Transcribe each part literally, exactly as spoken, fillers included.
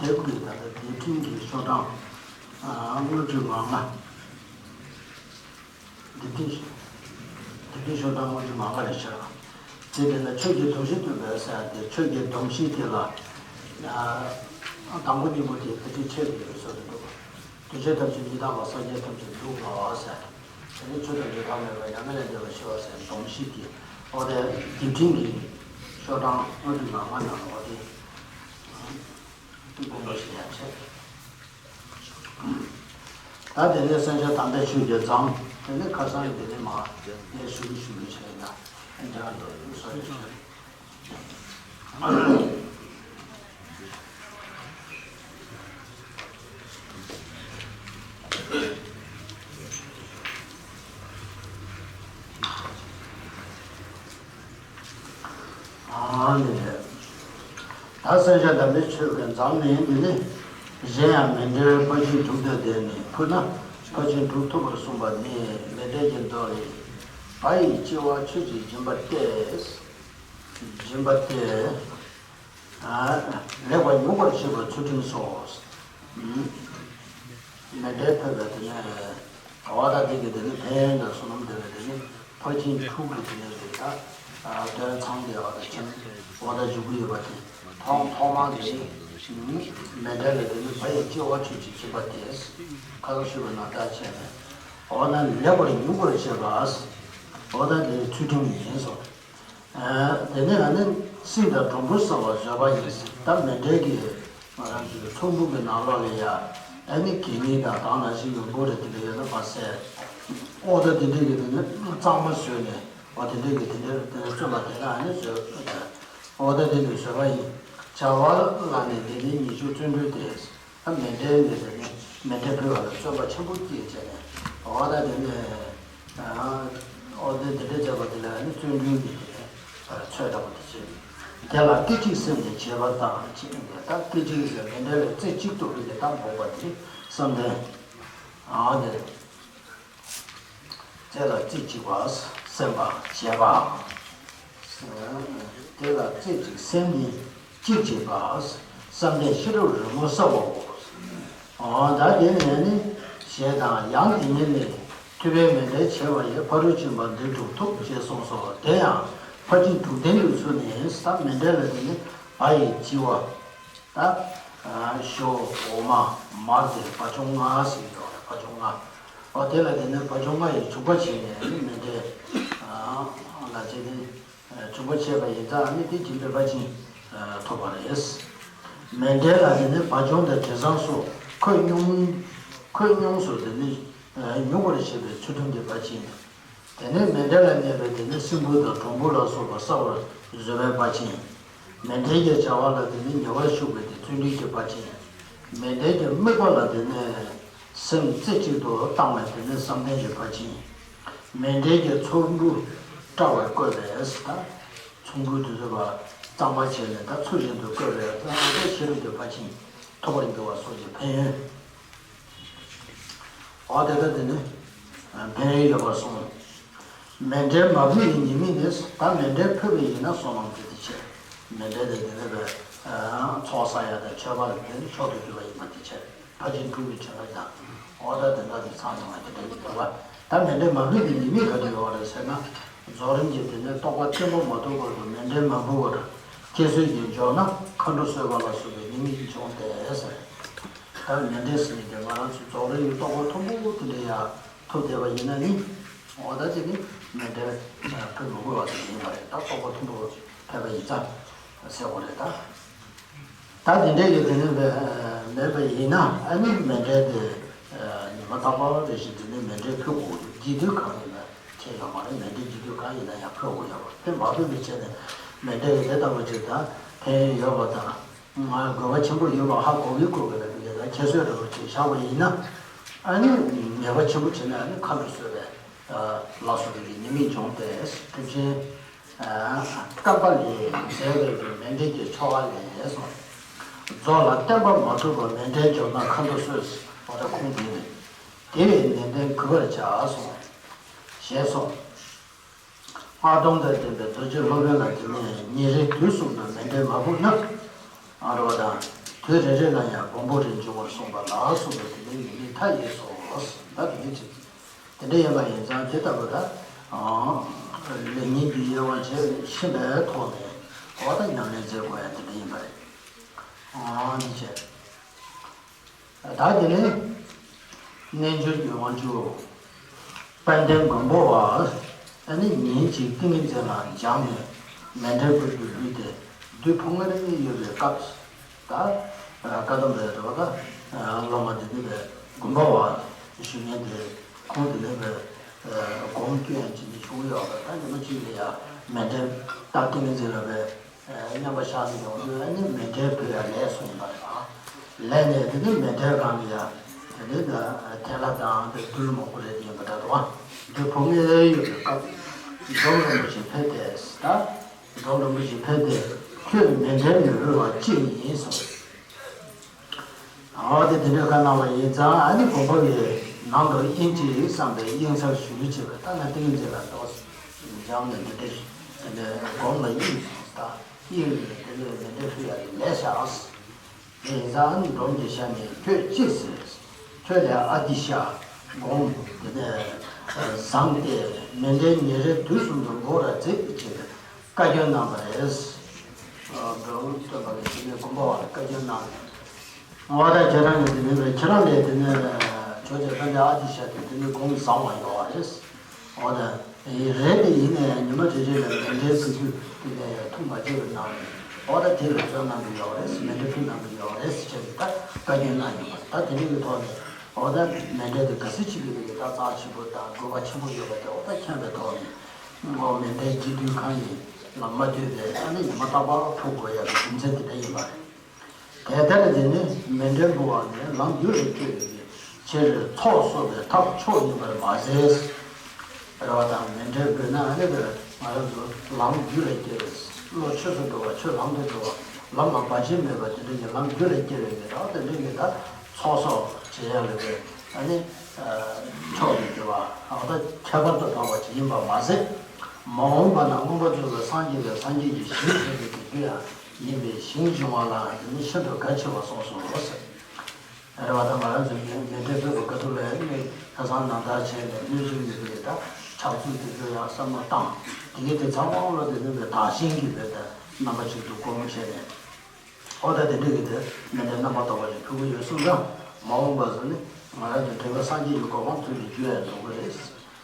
དེབ་ཀྱི་ད་ལྟ་དེབ་ཕྲེང་གི་ཤོག་གྲངས་ཨ་དངོས་གྲུབ་ངང་ལྔ། དེབ་ཕྲེང་། དེབ་ཕྲེང་ཤོག་གྲངས་དངོས་གྲུབ་ངང་ལྔ་རེད་ཤག་དེ་དེ་ལ་ཆོས་ཀྱི་སྡོམ་བཞི་སྟོན་པའི་ཟེར་ཏེ། ཆོས་ཀྱི་སྡོམ་བཞི་དེ་ལ་ཨ་དང་པོ་གཉིས་པོ་དེ་དེབ་ཕྲེང་ཕྱེད་ཀྱི་ཡོད་ས་རེད་འདུག་དུས་ཆེན་ཐམས་ཅད་མི་རྟག་པ། སངས་རྒྱས་ཐམས་ཅད་སྡུག་བསྔལ་བ་ཟེར། དེ་ནས་ཆོས་དང་འབྲེལ་བ་མེད་པ་མྱ་ངན་ལས་འདས་པར་ཤོག་ཟེར། སྡོམ་བཞི་དེ། འོ་དེ་དེབ་ཕྲེང་གི་ཤོག་གྲངས་དངོས་གྲུབ་ངང་ལྔ་ནང་ལ་འོ་དེ་དགོངས་པ་ཞིག་ཡང་བྱས། ད་དེ་ནས་གསན་བྱ་དམ་པའི་ཆོས་ཀྱི་མཛངས། དེ་ནས་ཁ་སང་དེ་ནས་མ་ངས་ཞུ་གི་ཞུ་གི་བྱས་ན་ཨེ་འདྲ་འགྲོ་ཡོད་ས་རེད་ཤག་ཨ་ནི་རེད། ད་གསན་བྱ་དམ་པའི་ཆོས་ཀྱི་མཛངས་ནི་འདི་ནི། གཞན་ཡང་མཎྜལ་ཕར་ཕྱིན་དྲུག་དང་ལྡན་ནས་ཕུལ་ན་ཕར་ཕྱིན་དྲུག་ཐོབ་པར་གསུངས་པ་ནི། མཎྜལ་གྱི་མདོ་ལས། བ་ཡི་ལྕི་བ་ཆུ་གཅིག་སྦྱིན་པ་སྟེ། སྦྱིན་པ་སྟེ། ལེགས་པར་ཉུང་བར་བྱེད་པའི་ཚུལ་ཁྲིམས་སོ། མཎྜལ་ཕུལ་བའི་དེ་ནས་འོ་ད་དེ་གི་དེ་ནི་ཕན་ཡོན་དང་བསོད་ནམས་དེ་ལ་དེ་ནི་ཕར་ཕྱིན་དྲུག་གི་དེ་ནི་རེད། ད་དོན་ཚང་དེ་འོ་ད་ཕྱིན་འོ་ད་འཇུག་གི་ཡོད་པ་དེ། ཐོག་ཐོག་མར་དེ་ནི་མཎྜལ་ལ་དེ་ནི་བ་ཡི་ལྕི་བ་ཆུ་གཅིག་སྦྱིན་པ་སྟེ། ཁ་སང་ཞུས་པ་ནང་ལྟར་བྱས་ནས་འོ་ན་ལེགས་པར་ཉུང་བར་བྱེད་པ། འོ་ད་དེ་ཚུལ་ཁྲིམས་ཡིན་སོ། དེ་ནས་ཨ་ནི་སྲིན་དང་གྲུམ་བུ་བསགས་པ་བཟོད་པ་ཡིན། ད་མཎྜལ་གྱི་ང་རང་ཚོའི་ཚོགས་འབུལ་གྱི་ནང་ལོགས་ལ་ཡ་ཨ་ནི་གད་སྙིགས་དང་དག་སྣང་ཞིག་ཡོང་གི་རེད། དེ་འདྲ་ཡོད་ན་མ་ཟད། ཨོ་ད་དེ་འདྲ་གི་དེ་ནི་གཙང་མ་བཟོས་ནས་ཨོ་དེ་འདྲ་གི་དེ་འདྲ་དེ་འདྲ་བརྩོན་པ་དེ་ལ་ཨ་ནི་བཟོད། ཨོ་ད་དེ་འདྲ་བཟོད་པ་ཡིན། བྱ་བ་ལ་ནི་དེ་ནི་ཉེས་སྤྱོད་བརྩོན་འགྲུས་ཏེ། ད་མཎྜལ་ནི་དེ་ནི་མཎྜལ་ཕུལ་བ་ལ་བརྩོན་པ་ཆེན་པོ་སྐྱེས་བྱས་ནས་འོ་ད་དེ་ནི་ཨོ་དེ་དེ་འདྲ་བྱས་པ་དེ་ལ་ནི་བརྩོན་འགྲུས་ཀྱི་དེ་ནི་ཚོད་ལྟ་བུ་དེ་བྱེད། དེ་ལ་སྐད་ཅིག་སེམས་ནི་བྱེད་པ་དང་བྱེད་ནི་ད་སྐད་ཅིག་སེམས་མཎྜལ་ལ་རྩེ་གཅིག་ཏུ་དེ་ནི་ད་འབོགས་པ་དེ་བསམ་གཏན་ཨ་དེ། དེ་ལ་རྩེ་གཅིག་པ་སེམས་པ་བྱེད་པ། དེ་ལ་རྩེ་གཅིག་སེམས་ནི་གཅིག་བྱེད་པ། བསམ་གཏན་ཤེས་རབ་རི་མོ་གསལ་བའོ། ད་དེ་ནས་ནི་ཞེས་དང་ཡང་དེ་ཉིད་ནི། ཐུབ་པའི་མཎྜལ་བྱེ་བ་ཡིས། ཕ་རོལ་ཕྱིན་པ་འདི་དྲུག་ཐོབ་ཅེས་གསུངས་སོ། དེ་ཡང་ཕར་ཕྱིན་དྲུག་ལྡན་དུ་ཚུད་ནས་ད་མཎྜལ་ལ་དེ་ནི་བ་ཡི་ལྕི་བ། ད། ཞོ། འོ་མ། མར་དེ་བ་བྱུང་ལྔ་ཟེར་གྱི་ཡོད་རེད། བ་བྱུང་ལྔ། འོ་དེ་ལ་དེ་ནི་བ་བྱུང་ལྔ་ཡིས་བྱུག་པ་བྱས་ནས་ནི་མཎྜལ་ལ་བྱས་ཏེ། བྱུག་པ་བྱས་པ་ཡིན་ཙང་ནི་དེ་སྦྱིན་པའི་ཕར་ཕྱིན་ཐོབ་པ་རེད། མཎྜལ་ལ་དེ་ནི་བ་བྱུང་དང་དྲི་བཟང་སོགས་ཁོད་སྙོམས། ཁོད་སྙོམས་སུ་དེ་ནི་ཉུག་པར་བྱེད་པའི་ཚུལ་ཁྲིམས་ཀྱི་ཕར་ཕྱིན། དེ་ནས་མཎྜལ་ལ་གནས་པའི་དེ་ནས་སྲིན་བུ་དང་གྲུམ་བུ་ལ་སོགས་པ་བསགས་པར་བཟོད་པའི་ཕར་ཕྱིན། མཎྜལ་གྱི་བྱ་བ་ལ་དེ་ནས་ཉེ་བར་ཞུགས་པའི་དེ་བརྩོན་འགྲུས་ཀྱི་ཕར་ཕྱིན། མཎྜལ་གྱི་དམིགས་པ་ལ་དེ་ནས་སེམས་རྩེ་གཅིག་ཏུ་བཏང་བའི་དེ་ནས་བསམ་གཏན་གྱི་ཕར་ཕྱིན། མཎྜལ་གྱི་ཚོམ་བུ་བཀྲ་བར་བཀོད་པས་ད། ཚོམ་བུ་དེ་ཚོ་བ་གཙང་མ་བྱས་ནས་ད་ཚུལ་བཞིན་དུ་བཀོད་པས་ད་ཨ་ནི་ཤེས་རབ་ཀྱི་ཕར་ཕྱིན་ཐོབ་པར་འགྱུར་བ་སོགས་ཀྱི་ཕན་ཡོན། འོ་དེ་ལྟར་དེ་ནི་ཕན་ཡོན་ཡོད་པར་གསུངས། མཎྜལ་མ་ཕུལ་བའི་ཉེས་དམིགས་ནི། ད་མཎྜལ་ཕུལ་བ་ཡིན་ན་བསོད་ནམས་དེ་དེ་ཆེ། མཎྜལ་དེ་དེ་ནི་བས་ཚོགས་བསགས་ཡ་དང་མཆོད་པ་ལ་དེ་ནི་མཆོག་ཏུ་གྱུར་པ་ཡིན་པ་དེ་ཆེ། ཕར་ཕྱིན་དྲུག་གི་བྱེ་བྲག་དང་། འོ་ད་དེ་འདྲ་དེ་ཚང་ཡོང་བ་དེ་དེ་ནི་དེ་བ། ད་མཎྜལ་མ་ཕུལ་བའི་ཉེས་དམིགས་ག་དུ་ཡོད་རེད་ཟེར་ན། རྫོགས་རིམ་གྱི་དེ་ནི་རྟོགས་པ་བརྟན་པོ་མ་ཐོབ་བར་དུ་མཎྜལ་མ་ཕུལ་བར་ཁྱད་གསོད་ཀྱིས་འཇོག་ན་མཁའ་འགྲོ་གསོད་པ་ལ་སོགས་པའི་ཉེས་དམིགས་འབྱུང་སྟེ་ཟེར། ད་མཎྜལ་ཟེར་ནས་ཀྱང་ང་རང་ཚོའི་རྫོགས་རིམ་གྱི་རྟོགས་པ་མཐོན་པོ་དེ་འདྲ་ཡང་ཐོབ་བསྡད་པ་ཡིན་ན་ནི། འོ་ད་དེ་ནི་མཎྜལ་ཕུལ་མི་དགོས་པ་དེ་ཡིན་པ་རེད། ད་རྟོགས་པ་མཐོན་པོ་ཕེབས་པ་ཡིན་ཙང་ཟེར་བ་རེད་ད། ད་དེ་འདྲའི་གི་དེ་ནི་མེད་པ་ཡིན་ན་ཨ་ནི་མཎྜལ་དེ་ཉི་མ་རྟག་པར་རེ་བཞིན་དེ་ནི་མཎྜལ་ཕུལ་དགོས་ཀྱི་དུས་གང་ཡིན་ན་ཁྱད་ཡོད་མ་རེད། མཎྜལ་དགོས་དུས་གང་ཡིན་ན་ཡང་ཕུལ་དགོས་ཡོད་པ་དེ་མ་ཕུལ་བའི་ཆེད་ནས་མཎྜལ་དེ་ལྟ་བུ་ཅིག་དང་ཕན་ཡོན་ཡོད་པ་དང་། ང་དགོས་པ་ཆེན་པོ་ཡོད་པ་ཧ་གོ་གི་གོ་གི་ལ་དེ་ལ་ཁྱད་གསོད་འདྲ་བོ་ཅིག་བཞག་པ་ཡིན་ན། ཨ་ནི་ངེས་པ་ཆེན་པོ་བྱས་ན་ཨ་ནི་མཁའ་འགྲོ་གསོད་པའི་ལ་སོགས་པའི་ཉེས་དམིགས་འབྱུང་སྟེ། ཐུབ་ཆེན་བསྐལ་པ་ལས་མཛད་པའི་མཎྜལ་གྱི་ཆོ་ག་ལས་སོ། རྫོགས་ལ་བརྟན་པ་མ་ཐོབ་པར་མཎྜལ་འཇོག་ན་མཁའ་འགྲོ་གསོད། འོ་ད་ཁུངས་འདི་རེད། དེ་བས་ནན་ཏན་གུས་པར་བྱ་གསུངས། ཞེས་སོ། སྔགས་སྡོམ་དང་ལྡན་པའི་རྡོ་རྗེ་སློབ་དཔོན་ལ་དེ་ནས་ཉིན་རེའི་དུས་གསུམ་དུ་མཎྜལ་མ་ཕུལ་ན། ཨ་རོགས་དང་ དུས་རེ་རེ་ལ་ཡང་སྦོམ་པོ་རེ་འབྱུང་བར་གསུངས་པ་ལ་སོགས་པའི་དེ་འདྲའི་ཡོན་ཏན་མཐའ་ཡས་སོ། ད་དེ་འདྲའི་ཚིག་དེ་འདྲ་ཡིན་པ་ཡིན་ཙང་དེ་ལྟ་བུ་ད་ལེགས་ཉེས་ཀྱི་དབྱེ་བ་ཕྱེ་ཕྱིན་པའི་ཐོག་ནས་འོ་ད་ཉམས་ལེན་མཛད་དགོས་ཡ་དེ་འདྲ་ཡིན་པ་རེད། འདི་བྱས། ད་དེ་ནས་རྣལ་འབྱོར་གྱི་དབང་ཕྱུག་དཔལ་ལྡན་མགོན་པོ་བ་ཨ་ནི་ཉིན་གཅིག་ཏིང་ངེ་འཛིན་ལ་སྦྱངས་ནས་མཎྜལ་ཕུལ་དུ་ལུས་ཏེ་བདུད་ཕོ་ཉ་རེ་ཡོད་པའི་སྐབས་ད་བཀའ་གདམས་པའི་རེ་བ་ད་བླ་མ་དེ་ནི་བའི་མགོན་པོ་བ་ཞུ་མཁན་དེ་ཁོང་དེ་ནི་བའི་སྒོམ་སྐྱོན་ཅི་ནི་ཆུང་ཡོད་པ་ད་ཉི་མ་གཅིག་ལ་ཡ་མཎྜལ་ད་ཏིང་ངེ་འཛིན་ལ་བའི། མཉམ་པ་ཤར་ནས་ཡོང་དུས་ཨ་ནི་མཎྜལ་ཕུལ་ཡ་ལས་སོང་ཡིན་པ་རེད་པ། ལས་ནས་དེ་ནི་མཎྜལ་སྒང་ལ་ཡ་དེ་ནི་ད་ཐལ་བ་དང་དེ་རྡུལ་མང་པོ་རེད་ཡིན་པ་འདྲ་འདུག་བ། འདི་ཕོ་ངས་ཡོད་པའི་སྐབས་འབྲོམ་རིན་པོ་ཆེ་ཕེབས་ཏེ་ད་འབྲོམ་རིན་པོ་ཆེ་ཕེབས་ཏེ་ཁྱོད་མཎྜལ་མི་ཕུལ་བ་ཅི་ཡིན་གསུངས། འོ་དེ་དེ་འདྲའི་བཀའ་གནང་བ་ཡིན་ཙང་ཨ་ནི་མགོན་པོ་ཡིས་ནང་དུ་དབྱིངས་ཅིག་བསམ་པའི་དབྱིངས་སར་ཞུགས་བྱས་པ་ལྟར་ན་ཏིང་ངེ་འཛིན་ལ་འདོགས་སྦྱངས་ནས་འདི་འདྲའི་དེ་ནས་སྒོམ་ལ་དབྱིངས་སུ་ད་དབྱིངས་ནས་དེ་ནས་མཎྜལ་ཕུལ་ཡ་ལས་བཞག་ཡིན་ཙང་ཨ་ནི་འབྲོམ་གྱི་ཞལ་ནས་ཁྱོད་ཅི་ཟེར། ཁྱོད་ལས་ཨ་ཏི་ཤ་སྒོམ་དེ་ནས་བཟང་སྟེ་མཎྜལ་ཉིན་རེ་དུས་གསུམ་དུ་འབུལ་བར་མཛད་ཅེས་བཀའ་བཀྱོན་གནང་བ་རེད། འབྲོམ་སྟོན་པ་གིས་དེ་ནས་མགོན་པོ་བ་ལ་བཀའ་བཀྱོན་གནང་ནས། འོ་ད་ཁྱེད་རང་གིས་དེ་ནས་ཁྱེད་རང་ལས་དེ་ནས་ཇོ་རྗེ་དཔལ་ལྡན་ཨ་ཏི་ཤ་དེ་དེ་ནས་སྒོམ་བཟང་བ་ཡོད་པ་རེད། འོ་ད་རེད་དེ་ཡིན་ནའི་ཉི་མ་རེ་རེ་ལ་མཎྜལ་ཕུལ་རྒྱུ་དེ་ནས་ཐུགས་མ་དགྱེས་པ་གནང་ནས་འོ་ད་དེ་ལ་བརྩོན་གནང་གི་ཡོད་རེད། མཎྜལ་ཕུལ་གནང་གི་ཡོད་རེད་ཟེར་བྱས་ནས་ད་བཀའ་བཀྱོན་གནང་ཡོད་པ་རེད། ད་དེ་འདྲ་གི་ཐོག་ནས་འོ་ད་མཎྜལ་དེ་ག་ཚོད་ཅིག་གི་ད་རྩ་ཆེན་པོ་དང་དགོས་པ་ཆེན་པོ་ཡོད་པ་དེ་འོ་ད་མཁྱེན་པའི་ཐོག་ནས་འོ་མཎྜལ་སྤྱི་འཐུས་ཁང་ཡིན་ལ་མ་ལྟོས་པའི་ཨ་ནི་ཉི་མ་རྟག་པར་ཕུལ་དགོས་ཡ་གི་རྒྱུ་མཚན་དེ་འདྲ་ཡིན་པ་རེད། དེ་ལྟར་འདི་ནི་མཎྜལ་འབུལ་བ་ནི་ལམ་རྒྱུ་རུ་སྐྱེ་བའི་ཕྱིར་ཚོགས་གསོག་པའི་ཐབས་མཆོག་ཡིན་པར་མ་ཟད། རེ་བ་དང་མཎྜལ་འབུལ་ན་ཨ་ནི་ང་རང་ཚོ་ལམ་རྒྱུ་རུ་སྐྱེ་བའི་བློ་ཆོས་སུ་འགྲོ་བ་ཆོས་ལམ་དུ་འགྲོ་བ་ལམ་ལ་བར་ཆད་མེད་པ་དེ་འདྲ་ཡི་ལམ་རྒྱུ་རུ་སྐྱེ་བའི་ནི་རང་དེ་འདྲ་ཡི་ད་ཚོགས་གསོག་བྱེད་ཡ་ལ་བས་ཨ་ནི་མཆོག་ཏུ་གྱུར་པ་ཨ་ད་ཁྱད་པར་དུ་འཕགས་པ་ཅིག་ཡིན་པར་མ་ཟད། མ་འོངས་པ་ན་མངོན་པར་རྫོགས་པའི་སངས་རྒྱས་པའི་སངས་རྒྱས་ཀྱི་ཞིང་དུ་འགྱུར་ཡང་། ཡིན་པའི་ཞིང་འབྱུང་བ་ལ་དེ་ནི་ཤིན་ཏུ་གལ་ཆེ་བར་གསུངས་སོ་ཟེར། རེ་བ་དང་ང་རང་ཚོའི་མཎྜལ་ཕུལ་བའི་སྐབས་དུས་ལ་ནི་ཁ་སང་ནང་ལྟར་བྱས་ནས་གནས་ཚུལ་ཡོད་པའི་ད་ཕྱག་ཚུལ་དེ་ཚོ་ཡང་བསམ་བློ་བཏང་དེ་གའི་དེ་ཚང་མ་ལ་དེ་ནི་བའི་དག་ཞིང་གི་བའི་ད་རྣམ་པ་གཅིག་ཏུ་སྒོམ་བྱས་ནས་ཨོ་ད་དེ་འདྲ་གི་དེ་མཎྜལ་རྣམ་པར་དག་པ་ཞིག་ཕུལ་གི་ཡོད་གསུངས་ཙང་མ་འོངས་པ་ཚོ་ནི་ང་རང་ཚོ་འབྲེལ་བའི་སངས་རྒྱས་ཀྱི་གོ་འཕང་ཐོབ་ནས་རྒྱུ་ཡང་འགྲོ་གི་རེད།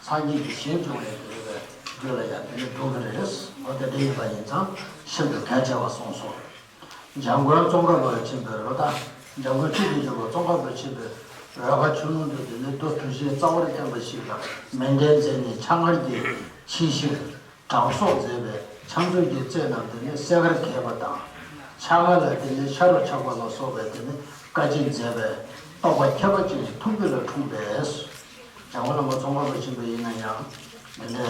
སངས་རྒྱས་ཀྱི་ཞིང་སྐྱོང་བའི་དེ་རེད་པས་རྒྱུད་ལ་ཡང་དེ་ནི་འགྲོ་གི་རེད། འོ་དེ་འདྲ་ཡིན་པ་ཡིན་ཙང་ཤིན་ཏུ་གལ་ཆེ་བར་གསུངས་སོ། འཇམ་མགོན་ཙོང་ཁ་པ་ཆེན་པོའི་རོ་ད་འཇམ་མགོན་ཆོས་ཀྱི་རྒྱལ་པོ་ཙོང་ཁ་པ་ཆེན་པོའི་རོལ་ཁ་ཆུ་ཀླུང་དུ་དེ་ནི་རྡོ་གྲུ་བཞིའི་རྩ་བར་བསྟན་པ་ཞིག་ལ་མཎྜལ་མཛད་ནས་ཕྱག་མཁར་གྱི་ཕྱི་བཞིན་དྲང་སྲོང་མཛད་པའི་ཕྱག་མཛོད་ཀྱི་རྩེ་རྣམས་དེ་ནི་གསས་མཁར་གས་པ་དང་། ཕྱག་མཁར་ལ་དེ་ནི་ཤ་རོ་ཆག་པ་ལ་སོགས་པའི་དེ་ནི་བཀའ་དྲིན་མཛད་པས་རྟོགས་པ་ཁྱད་པར་ཅན་ཐུགས་རྒྱུད་ལ་འཁྲུངས་པས། འཇམ་མགོན་བླ་མ་ཙོང་ཁ་པ་ཆེན་པོ་ཡིན་ན་ཡང་དེ་ནས་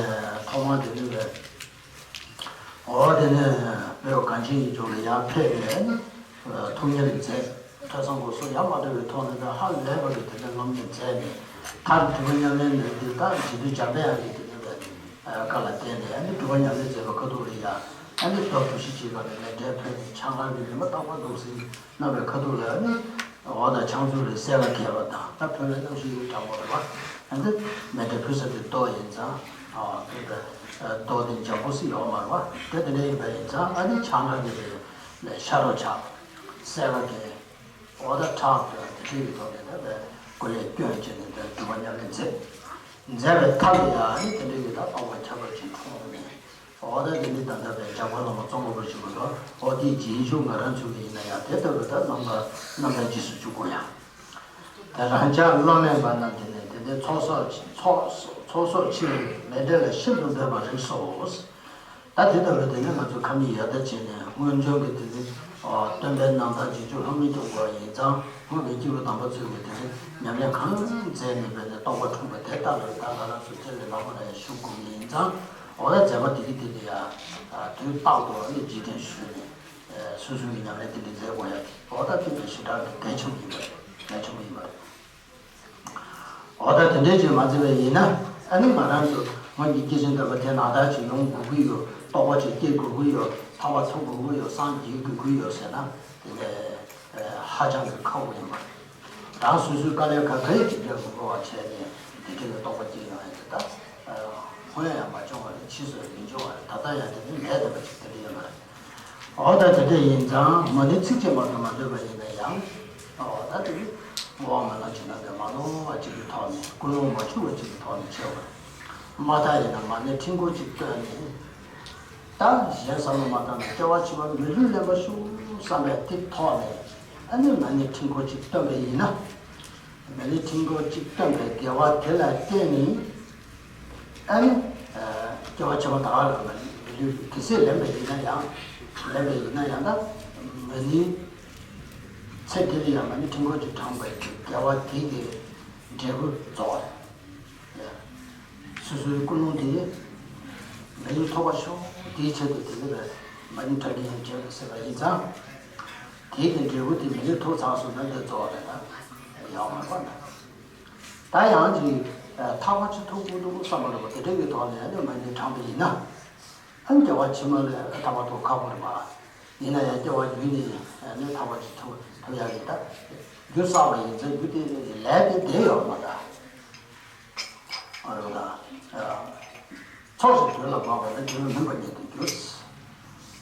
ཐོག་མར་དེ་ནི་བས་འོ་དེ་ནས་བོད་གངས་ཅན་གྱི་ལྗོངས་ལ་ཡར་ཕེབས་ནས་ཐུགས་གཉེར་མཛད་ཐོས་བསམ་སྒོམ་གསུམ་ཡང་མ་བྲལ་བའི་ཐོག་ནས་ཧ་ལས་པ་གི་དེ་ནས་སློབ་གཉེར་མཛད་ནས་མཐར་སྒྲུབ་པ་ཉམས་ལེན་ནས་འདི་ལྟར་རྗེ་བཙུན་འཇམ་དཔལ་དབྱངས་ཀྱི་དེ་ནས་བས་བཀའ་ལ་བརྟེན་ནས་ཨ་ནི་སྒྲུབ་པ་ཉམས་ལེན་མཛད་པའི་ཁ་ཐུག་ལ་ཡང་ཨ་ནི་རྡོ་གྲུ་བཞི་ཅིག་ག་ནས་ལས་འབྲས་ཕུལ་ནས་ཕྱག་མཁར་གྱི་རིམ་པ་རྟག་པར་འདུག་སེ་གནང་བའི་ཁ་ཐུག་ལ་ཨ་ནི་འོ་ད་ཕྱག་མཛོད་ལས་གསལ་ཁ་གས་པ་དང་ད་ཕུལ་བའི་རྣམ་ཤེས་ཀྱི་གྲངས་པ་རེད་པ། ཨ་ནི་མཎྜལ་ཕུལ་ས་དེ་རྡོ་ཡིན་ཙང་ཨ་དེ་རྡོ་དེ་འཇམ་པོ་སི་ཡོད་མ་རེད་པ། དེ་དེ་འདྲ་ཡིན་པ་ཡིན་ཙང་ཨ་ནི་ཕྱག་མཁར་གྱི་ལས་ཤ་རོ་ཆག་གསལ་ཁ་གས། འོ་ད་ཁྲག་དང་དེ་འདྲའི་ཐོག་ནས་ད་བའི་སྐུ་ལས་སྐྱོན་བྱས་ནས་ད་སྒྲུབ་པ་ཉམས་ལེན་མཛད། མཛད་པའི་མཐའ་ལ་ཡང་ནི་དེ་འདྲའི་ད་རྟོགས་པ་ཁྱད་པར་ཅན་འཁྲུངས་ནས། འོ་ད་དེ་ནི་ད་ལྟ་བའི་འཇམ་མགོན་བླ་མ་ཙོང་ཁ་པ་ཆེན་པོ་དང་འོ་དེའི་རྗེས་འཇུག་ང་རང་ཚོ་གི་ཡིན་ན་ཡང་དེ་ལྟ་བུ་ད་རྣམ་པ་རྣམ་པར་རྗེས་སུ་འཇུག་དགོས་ཡ། དེ་རང་ཅག་བླ་མེད་པ་རྣམས་དེ་ནས་དེ་འདྲའི་ཚོགས་གསོག་ཚོགས་གསོག་ཕྱིར་མཎྜལ་ལ་ཤིན་ཏུ་འབད་པར་རིགས་སོ། ད་དེ་ལྟ་བུའི་དེ་ནི་ང་ཚོས་ཁ་མིག་ཡར་ལྟ་བྱས་ནས་སྔོན་བྱོན་གྱི་དེ་ནི་སྟོན་པའི་རྣམ་ཐར་རྗེས་འཇུག་ལྷུང་མི་སྐྱོབ་དགོས་པ་ཡིན་ཙང་སྔོན་གྱི་སྐྱེས་བུ་དམ་པ་ཚོས་ཀྱི་དེ་ནི་ཉམས་ལེན་གང་མཛད་ནས་འབད་ནས་རྟོགས་པ་འཁྲུངས་པ་དེ་ལྟ་བུ་ད་ང་རང་ཚོ་དེ་ལས་ལྷག་པ་ལ་ཞུ་དགོས་ཀྱི་ཡིན་ཙང་འོ་ད་མཛད་པ་དེ་གི་དེ་ལ་ཡ་དུས་རྟག་ཏུ་ནི་རྗེས་དྲན་ཞུས་ནས་སོ་སོ་གི་ཉམས་ལེན་དེ་འདྲ་མཛད་དགོས་ཡ་དེ་འོ་ད་དེ་ལས་ཞེ་དྲག་གི་གལ་ཆེན་པོ་ཡིན་པ་རེད། གལ་ཆེན་པོ་ཡིན་པ་རེད། འོ་ད་དེ་འདྲའི་ཅིག་མ་བརྩི་བ་ཡིན་ན་ཨ་ནི་ང་རང་ཚོ་སྔོན་གྱི་སྐྱེས་ཆེན་དམ་པ་དེ་ནང་ལྟར་ཅིག་ཡོང་དགོས་ཀྱི་ཡོད། རྟོགས་པ་ཅིག་སྐྱེ་དགོས་ཀྱི་ཡོད། ཐར་པ་ཐོབ་དགོས་ཀྱི་ཡོད། སངས་རྒྱས་དགོས་ཀྱི་ཡོད་ཟེར་ན་དེ་ལས་ ཧ་ཅང་གི་ཁག་པོ་ཡིན་པ་རེད། ད་སོ་སོའི་དཀའ་ལས་ག་ག་ཡི་ཅིག་འབྲས་བུ་འགྲོ་བ་བྱས་ནས་དེ་འདྲའི་རྟོགས་པ་སྐྱེ་ཡོང་ཡ་དེ་ད་སྔོན་ཡང་མ་བྱུང་བ་རེད། ཕྱིས་སུ་མི་འབྱུང་བ་རེད། ད་ལྟ་ཡང་དེ་ནི་ལས་དེ་པ་ཅིག་དེ་འདྲ་ཡིན་པ་རེད། འོ་ད་དེ་འདྲ་ཡིན་ཙང་མ་ཎི་ཚིག་གཅིག་མ་གཏོགས་མ་འདོན་པ་ཡིན་ན་ཡང་། འོ་ད་དེ་ནི་བསྔོ་བ་སྨོན་ལམ་བྱེད་ན་དེ་མ་ནོར་བ་ཅིག་གི་ཐོག་ནས་ཀུན་སློང་མ་འཆུག་པ་ཅིག་གི་ཐོག་ནས་བྱེད་པ་རེད། མ་མཐའ་ཡིན་ན་མ་ཎི་ཕྲེང་སྐོར་ཅིག་བཏོན་ནས། ད་གཞན་བསམ་བློ་མ་བཏང་ན་སྐྱེ་བ་ཕྱི་མ་མི་ལུས་ལེན་པར་ཤོག་བསམ་པའི་དེ་ཐོག་ནས་ཨ་ནི་མ་ཎི་ཕྲེང་སྐོར་ཅིག་བཏོན་པ་ཡིན་ན། མ་ཎི་ཕྲེང་སྐོར་ཅིག་བཏོན་པའི་དགེ་བ་དེ་ལ་བརྟེན་ནས་ཨ་ནི་སྐྱེ་བ་ཕྱི་མ་ད་ག་ལ་མ་ཎི་མི་ལུས་གལ་སྲིད་ལེན་པ་ཡིན་ན་ཡང་། ལེན་པ་ཡིན་ན་ཡང་ད་མ་ཎི་ཚེ་འདི་ལ་ཡང་མ་ཎི་ཕྲེང་སྐོར་ཅིག་བགྲངས་པའི་དགེ་བ་དེ་གི་འབྲས་བུ་རྫོགས་རེད། སོ་སོའི་ཀུན་སློང་དེ་མ་ཎི་ཐོབ་པར་ཤོག་དེའི་ཆེད་དུ་དེ་ནི་བས་མ་ཎི་བགྲང་གིན་བྱས་པ་ཟེར་བ་ཡིན་ཙང་། དེའི་གི་འབྲས་བུ་དེ་མ་ཎི་ཐོབ་ཚར་སོང་ན་འདི་རྫོགས་རེད་ན་ཡང་མ་རེད་པ་ན། ད་ཡང་ཅིག་ཐར་པ་ཅིག་ཐོབ་དགོས་འདུག་བསམ་པ་རེད་པ། དེ་འདྲ་གི་ཐོག་ནས་ཨ་ནི་མ་ཎི་བགྲངས་པ་ཡིན་ན། ཨ་ནི་སྐྱེ་བ་ཕྱི་མ་ལ་ཐར་པ་ཐོབ་ཁག་པོ་རེད་པ། ཡིན་ན་ཡང་སྐྱེ་བ་རྒྱུད་ནས་ཨ་ནི་ཐར་པ་ཅིག་ཐོབ་ཐོབ་ཡག་གི་ད་རྒྱུ་བསགས་པ་ཡིན་ཙང་རྒྱུ་དེ་ལས་དེ་བསྡད་ཡོད་མ་ད། ཨ་རོ་ད། ཚོགས་ཀྱི་དུས་ལ་བབ་པ་ན་འབྲས་བུ་སྨིན་པ་ཉིད་དུ་འགྱུར།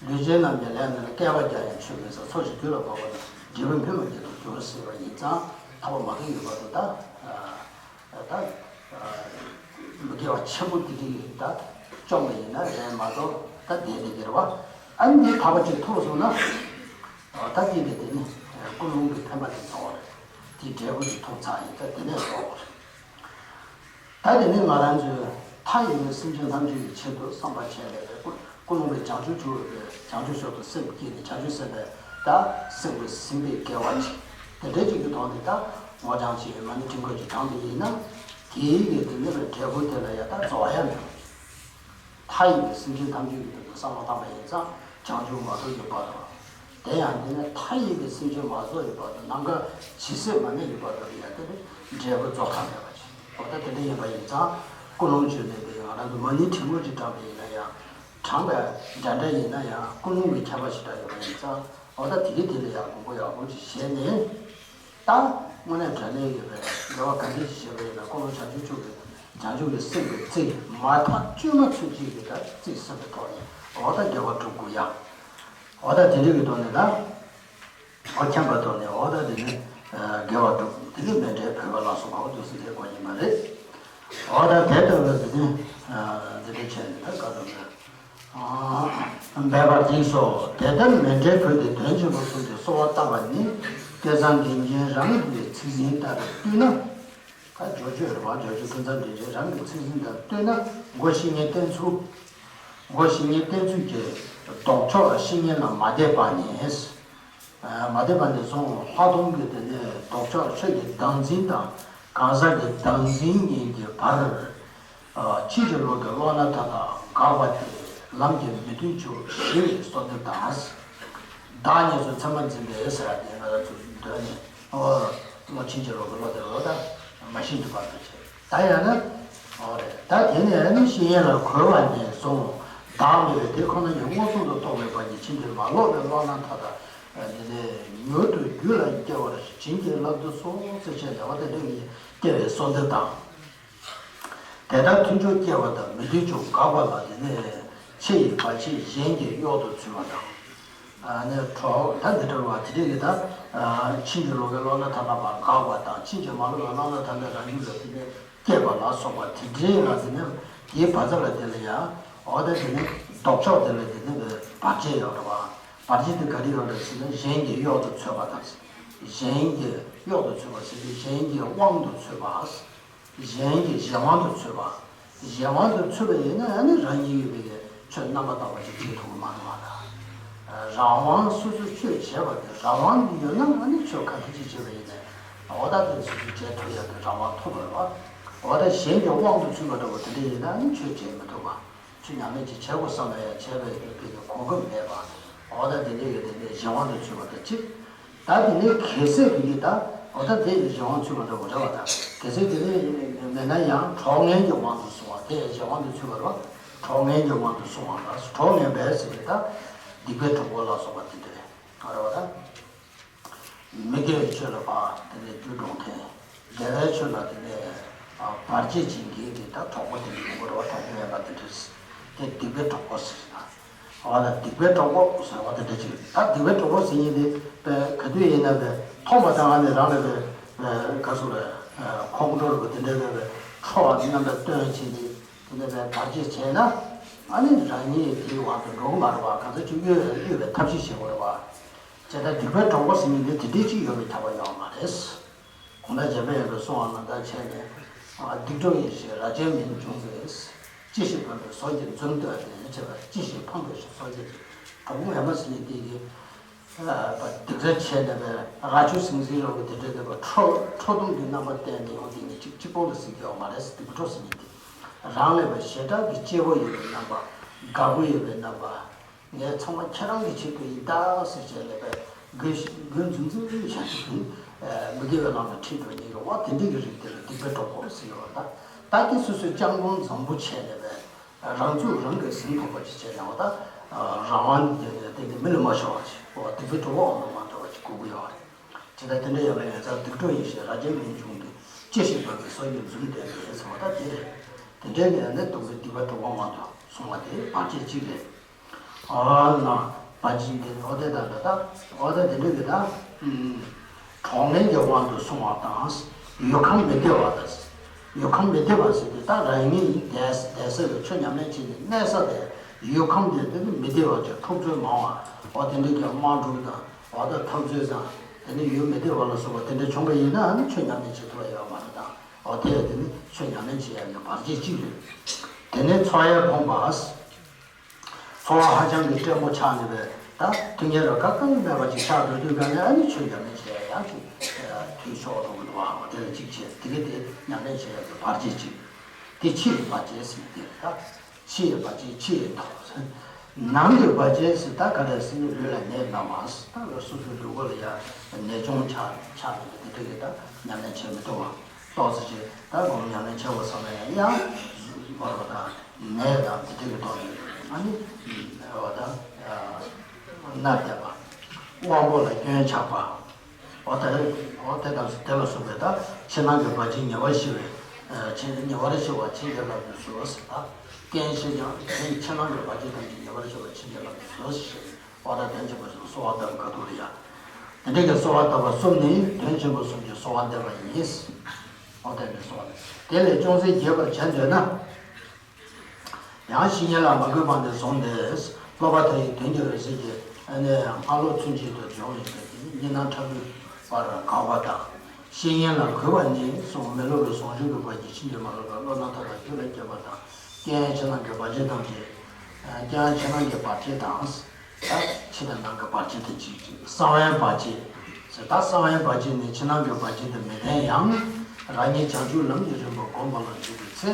ལུས་ཅན་རྣམས་ཀྱི་ལས་རྣམས་ལ། བསྐལ་པ་བརྒྱ་ཡང་ཆོད་མི་ཟ། ཚོགས་ཀྱི་དུས་ལ་བབ་པ་ན་འབྲས་བུ་སྨིན་པ་ཉིད་དུ་འགྱུར་ཟེར་བ་ཡིན་ཙང་ཐར་པ་མ་ཐོབ་ཡོད་པ་དེ་ད། ད། མི་དགེ་བ་ཆེན་པོ་དེ་དེ་ད་བཅོམ་པ་ཡིན་ན་རེད་མ་གཏོགས་ད་བསྡད་དེ་གི་རེད་བ། ཨ་ནི་འདི་ཐར་པ་ཅིག་ཐོབ་སོང་ན། ད་དེ་ནས་དེ་ནི་ཀུན་སློང་གི་འཕེན་པ་དེ་རྫོགས་རེད། དེ་འབྲས་བུ་དེ་ཐོབ་ཚར་ཡིན་ད་དེ་ནས་རྫོགས་རེད། ད་དེ་ནས་ང་རང་ཚོས་མཐའ་ཡས་པའི་སེམས་ཅན་ཐམས་ཅད་ཀྱི་ཆེད་དུ་བསམ་པ་བྱས་པའི་ཀུན་ཀུན་སློང་པའི་བྱང་ཆུབ་མཆོག་གི་བྱང་ཆུབ་མཆོག་ཏུ་སེམས་བསྐྱེད་ནས་བྱང་ཆུབ་སེམས་དཔའི་ད་སེམས་ཀྱི་ཟིན་པའི་དགེ་བ་ཅིག་དེ་འདྲའི་ཅིག་གི་ཐོག་ནས་ད་སྔོ་ལྗང་ཅིག་མ་ཎི་ཕྲེང་སྐོར་ཅིག་བགྲངས་པ་ཡིན་ན། དེའི་གི་དེ་ནས་པའི་འབྲས་བུ་དེ་ལ་ཡ་ད་རྫོགས་ཡ་མེད། མཐའ་ཡས་པའི་སེམས་ཅན་ཐམས་ཅད་ཀྱི་དོན་དུ་བསམ་བློ་བཏང་པ་ཡིན་ཙང་བྱང་ཆུབ་མ་རྫོགས་ཀྱི་བར་དུ། དེ་ཡང་དེ་ནི་མཐའ་ཡས་པའི་སེམས་ཅན་མ་རྫོགས་ཀྱི་བར་དུ་ནམ་མཁའ་ཇི་སྲིད་མ་གནས་ཀྱི་བར་དུ་ཡང་དེ་ནི་འབྲས་བུ་རྫོགས་ཁ་མེད་པ་ཅིག་འོ་ད་དེ་འདྲ་ཡིན་པ་ཡིན་ཙང་ཀུན་སློང་བཅོས་ནས་དེ་ང་རང་ཚོ་མ་ཎི་ཕྲེང་སྐོར་ཅིག་བགྲངས་པ་ཡིན་ན་ཡང་། བགྲངས་པའི་འདྲ་འདྲ་ཡིན་ན་ཡང་ཀུན་སློང་གི་ཁྱད་པར་ཞེ་དྲག་ཡོད་པ་ཡིན་ཙང་འོ་ད་དེ་གི་དེ་ལ་ཡང་དགོངས་པ་ཡག་པོ་ཅིག་བྱས་ནས། ད་དངོས་གནས་དྲང་གནས་ཡོད་པའི་དགེ་བ་ག་འདྲ་ཞིག་བྱས་པ་ཡིན་ན་ཀུན་སློང་བྱང་ཆུབ་མཆོག་གི་བྱང་ཆུབ་ཀྱི་སེམས་ཀྱི་རྩིས་མ་དག་བཅོས་མ་ཚུན་ཆད་ཀྱི་ད་རྩིས་ཟིན་པའི་ཐོག་ནས་འོ་ད་དགེ་བ་སྒྲུབ་དགོས་ཡ། འོ་ད་དེ་འདྲ་གི་ཐོག་ནས་ད་འོ་མཁྱེན་པའི་ཐོག་ནས་འོ་ད་དེ་ནི་དགེ་བ་སྒྲུབ་དེ་ནི་མཎྜལ་ཕུལ་བ་ལ་སོགས་པ་འོ་དུ་སྲིད་དེ་དགོས་ཡིན་པ་རེད། འོ་ད་དེ་ལྟ་བུ་དེ་ནི་འདི་འདྲ་བྱས་ནས་ད་བཀའ་གདམས་ལ། འབད་པ་འདི་སོ། དེ་ལྟར་མཎྜལ་ཕུལ་ཏེ་དོན་ཆེན་པོ་གསུམ་གྱི་གསོལ་བ་བཏབ་པ་ནི། ཀུན་བཟང་དྲིན་ཅན་རང་གི་ཚིག་ཟིན་ལྟར་བཏུལ་ན། ད་སྦྱོར་བརྗོད་རེད་བ། སྦྱོར་བརྗོད་ཀུན་བཟང་དྲིན་ཅན་རང་གི་ཚིག་ཟིན་ལྟར་བཏུལ་ན། སྒོ་བཞི་ལྔའི་བསྟན་ཚུལ། སྒོ་བཞི་ལྔའི་བསྟན་ཚུལ་གྱི་ལྡོག་ཕྱོགས་བཤེས་གཉེན་ལ་མ་དད་པ་ནི། མ་དད་པ་ནས་བཟུང་ལྷག་མཐོང་གི་དེ་ནས་ལྡོག་ཕྱོགས་ཆོས་ཀྱི་བདག་འཛིན་དང་གང་ཟག་གི་བདག་འཛིན་གཉིས་ཀྱི་བར། ཕྱིན་ཅི་ལོག་གི་ལོག་སྣང་མཐའ་དག་འགག་པ་སྟེ་ལམ་གྱི་མི་མཐུན་ཕྱོགས་ཞི་བའི་གསོལ་འདེབས་དང་། བདག་གཉིས་སུ་མཚན་མ་འཛིན་པའི་ཟེར་བ་དེ་ང་རང་ཚོ་འདོན་ནས་ཨོ་ཕྱིན་ཅི་ལོག་གི་བློ་དེ་ལོག་ད་མ་ཤེས་འདུག་པ་དང་བཅས། ད་ཡང་ན། འོ་རེད། ད་དེ་ནས་ནི་བཤེས་གཉེན་ལ་གུས་པ་ནས་བཟུང་བདག་མེད་པའི་དེ་ཁོ་ན་ཉིད་མངོན་སུམ་དུ་རྟོགས་པའི་བར་གྱི་ཕྱིན་ཅི་མ་ལོག་པའི་ལོག་སྣང་མཐའ་དག་འདི་ནས་མྱུར་དུ་རྒྱུད་ལ་སྐྱེ་བར་བྱིན་གྱིས་བརླབ་ཏུ་གསོལ་ཟེར་བྱས་ནས་འོ་དེ་འདྲ་གི་སྐྱེ་བའི་གསོལ་འདེབས་དང་། དེ་ལྟར་མཐུན་ཕྱོགས་སྐྱེ་བ་དང་མི་མཐུན་ཕྱོགས་འགག་པ་ལ་འདི་ནས་ཕྱི་ཡི་བར་ཆད་གཞན་གྱིས་གཡོག་ཏུ་ཚུད་པ་དང་། ནས་གྲོགས་ད་འདི་འདྲ་བ་དེ་འདྲ་གི་ད་ཕྱིན་ཅི་ལོག་གི་ལོག་སྣང་མཐའ་དག་པ་འགག་པ་དང་ཕྱིན་ཅི་མ་ལོག་པའི་ལོག་སྣང་མཐའ་དག་རང་རྒྱུད་ལ་དེ་ནས། སྐྱེས་པ་ལ་སོགས་པ་དེ་འདྲའི་ལ་དེ་ནི་དེའི་བར་མཚམས་ལ་དེ་ལ་ཡང་འོ་ད་དེ་ནི་ལྡོག་ཕྱོགས་དེ་ལ་དེ་ནི་བར་ཆད་ཡོད་རེད་བ། བར་ཆད་དེ་ག་རེ་ཡོད་རེད་ཟེར་ན་གཞན་གྱིས་གཡོག་ཏུ་ཚུད་པ་དང་། གཞན་གྱིས་གཡོག་ཏུ་ཚུད་པ་ཟེར་དུས་གཞན་གྱི་དབང་དུ་ཚུད་པ། གཞན་གྱི་གཞན་དབང་དུ་ཚུད་པ། གཞན་དབང་དུ་ཚུད་པ་ཡིན་ན་ཨ་ནི་རང་ཉིད་ཡོད་པའི་ཆོས་རྣམ་པར་དག་པ་ཅིག་བྱེད་ཐུབ་ཀྱི་མ་རེད་བ་ད། རང་དབང་སོ་སོས་ཆོས་བྱས་པ་དེ་རང་དབང་དུ་ཡོད་ན་ཨ་ནི་ཆོས་ག་འདྲ་ཅིག་བྱས་པ་ཡིན་ན། འོ་ད་དེ་སོ་སོས་བྱེད་ཐུབ་ཡག་གི་རང་དབང་ཐོབ་པ་རེད་བ། འོ་ད་གཞན་གྱི་དབང་དུ་ཚུད་པ་འདྲ་བོ་དེ་འདྲ་ཡིན་ན་ནི་ཆོས་བྱེད་མི་ཐུབ་པ། ཆོས་ཉམས་ལེན་ཅིག་བྱེད་དགོས་བསམ་ན་ཡང་བྱེད་པའི་གོ་སྐབས་མེད་པ། འོ་ད་དེ་འདྲ་ཡོད་དེ་འདྲ་གཞན་དབང་དུ་ཚུད་པ་དང་གཅིག་ད་དེ་ནས་གལ་སྲིད་དེ་གི་ད་འོ་ད་དེ་ཡི་གཞན་དབང་ཚུད་པ་འདྲ་བོ་རེད་བ་ད། གལ་སྲིད་དེ་ནས་མེད་ན་ཡང་གྲོགས་ངན་གྱི་དབང་དུ་སོང་བ་དེ་ཡི་གཞན་དབང་དུ་ཚུད་པ་རེད་བ། གྲོགས་ངན་གྱི་དབང་དུ་སོང་བ་ལ་གྲོགས་ངན་པས་ཟེར་ཏེ་ད་སྡིག་པའི་གྲོགས་པོ་ལ་སོགས་པ་དེ་འདྲ་རེད་བ་ད། མི་དགེ་བའི་ཆོས་ལ་བ་དེ་ནས་རྒྱུ་འགྲོ་མཁན། དགེ་བའི་ཆོས་ལ་དེ་ནས་བར་ཆད་བྱེད་མཁན་གྱི་ད་གྲོགས་པོ་དེ་འདྲ་ཡོང་གི་རེད་བ། གྲོགས་པོ་ཡོད་པ་དེ་འདྲ། དེ་སྡིག་པའི་གྲོགས་པོ་ཟེར་ན། འོ་ད་སྡིག་པའི་གྲོགས་པོ་ཟེར་བ་དེ་འདྲ་ཅིག་ད་སྡིག་པའི་གྲོགས་པོ་ཟེར་མཁན་དེ་པས་ག་དུས་ཡིན་ན་པས་མཐོང་བ་དང་ཨ་ནི་རང་ལ་པས་ག་སུ་ལ་ཁོང་ཁྲོ་རུ་དེ་འདྲ་པས་ཁྲོ་བ་རྣམ་པ་སྟོན་བྱས་ཏེ། དེ་འདྲ་བའི་བར་ཆད་བྱས་ན། ཨ་ནི་རང་ཉིད་དེའི་དབང་དུ་འགྲོ་གི་མ་རེད་བ། གང་ཟག་ཅིག་གཡོལ་གཡོལ་བའི་ཐབས་ཤེས་བྱེད་དགོས་རེད་བ། བྱས་ཙང་སྡིག་པའི་གྲོགས་པོ་ཟེར་མཁན་དེ་དེ་འདྲའི་ཅིག་ཡོད་པའི་ཁྱབ་པ་ཡོད་མ་རེད། གང་ལྟར་རྗེ་དཔལ་ཡོན་པས་གསུངས་པ་ནང་ལྟར་བྱས་ནས། སྡིག་གྲོགས་ཡིན་ཞེས་རྭ་ཅན་མིང་བྱུང་བས། ཅི་ཞིག་ཕམ་པའི་ཟོག་གི་འཛུམ་བསྟོད་དེ། བྱས་པ་ཅི་ཞིག་ཕམ་པའི་ཟོག་གི་གྲོགས་པོ་ངན་པ་ཟེར་མཁན་དེ་གི་སྡིག་ར་བྱས་ནས་པས་རྭ་ཅོ་སིང་སིང་རོ་གི་དེ་འདྲ་དེ་པ་ཁྲོ་ཁྲོ་གདུང་གི་རྣམ་པ་བསྟན་ནས་ཡོང་དེ་ནི་གཅིག་གཅིག་པོ་ལ་ཟེར་གྱི་ཡོད་མ་རེད། སྡིག་གྲོགས་ཟེར་མཁན་དེ་རང་ལས་པ་ཞེ་དྲག་གི་སྐྱེ་བོ་ཡོད་པའི་རྣམ་པ། དགའ་པོ་ཡོད་པའི་རྣམ་པ། ངས་ཚང་མ་ཁྱེད་རང་གི་ཆེད་དུ་ཡིན་ད་ཟེར་བྱས་ནས་པས་མགོ་མགོ་འཛུམ་འཛུམ་བྱས་ནས་མི་དགེ་བའི་ལམ་ལ་ཁྲིད་འགྲོ་མཁན་གྱི་བ་དེ་འདྲ་གི་རིགས་དེ་ལ་སྡིག་པའི་གྲོགས་པོ་ཟེར་གྱི་ཡོད་རེད། ད་ད་གི་སོ་སོའི་སྤྱང་གྲུང་འཛོམས་པོ་བྱས་ནས་པས། རང་ཚུགས་རང་གིས་ཟིན་ཐུབ་པ་ཅིག་བྱས་ནས་འོ་ད། རང་དབང་དེ་དེ་དེ་མི་ལ་མ་ཤོར་བ་ཅིག་འོ་སྡིག་པའི་གྲོགས་པོ་འོག་ཏུ་མ་འགྲོ་བ་ཅིག་དགོས་ཀྱི་ཡོད་རེད། ཇི་ལྟར་དེ་འདྲ་ཡོད་པའི་ཡོད་ཙང་སྡིག་གྲོགས་ཡིན་ཞེས་རྭ་ཅན་མིང་བྱུང་སྟེ། ཅི་ཞིག་ཕམ་པའི་ཟོག་གི་འཛུམ་བསྟོད་པས་ཟེར་བ་ད་དེ་རེད། དེ་འདྲའི་ནས་ནི་སྡིག་པའི་སྡིག་པ་གྲོགས་པོ་འོག་ཏུ་སོང་བ་དེ་བར་ཆད་གཅིག་རེད། འོ་ན་བར་ཆད་དེ་འོ་དེ་ད་ད་ད་འོ་ད་དེ་འདྲ་གི་ད། གྲོགས་ངན་གྱི་དབང་དུ་སོང་བ་དང་། ཡུལ་ཁམས་མི་བདེ་བ་དང་། ཡུལ་ཁམས་མི་བདེ་བ་ཟེར་དུས་ད་རང་ཉིད་བསྡད་བསྡད་ས་ལ་ཆོས་ཉམས་ལེན་བྱས་ནས་གནས་ས་དེ་ཡུལ་ཁམས་དེ་དེ་ནི་མི་བདེ་བ་དང་འཁྲུག་རྩོད་མང་བ་འོ་དེ་འདྲ་གི་དམག་འཁྲུག་དང་འོ་ད་འཐབ་རྩོད་དང་དེ་ནི་ཡུལ་མི་བདེ་བ་ལ་སོགས་པ་དེ་འདྲ་བྱུང་བ་ཡིན་ན་ནི་ཆོས་ཉམས་ལེན་བྱེད་ཐུབ་པ་ཡོད་མ་རེད་དང་འོ་དེ་ཡང་དེ་ནི་ཆོས་ཉམས་ལེན་བྱེད་ཡ་གི་བར་ཆད་གཅིག་རེད། དེ་ནས་འཚོ་བས་ཕོངས་པ། འཚོ་བ་ཧ་ཅང་གི་བཀྲེན་པོ་ཆགས་ནས་པས་ད་མཐུན་རྐྱེན་རོ་ཁ་གང་མེད་པ་ཅིག་ཆགས་འགྲོ་དུས་ག་ནས་ཨ་ནི་ཆོས་ཉམས་ལེན་བྱེད་ཡ་ཡང་ཅིག་དུས་ཤོར་འགྲོ་གི་འདུག་བ། འོ་དེ་ལ་གཅིག་བྱས་དེ་གི་དེ་ཉམས་ལེན་བྱེད་ཡ་གི་བར་ཆད་གཅིག་དེ་ཕྱི་ཡི་བར་ཆད་ཟེར་ནས་དེ་རེད་ད། ཕྱི་ཡི་བར་ཆད་ཕྱི་ཡི་དོགས། ནང་གི་བར་ཆད་ཟེར་ད་ག་རེ་ཟེར་ན་ལུས་ལ་ནད་ན་བ་ཟེར་ད་ལ་སོ་སོའི་ལུས་པོ་ལ་ཡ་ནད་བྱུང་ཆགས་ཆགས་ནས་དེ་འདྲ་གི་ད་ཉམས་ལེན་བྱེད་མི་ཐུབ་བ། ཏོག་ཙམ་ཅིག་ད་སྒོམ་ཉམས་ལེན་བྱེད་དགོས་བསམ་ན་ཡང་ཡང་བར་བ་དང་ནད་དང་དེ་འདྲ་གི་ཐོག་ནས་ཨ་ནི་འོ་ད་མནར་བསྡད་པ། དབང་པོ་ལ་སྐྱོན་ཆགས་པ། འོ་ད་འོ་དེ་དང་དེ་ལ་སོགས་པའི་ད་ཕྱི་ནང་གི་བར་ཆད་ཉེ་བར་ཞི་བའི་ཕྱི་ཉེ་བར་ཞི་བ་ཕྱིན་ཅི་ལོག་གི་ཟུར་ཟེར་ད་རྐྱེན་ཞེས་ཀྱང་དེ་ཕྱི་ནང་གི་བར་ཆད་ཐམས་ཅད་ཉེ་བར་ཞི་བ་ཕྱིན་ཅི་ལོག་གི་ཟུར་ཞེས། འོ་ད་དོན་ཆེན་པོ་གསུམ་གསོལ་བ་བཏབ་ཁ་ཐུག་ལ་ཡ། དེ་འདྲ་གི་གསོལ་བ་བཏབ་པ་གསུམ་ནི་དོན་ཆེན་པོ་གསུམ་གྱི་གསོལ་བ་འདེབས་པ་ཡིན། འོ་དེ་འདྲའི་གསོལ་བ་དེ་ལས་ཅུང་ཟད་རྒྱས་པར་བྱ་འདོད་ན། ཡང་བཤེས་གཉེན་ལ་མ་གུས་པ་ནས་བཟུང་སྟེ། སློབ་པ་དག་ཡིས་དོན་གྱི་འོད་ཟེར་གྱིས་ཨ་ནི་སྔ་ལོགས་ཚུན་ཆད་དུ་སྦྱོང་བའི་སྐད་ཀྱིས་གཉིས་སྣང་ཕྲ་མོའི་བར་འགག་པ་དང་། བཤེས་གཉེན་ལ་གུས་པ་ནས་བཟུང་མི་སློབ་པའི་ཟུང་འཇུག་གི་བར་གྱི་ཕྱིན་ཅི་མ་ལོག་པའི་བློ་སྣ་ཐག་པ་རྒྱུད་ལ་སྐྱེས་པ་དང་། རྐྱེན་ཕྱི་ནང་གི་བར་ཆད་ཐམས་ཅད། རྐྱེན་ཕྱི་ནང་གི་བར་ཆད་དང་། ད་ཕྱི་དང་ནང་གི་བར་ཆད་དེ་གཅིག་གཅིག་གསང་བའི་བར་ཆད་ཟེར། ད་གསང་བའི་བར་ཆད་ནི་ཕྱི་ནང་གི་བར་ཆད་དེ་མི་ལྡན་ཡང་། རང་ཉིད་བྱང་ཆུབ་ལམ་གྱི་རིམ་པ་སྒོམ་པ་ལ་འཇུག་པའི་ཚེ།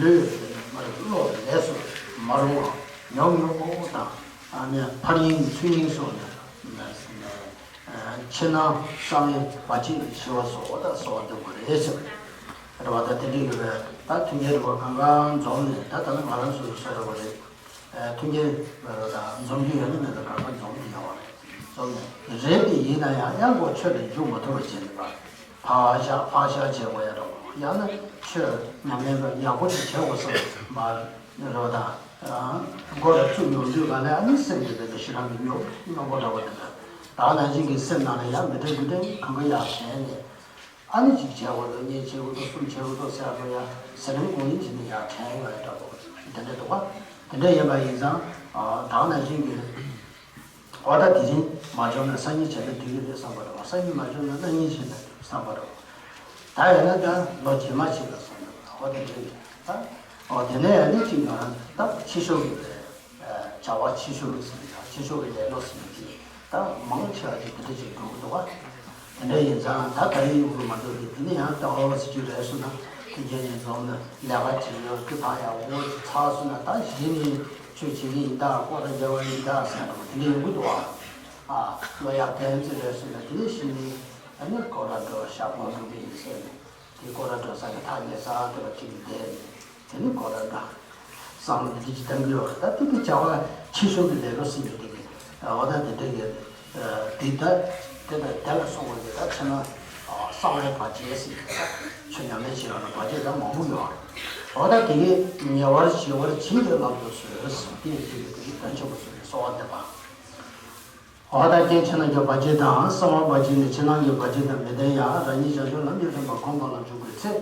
ལུས་དེ་ནི་མར་བློ་ལས་སུ་མ་རུང་བ་ཉོབ་ཉོབ་པོ་དང་། ཨ་ནི་ཕར་གཡེང་ཚུར་གཡེང་སོགས་ནས། ཕྱི་ནང་གསང་བའི་བར་ཆད་ཞི་བ་སོགས་ད་གསོལ་བ་འདེབས་དགོས་རེད་ཟེར། རེད་བ། ད་དེ་འདྲའི་ཡོད་པས་ད་མཐུན་རྐྱེན་རེད་བ། གང་གང་འཛོམས་ནས་ད་ད་ནི་ང་རང་སོ་སོ་སོ་རེད་བ་རེད། མཐུན་རྐྱེན་འཛོམས་རྒྱུ་ཡོད་ན་མེད་ན་གང་ག་འཛོམས་ཀྱི་ཡོད་པ་རེད། འཛོམས་ནས་རེད་དེ་ཡིན་ན་ཡང་ཡང་སྒོ་ཆོས་ལ་འཇུག་མ་ཐུབ་པ་བྱས་ནས་པ། ཕར་བཞག་ཕར་བཞག་བྱེད་དགོས་ཡ་འདྲ་བོ། ཡང་ན་ཆོས་ཉམས་ལེན་པ་ཡག་པོ་ཞིག་བྱེད་དགོས་བསམ་པ་རེད་བ་དང་། སྒོ་ལ་ཚུར་ཡོང་དུས་ག་ལ་ཨ་ནི་སེམས་ཀྱི་དེ་འདྲ་ཞེ་དྲག་གི་རྙོག་རྙོག་པོ་འདྲ་བོ་དེ་འདྲ། ད་ནང་བཞིན་གྱི་སེམས་ནང་ལ་ཡང་མི་འདྲ་མི་འདྲ་གང་ག་ཡར་དྲན་ནས། ཨ་ནི་གཅིག་བྱས་འོ་དོ་གཉིས་བྱས་འོ་དོ་གསུམ་བྱས་འོ་དོ་ཟེར་འགྲོ་ཡ། ཟེར་རིང་གོང་ཡིན་གྱི་ནི་ཡར་དྲན་ཡོང་ཡ་འདྲ་པོ་དེ་འདྲ་འདུག་པ། དེ་འདྲ་ཡིན་པ་ཡིན་ཙང་། ད་ནང་བཞིན་གྱི་འོ་ད་དེ་རིང་མ་བྱུང་ན་སང་ཉིན་བྱས་ན་འགྲིག་གི་རེད་བསམ་པ་འདྲ་པོ། སང་ཉིན་མ་བྱུང་ན་གནངས་ཉིན་བྱས་ན་འགྲིག་བསམ་པ་འདྲ་པོ། ད་ཡོད་ན་ད་ལོ་རྗེས་མ་བྱེད་ལ་བསམ་འདྲ་པོ། འོ་དེ་འདྲ་ཡིན་ད། འོ་དེ་ནས་ཡང་ནི་གཅིག་ང་རང་ད་ཕྱི་ཤོག་གི་རེད། བྱ་བ་ཕྱི་ཤོག་གི་ཟེར་ཡ། ཕྱི་ཤོག་གི་ལེ་ལོ་ཟེར་ཡ་དེ་ད་མང་ཆེ་བ་ཅིག་དེ་འདྲ་ཅིག་འགྲོ་གི་འདུག་པ། དེ་འདྲ་ཡིན་ཙང་ད་ད་རིང་ཡོང་གི་མ་འདུག་གི། དེ་ནི་ཡང་ལྟ་བ་ཟེར་རྒྱུ་རེད་སོང་ན་དེ་རྗེས་ནས་འཛོམས་ནས་ལས་ཀ་བྱེད་ཡོད་ཀི་ཕ་ཡ་འོ་ཚ་སོང་ན་ད་གཞི་ནས་ཆོས་བྱེད་ཀྱི་ཡིན་ད་སྐོར་ར་རྒྱག་པ་ཡིན་ད་ཟེར་འགྲོ་དེ་འདྲ་ཡོང་གི་འདུག་པ། ཨ་ལོ་ཡག་ཕན་ཚུན་རེད་སོང་ན་དེ་ནས་གཞི་ནས་ཨ་ནི་སྐོར་ར་འགྲོ་ཞག་པོ་འགྲོ་གི་ཡིན་ཟེར་ནས། དེ་སྐོར་ར་འགྲོ་ས་གི་ཐག་ཉེ་ས་དེ་བ་གཅིག་བསྡད་ནས་དེ་ནི་སྐོར་ར་འགྲོ། བསམ་བློ་འདི་འདྲ་ཅིག་གཏང་གི་ཡོད་རེད། ད་དེ་གི་བྱ་བ་ཕྱི་ཤོག་གི་ལས་ལོ་ཟེར་ཡོད་དེ་གི་འོ་ད་དེ་འདྲ་གི་དེ་ད་ དེ་དང་དེ་ལ་སོགས་པ་དེ་དག་ཕྱི་ནང་གསང་བའི་བར་ཆད་ཟེར་གྱི་ཆོས་ཉམས་ལེན་བྱེད་ཡག་ལ་བར་ཆད་དག་མང་པོ་ཡོད་རེད། འོ་ད་དེ་གས་ཉེ་བར་ཞི་བར་བྱིན་གྱིས་བརླབ་ཏུ་གསོལ་ཟེར་དེ་ཡི་དེ་གས་དེ་གས་དོན་ཆེན་པོ་གསུངས་ནས་གསོལ་བ་འདེབས་པ། འོ་ད་རྐྱེན་ཕྱི་ནང་གི་བར་ཆད་དང་། གསང་བ་བར་ཆད་ནི་ཕྱི་ནང་གི་བར་ཆད་དང་མི་ལྡན་ཡང་། རང་ཉིད་བྱང་ཆུབ་ལམ་གྱི་རིམ་པ་གོམས་པ་ལ་འཇུག་པའི་ཚེ།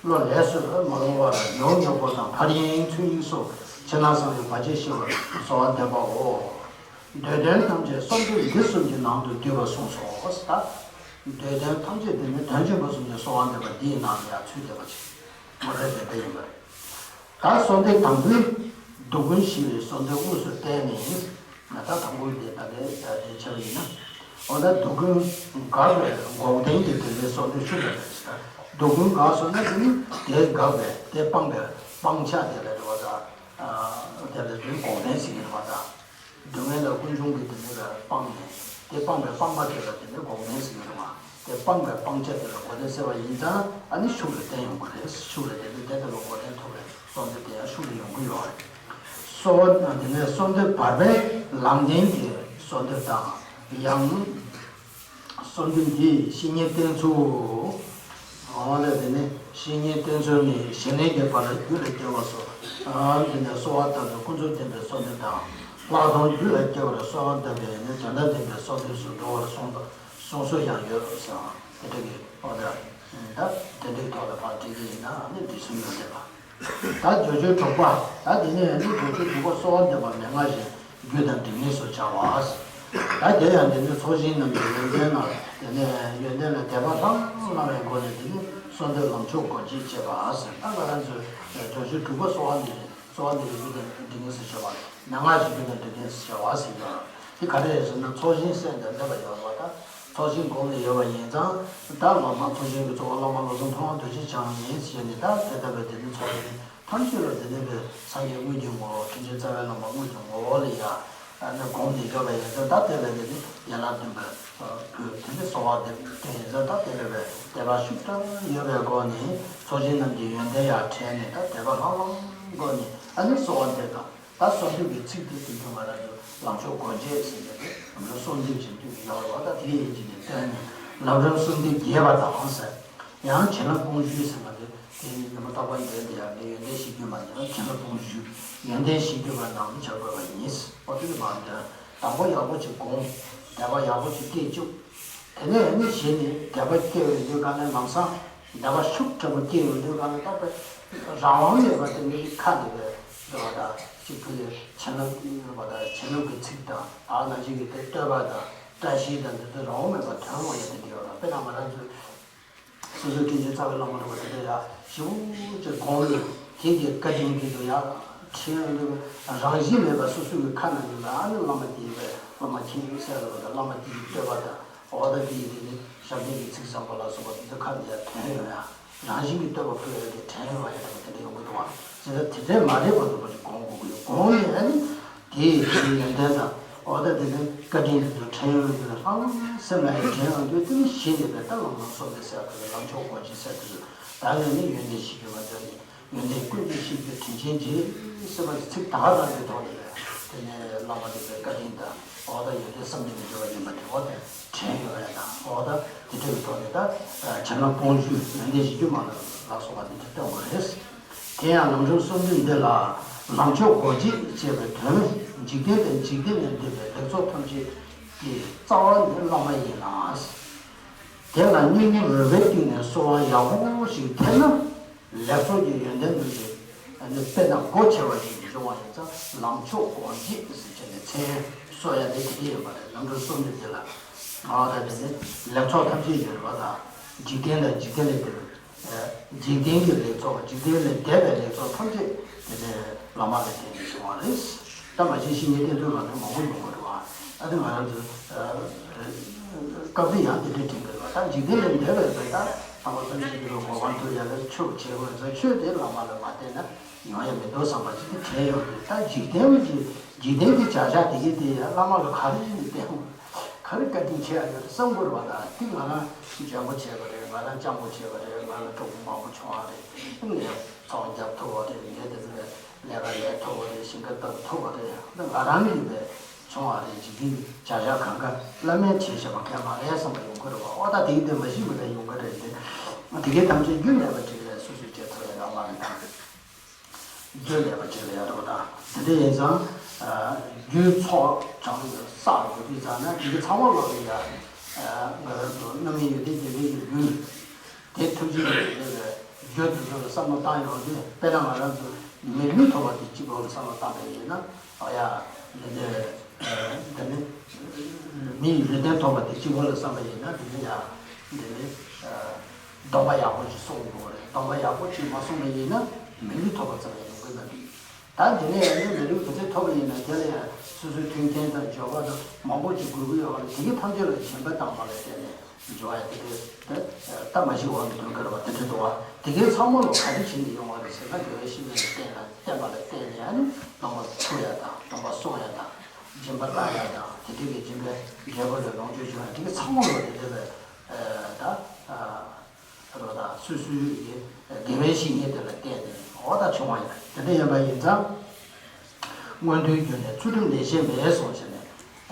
བློ་ལས་སུ་མ་ལོག་པར་ཉོག་ཉོག་པོ་དང་། ཕར་གཡེང་ཚུར་གཡེང་སོགས་ཕྱི་ནང་གསང་བའི་བར་ཆད་ཞི་བར་གསོལ་བ་འདེབས་པའོ། འདོད་དོན་ཐམས་ཅད་གསོལ་འདེབས་འདི་གསུམ་གྱི་ནང་དུ་འདུས་པར་གསུངས་སོ། ད་འདོད་དོན་ཐམས་ཅད་དེ་ནི་དོན་ཆེན་པོ་གསུམ་གྱི་གསོལ་བ་འདེབས་པ་འདིའི་ནང་ལ་ཡང་ཚུད་བསྡད་པ་ཅིག་ངོ་སྤྲོད་དེ་འདྲ་ཡིན་པ་རེད། ད་གསོལ་འདེབས་དང་པོའི་སྡུག་ཀུན་ཞི་བའི་གསོལ་འདེབས་དངོས་སུ་བསྟན་ནས། ད་ལྟ་དང་པོ་འདི་ད་ལྟའི་རེ་ཆེ་བ་ཡིན་ན། འོ་ད་སྡུག་ཀུན་དགག་པའི་འགོག་བདེན་གྱི་དེ་འདྲའི་གསོལ་འདེབས་ཤུགས་ལ་རེད་ཟེར། སྡུག་ཀུན་དགག་སོང་ན་དེ་ནི་དེ་དགག་པའི་དེ་སྤང་པའི་སྤང་བྱ་དེ་ལ་རེད་བ་ད། དེ་ལ་དེ་འགོག་བདེན་ཟེར་གྱི་རེད་བ་ད། སྡུག་བསྔལ་ལ་ཀུན་འབྱུང་གི་དེ་འདྲའི་སྤངས་ནས་དེ་སྤངས་པའི་སྤངས་པ་དེ་ལ་དེ་འདྲའི་འགོག་བདེན་ཟེར་གྱི་རེད་བ། དེ་སྤངས་པའི་སྤང་བྱ་དེ་ལ་འགོག་བདེན་ཟེར་བ་ཡིན་ཙང་ཨ་ནི་ཤུགས་ལ་བསྟན་ཡོང་གི་རེད། ཤུགས་ལ་དེ་ནི་དེ་ལྟ་བུ་འགོག་བདེན་ཐོབ་པའི་གསོལ་འདེབས་དེ་ཡང་ཤུགས་ལ་ཡོང་གི་ཡོད་རེད། གསོལ་དེ་ནས་གསོལ་འདེབས་བར་པའི་ལམ་བདེན་གྱི་གསོལ་འདེབས་དང་། ཡང་གསོལ་འདེབས་འདིས་བཤེས་གཉེན་བསྟེན་ཚུལ། འོ་ལ་དེ་ནས་བཤེས་གཉེན་བསྟེན་ཚུལ་ནི། ཞི་གནས་ཀྱི་བར་རྒྱུད་ལ་སྐྱེ་བ་སོགས་དེ་ནས་གསོལ་བ་བཏབ་པའི་ཀུན་རྫོབ་བདེན་པའི་གསོལ་འདེབས་དང་། ལྷག་མཐོང་རྒྱུད་ལ་སྐྱེ་བར་གསོལ་བ་བཏབ་པས་ནི་དོན་དམ་བདེན་པའི་གསོལ་འདེབས་སུ་འགྲོ་བར་གསུངས་གསུངས་སྲོལ་ཡང་ཡོད་ཟེར་བ་དེ་འདྲ་གི། འོ་ད་ད་དེ་འདྲའི་ཐོག་ལ་ཕར་བྲིས་ཀྱི་ཡིན་ན་ནི་འབྲི་སྲོལ་ཡོད་བསྡད་པ། ད་སྦྱོར་སྤྱོད་དྲུག་པ། ད་དེ་ནས་ནི་སྦྱོར་སྤྱོད་དྲུག་པ་གསོལ་བ་འདེབས་པ་མན་ངག་བཞིན་རྒྱུད་དང་འབྲེལ་ངེས་སུ་བྱ་བ། ད་དེ་ཡང་དེ་ནི་ཚོགས་ཞིང་རྣམས་ཀྱི་ཡོན་ཏན་ལ་དེ་ནས་ཡོན་ཏན་ལ་དད་པ་ལྷང་ལྷང་བའི་སྒོ་ནས་དེ་ནི་གསོལ་འདེབས་ལམ་མཆོག་སྒོ་འབྱེད་ཅེས་པ་ཟེར། ད་ང་རང་ཚོའི་སྦྱོར་སྤྱོད་དྲུག་པ་གསོལ་བ་འདེབས་གསོལ་བ་འདེབས་རྒྱུད་དང་འབྲེལ་ངེས་སུ་བྱ་བ། མན་ངག་བཞིན་རྒྱུད་དང་འབྲེལ་ངེས་སུ་བྱ་བ་ཟེར་གྱི་ཡོད། དེ་ག་རེ་རེད་ཟེར་ན་ཚོགས་ཞིང་གསན་དང་འདེབས་པ་ཡོད་རེད་བ། ད་ཚོགས་ཞིང་སྒོམ་ནས་ཡོད་པ་ཡིན་ཙང་། ད་སློབ་མ་ཚོགས་ཞིང་གི་གཙོ་བོ་བླ་མ་བློ་བཟང་མཐོང་བ་རྡོ་རྗེ་འཆང་ཡིན་ཞེས་ནས། ད་དེ་ལྟ་བུའི་དེ་ནི་ཚོགས་ཞིང་ཐམས་ཅད་ལ་དེ་ནི་བའི་སངས་རྒྱས་དངོས་ཀྱི་ངོ་བོ། མཁན་ཆེན་རྩ་བའི་བླ་མ་དངོས་ཀྱི་ངོ་བོ་ལ་ཡང་ཨ་ནི་སྒོམ་ནས་ཡོད་པ་ཡིན་ཙང་། ད་དེ་ལ་དེ་ནི་ཡན་ལག་བདུན་པའི་བོད་དེ་ནི་གསོལ་བ་འདེབས་དེ་ཡིན་ཙང་། ད་དེ་ལ་བའི་དད་པ་ཤུགས་དྲག་ཡོད་པའི་སྒོ་ནས་ཚོགས་ཞིང་རྣམས་ཀྱི་ཡོན་ཏན་ཡར་དྲན་ནས། ད་དད་པ་ལྷང་ལྷང་སྒོ་ནས་ཨ་ནི་གསོལ་བ་འདེབས་དང་། ད་གསོལ་འདེབས་ཀྱི་ཚིག་དེ་དེ་ཚོ་ང་རང་ཚོ་ལམ་མཆོག་སྒོ་འབྱེད་ཟེར་ནས་ང་ཚོ་གསོལ་འདེབས་ཀྱི་མདུན་གྱི་ཡོད་རེད་བ། ད་དེ་ཡིན་གྱི་ནས་བསྟན་ནས་ལམ་རིམ་གསོལ་འདེབས་རྒྱས་པ་དང་ཟེར། ཡང་བྱིན་རླབས་སྤོང་གཞུག་ཟེར་བ་དེ་དེ་ནི་ཉི་མ་རྟག་པར་འདོན་དེ་ཡང་ནི་ཡོན་ཏན་གཞིར་གྱུར་པ་ནི་བྱིན་རླབས་སྤོང་གཞུག་ཡོན་ཏན་གཞིར་གྱུར་པ་རྣམས་བྱ་དགོས་པ་ཡིན། འོ་དེ་ནི་མ་འདོན། དང་པོ་ཡག་པོ་ཅིག་སྒོམ། དད་པ་ཡག་པོ་ཅིག་སྐྱེ་བཅུག་དེ་ནས་ནི་གཞི་ནས་དད་པ་སྐྱེ་ཡོང་དུས་ག་ནས་ལམ་སང་དད་པ་ཤུགས་དྲག་པོ་སྐྱེ་ཡོང་དུས་ག་ནས་རྟག་པར་རང་དབང་མེད་པ་དེ་ནི་ཁ་ནས་བས་འདྲ་བ་དང་གཅིག་པུ་ལས་བྱིན་རླབས་པ་དང་བྱིན་རླབས་ཀྱི་ཚིག་དང་ཨ་ན་གཅིག་གི་དེ་བསྟོད་པ་དང་བཀྲ་ཤིས་དང་འདི་ཚོ་རང་དབང་མེད་པ་དོན་དངོས་ཡོད་དེ་འདྲ་ཡོད་ར། དཔེར་ན་ང་རང་ཚོས་སོ་སོའི་དྲིན་ཅན་རྩ་བའི་བླ་མ་རེད་པ་དེ་འདྲ་ཡ་ཞིབ་ཅིག་གོང་ནས་དེ་གི་བཀའ་དྲིན་གྱི་དུ་ཡ་དྲན་ཡོང་དུས་རང་བཞིན་མེད་པ་སོ་སོའི་གི་ཁ་ན་ཡོད་ལ་ཨ་ནི་བླ་མ་དེ་ཡིན་པས་བླ་མ་མཁྱེན་ཡོད་ཟེར་ལ་བ་དང་བླ་མ་དེ་ཡི་བསྟོད་པ་དང་། འོ་ད་དེ་ཡི་དེ་ནི་ཞབས་བརྟན་གྱི་ཚིག་བཟང་པོ་ལ་སོགས་པ་དེ་ཚོ་ཁ་ནས་ཡར་ཐོན་ཡོང་ཡ། རང་བཞིན་གྱིས་བསྟོད་པ་ཕུལ་ཡ་དེ་དྲན་ཡོང་བ་ཡ་དང་དེ་འདྲ་ཡོང་གི་འདུག་བ། ཇི་ལྟར་དེ་འདྲའི་མ་རེད་པ་འདུག་པ་ཞིག་གོང་དགོས་ཀྱི་ཡོད། གོང་ནས་ཨ་ནི་དེ་ཡི་དེ་ནི་ཡོན་ཏན་དང་འོ་ད་དེ་ནི་བཀའ་དྲིན་དེ་ཚོ་དྲན་ཡོང་དུས་ལྷང་ལྷང་སེམས་ལ་ཡ་དྲན་ཡོང་དུས་དེ་ནི་གཞི་ནས་པའི་ད་ལམ་ལམ་སོགས་པའི་ཟེར་དུས་ལམ་མཆོག་སྒོ་འབྱེད་ཟེར་དུས་ད་ནས་ནི་ཡོན་ཏན་ཞིག་གི་མ་ཚད་ནི། ཡོན་ཏན་ཀུན་གྱི་གཤིས་ཀྱི་དྲིན་ཅན་རྗེ། ཟེར་བ་གི་ཚིག་ད་ག་རང་གི་ཐོག་ནས་རེད། དེ་ནས་བླ་མ་དེ་ཚོའི་བཀའ་དྲིན་དང་འོ་ད་ཡོན་ཏན་བསམ་གྱིས་མི་ཁྱབ་པ་ཡིན་པ་དེ་འོ་དེ་དྲན་ཡོད་པ་དང་། འོ་ད་དེ་འདྲ་གི་ཐོག་ནས་ད་བྱིན་རླབས་སྤོང་གཞུག་ཡོན་ཏན་གཞིར་གྱུར་མ་ལ་ལ་སོགས་པ་དེ་འདྲ་སྟོན་དགོས་རེད། དེ་ཡང་ལམ་རིམ་གསུམ་འདི་འདི་ལ་ལམ་མཆོག་སྒོ་འབྱེད་ཅེས་པའི་དོན། འཇིག་རྟེན་དང་འཇིག་རྟེན་ལས་འདས་པའི་ལེགས་ཚོགས་ཐམས་ཅད་ཀྱི་རྩ་བ་ནི་བླ་མ་ཡིན་ལ། དེ་ལ་སྙིང་རུས་པའི་གཏིང་ནས་གསོལ་བ་ཡག་པོ་ཞིག་འདེབས་ན། ལེགས་ཚོགས་ཀྱི་ཡོན་ཏན་རྣམས་ཀྱི་ནི་དཔེར་ན་སྒོ་ཕྱེ་བ་ཞིག་འབྱུང་བ་ཡིན་ཙང་ལམ་མཆོག་སྒོ་འབྱེད་ཟེར་བྱས་ནས་མཚན་གསོལ་ཡ་དེ་དེ་ཡིན་པ་རེད། ལམ་རིམ་གསུམ་ནི་དེ་ལ་ང་བ་དང་དེ་ནི་ལེགས་ཚོགས་ཐམས་ཅད་ཡོད་པ་དང་། འཇིག་རྟེན་དང་འཇིག་རྟེན་ལས་འདས་པའི་འཇིག་རྟེན་གྱི་ལེགས་ཚོགས་འཇིག་རྟེན་ལས་འདས་པའི་ལེགས་ཚོགས་ཐམས་ཅད་དེ་ནི་བླ་མ་ལ་བརྟེན་ནས་བྱུང་བ་རེད། ད་མ་གཞི་བཤེས་གཉེན་བསྟེན་ཚུལ་ལ་ནི་མང་པོ་ཡོང་གི་འདུག་ཨ། ཨ་ནི་ང་རང་ཚོ་སྐབས་དེ་ཡང་དེ་འདྲའི་དྲན་གྱི་འདུག་ད་འཇིག་རྟེན་ལས་འདས་པའི་བོད་ད་ལྷག་པར་དུ་ཅིག་གི་གོ་འཕང་ཐོབ་ཡ་ལ་ཆོས་བྱེད་དགོས་ཟེར། ཆོས་དེ་བླ་མ་ལ་མ་བརྟེན་ན་ཡོང་ཡ་མི་འདུག་བསམ་པ་ཅིག་དེ་དྲན་ཡོང་དུས། ད་འཇིག་རྟེན་གྱི་འཇིག་རྟེན་གྱི་བྱ་བཞག་དེ་གའི་དེ་ཡང་བླ་མ་ལ་ག་རེ་ཡིན་བསྟན་ག་རེ་བཀའ་དྲིན་ཆེ་ཡ་ཡོད་རེད་བསམ་དགོས་རེད་བ། ད་དེ་ང་རང་འཇོན་པོ་བྱས་པ་རེད། ང་རང་སྤྱང་པོ་བྱས་པ་རེད། ང་ལ་གྲོགས་པོ་མང་པོ་བྱུང་བ་རེད། ངས་ཚོང་རྒྱབ་ཐུབ་པ་རེད། ངས་དེ་ཚོ་ལས་ཀ་ལས་ཐུབ་པ་རེད། ཞིང་ཁ་བཏབ་ཐུབ་པ་རེད། ད་ང་རང་གིས་བས་ བྱུང་བ་རེད། འཇིག་རྟེན་གྱི་བྱ་བྱ་གང་ག་བླ་མས་བྱས་བཞག་པ་གང་མ་རེད་བསམ་པ་ཡོང་གི་རེད་བ། ཨོ་ད་དེའི་དོན་མ་ཤེས་མི་འདྲ་ཡོང་གི་རེད་དེ། དེ་གའི་ཐམས་ཅད་རྒྱུ་མེད་པར་བྲིས་ལས་སོ་སོས་བྱས་ཐུབ་ཡ་རག་མ་རེད་དང་། རྒྱུ་མེད་པར་བྲིས་ལས་ཡ་རོགས་དང་། དེ་འདྲ་ཡིན་ཙང་། རྒྱུ་ཚོགས་དྲངས་བསགས་དགོས་དུས་ཙང་ན་དེ་གའི་ཚང་མ་ལོག་ཡིན་ཡ། ང་རང་ཚོ་རྣམ་སྨིན་ཡོན་ཏན་རྒྱས་འབྲིང་གི་རྒྱུ། དེ་ཐུགས་རྗེ་ཆེ་ཞེས་པའི་རྒྱུ་དེ་ཚོ་ལ་བསམ་བློ་བཏང་ཡོང་དུས། དཔེར་ན་ང་རང་ཚོ་མིག་མི་ཐོབ་པ་དེ་གཅིག་པོ་ལ་བསམ་བློ་བཏང་པ་ཡིན་ན། ཨ་ཡ། འདི་ནི་འདི་ནི་མིའི་ལུས་རྟེན་ཐོབ་པ་དེ་གཅིག་པོ་ལ་བསམ་པ་ཡིན་ན། འདི་ནི་ཡ། འདི་ནི་སྡོམ་པ་ཡག་པོ་ཞིག་བསྲུང་དགོས་རེད། སྡོམ་པ་ཡག་པོ་ཞིག་མ་བསྲུངས་པ་ཡིན་ན་མི་ལུས་ཐོབ་པ་ཙམ་ཡང་ཡོང་གི་མ་རེད། ད་འདི་ནས་ཡང་ནི་མི་ལུས་ག་ཚོད་ཐོབ་པ་ཡིན་ན་དེ་ལ་ཡང་སོ་སོའི་མཐུན་རྐྱེན་དང་འབྱོར་པ་དང་མང་པོ་ཅིག་དགོས་ཀྱི་ཡོད་པ་རེད། དེ་གའི་ཐམས་ཅད་ལ་སྦྱིན་པ་བཏང་བ་ལ་བརྟེན་ནས་འབྱོར་བ་དེ་འདྲའི་དེ་ལྟ་མ་ཤེས་འོག་ཏུ་འདོན་དགོས་པ་དེ་འདྲ་འདུག་བ། དེ་གའི་ཚང་མ་ལ་ག་རེ་བྱས་ནས་ཡོང་བ་རེད་ཟེར་ན། དགེ་བའི་བཤེས་གཉེན་ལ་བསྟེན་ལ་བསྟེན་པ་ལ་བརྟེན་ནས་ཨ་ནི་སྡོམ་པ་ཚུགས་ཡ་དང་སྡོམ་པ་བསྲུང་ཡ་དང་སྦྱིན་པ་བཏང་ཡ་དང་། དེ་འདྲའི་གི་སྦྱིན་པའི་འབྲས་བུ་ལ་ལོངས་སྤྱོད་བྱུང་ཡ། དེ་གའི་ཚང་མ་ལ་དེ་འདྲ་བའི་ད། རོ་དང་སོ་སོའི་དགེ་བའི་བཤེས་གཉེན་དེ་ལ་བརྟེན་ནས། འོ་ད་བྱུང་བ་ཡིན། དེ་འདྲ་ཡིན་པ་ཡིན་ཙང་། མངོན་མཐོའི་རྒྱུ་ནི་ཚུལ་ཁྲིམས་ལས་གཞན་མེད་གསུངས་བྱས་ནས།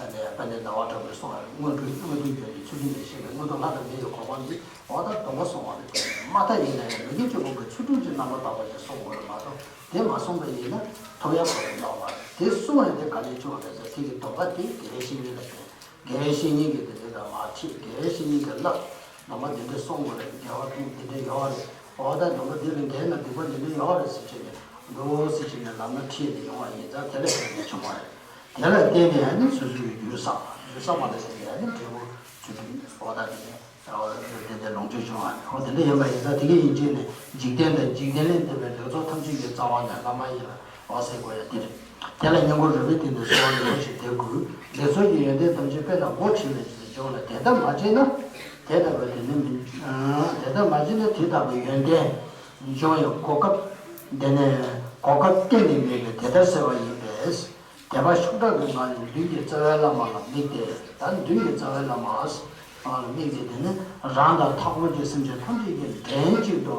ཨ་ནི་དཔལ་ལྡན་ཟླ་བ་གྲགས་པས་གསུངས་པ་རེད། མངོན་མཐོའི་མངོན་མཐོའི་རྒྱུ་ནི་ཚུལ་ཁྲིམས་ལས་གཞན་མེད། མངོན་མཐོ་ལྷ་དང་མི་ཡི་གོ་འཕང་འདི། འོ་ད་སྡོམ་པ་བསྲུང་བ་ལ་བརྟེན་ནས། མ་མཐའ་ཡིན་ན་ཡང་མི་དགེ་བཅུ་སྤོང་གི་ཚུལ་ཁྲིམས་ཀྱི་རྣམ་པར་དག་པ་ཞིག་བསྲུང་དགོས་རེད་མ་གཏོགས། དེ་མ་བསྲུངས་པ་ཡིན་ན་ཐོབ་ཡ་གོ་རེ་ལོག་པ་རེད། དེ་བསྲུང་བ་དེ་ག་ལས་བྱུང་བ་རེད་ཟེར། དེ་གི་སྡོམ་པ་དེ་དགེ་བའི་བཤེས་གཉེན་ལ་བརྟེན། དགེ་བའི་བཤེས་གཉེན་གྱིས་དེ་འདྲ་དང་མ་ཁྲིད། དགེ་བའི་བཤེས་གཉེན་གྱིས་བསླབ། སྡོམ་པ་འདི་འདྲ་བསྲུང་དགོས་རེད། དགེ་བ་ཕུང་འདི་འདྲ་ཡོད་རེད། འོ་ད་སྡོམ་པ་འདི་ལས་འགལ་ན་སྡིག་པ་འདི་འདྲ་ཡོད་རེད་ཟེར་བྱས་ནས་འདུག་ཟེར་བྱས་ནས་ལམ་སྣ་ཁྲིད་ནས་ཡོང་བ་ཡིན་ཙང་། དེ་ལས་ཕན་ཐོགས་བྱུང་བ་རེད། དེ་ལ་བརྟེན་ནས་ཨ་ནི་སོ་སོའི་རྒྱུད་བསགས་པ། རྒྱུད་བསགས་པ་ལ་བརྟེན་ནས་ཨ་ནི་འབྲས་བུ་ཚུལ་ཁྲིམས། འོ་ད་དེ་ནས་འོ་དེ་འདྲ་ལོངས་སྤྱོད་བྱུང་བ་རེད། འོ་དེ་འདྲ་ཡིན་པ་ཡིན་ཙང་། དེ་ག་ཡིན་བྱས་ནས་འཇིག་རྟེན་དང་འཇིག་རྟེན་ལས་འདས་པའི་ལེགས་ཚོགས་ཐམས་ཅད་ཀྱི་རྩ་བ་ནི་བླ་མ་ཡིན་ལ། འོ་ཟེར་དགོས་ཡ་དེ་རེད། དེ་ལ་སྙིང་པོ་རོལ་པའི་སྟེང་དུ་གསོལ་བ་འདེབས་པ་ཞིག་དེ་དགོས། ལེགས་ཚོགས་ཀྱི་ཡོན་ཏན་ཐམས་ཅད་དཔེར་ན་སྒོ་ཕྱེ་ལས་ཀྱི་འབྱུང་ལ། དེ་ལྟར་མ་བྱས་ན་དེ་ལྟ་བུ་དེ་ནི་མི། དེ་ལྟར་མ་བྱས་ན་དེ་ལྟ་བུའི་ཡོན་ཏན་འབྱུང་བའི་གོ་སྐབས། དེ་ནི་གོ་སྐབས་གཏན་ནས་མེད་པས་དེ་ལྟར་ཟེར་བ་ཡིན་པས། དད་པ་ཤུགས་དྲག་གི་ངང་ནས་མདུན་གྱི་རྩ་བའི་བླ་མ་ལ་དམིགས་ཏེ། ད་མདུན་གྱི་རྩ་བའི་བླ་མ་ལ་དམིགས་ཏེ། དེ་ནི་རང་དང་མཐའ་འཁོར་གྱི་སེམས་ཅན་ཐམས་ཅད་ཀྱི་འདྲེན་གཅིག་ཏུ།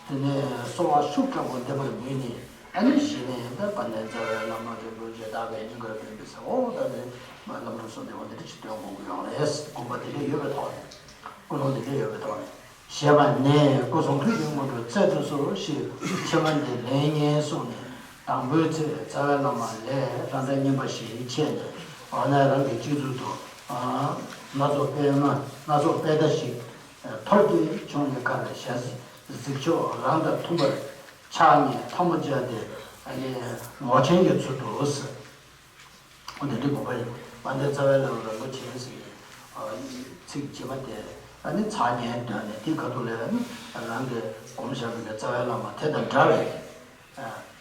དེ་ནས་གསོལ་བ་ཤུགས་དྲག་པོ་འདེབས་པར་མོས་ནས། ཨ་ནི་གཞི་ནས་ད་དཔལ་ལྡན་རྩ་བའི་བླ་མ་རིན་པོ་ཆེ་བདག་གིས་སྙིང་གར་དགོངས་པའི་ས། འོ་ད་དེ་བླ་མ་རུ་སོང་སྟེ་འོ་འདི་འདྲ་ཅིག་སྟོན་དགོས་ཀྱི་ཡོད་རེད། དགོངས་པ་དེ་འདྲ་ཡོད་པའི་ཐོག་ནས། ཀུན་སློང་དེ་འདྲ་ཡོད་པའི་ཐོག་ནས། ཞེས་པ་ནས་སྐུ་གསུང་ཐུགས་ཀྱི་དངོས་གྲུབ་སྩལ་དུ་གསོལ་ཞེས་མཆོད་པ་འདི་ལེན་སྙིང་གསུངས་ནས། དང་པོའི་ཚེ་རྩ་བའི་བླ་མ་ལས་རང་སྒྲ་སྙན་པ་ཞིག་ཆད་ནས། འོ་ན་རང་གི་སྤྱི་གཙུག་ཏུ་སྣ་ཚོགས་པད་མ། སྣ་ཚོགས་པད་ཟླ་ཞིག་ཐོར་གྱིས་ཕྱུང་ནས་ཁར་ཞལ་གཟིགས་མཆོག་རང་དང་མཐུན་པར་ཕྱག་གཉིས་ཐལ་མོ་སྦྱར་ཏེ་ངོ་ཆེན་གྱི་ཚུལ་དུ། འོ་དེ་འདྲའི་དགོངས་པ་ཡིན། དཔལ་ལྡན་རྩ་བའི་བླ་མ་རིན་པོ་ཆེ་ཟེར་བའི་ཚིག་རྗེས་མ་དེ་ཨ་ནི་ཚར་ཉན་འདོན་ནས། དེ་ཁ་ཐུག་ལ་ཨ་ནི་རང་གིས་སྒོམ་བཞག་པའི་རྩ་བའི་བླ་མ་དེ་དང་འདྲ་བའི།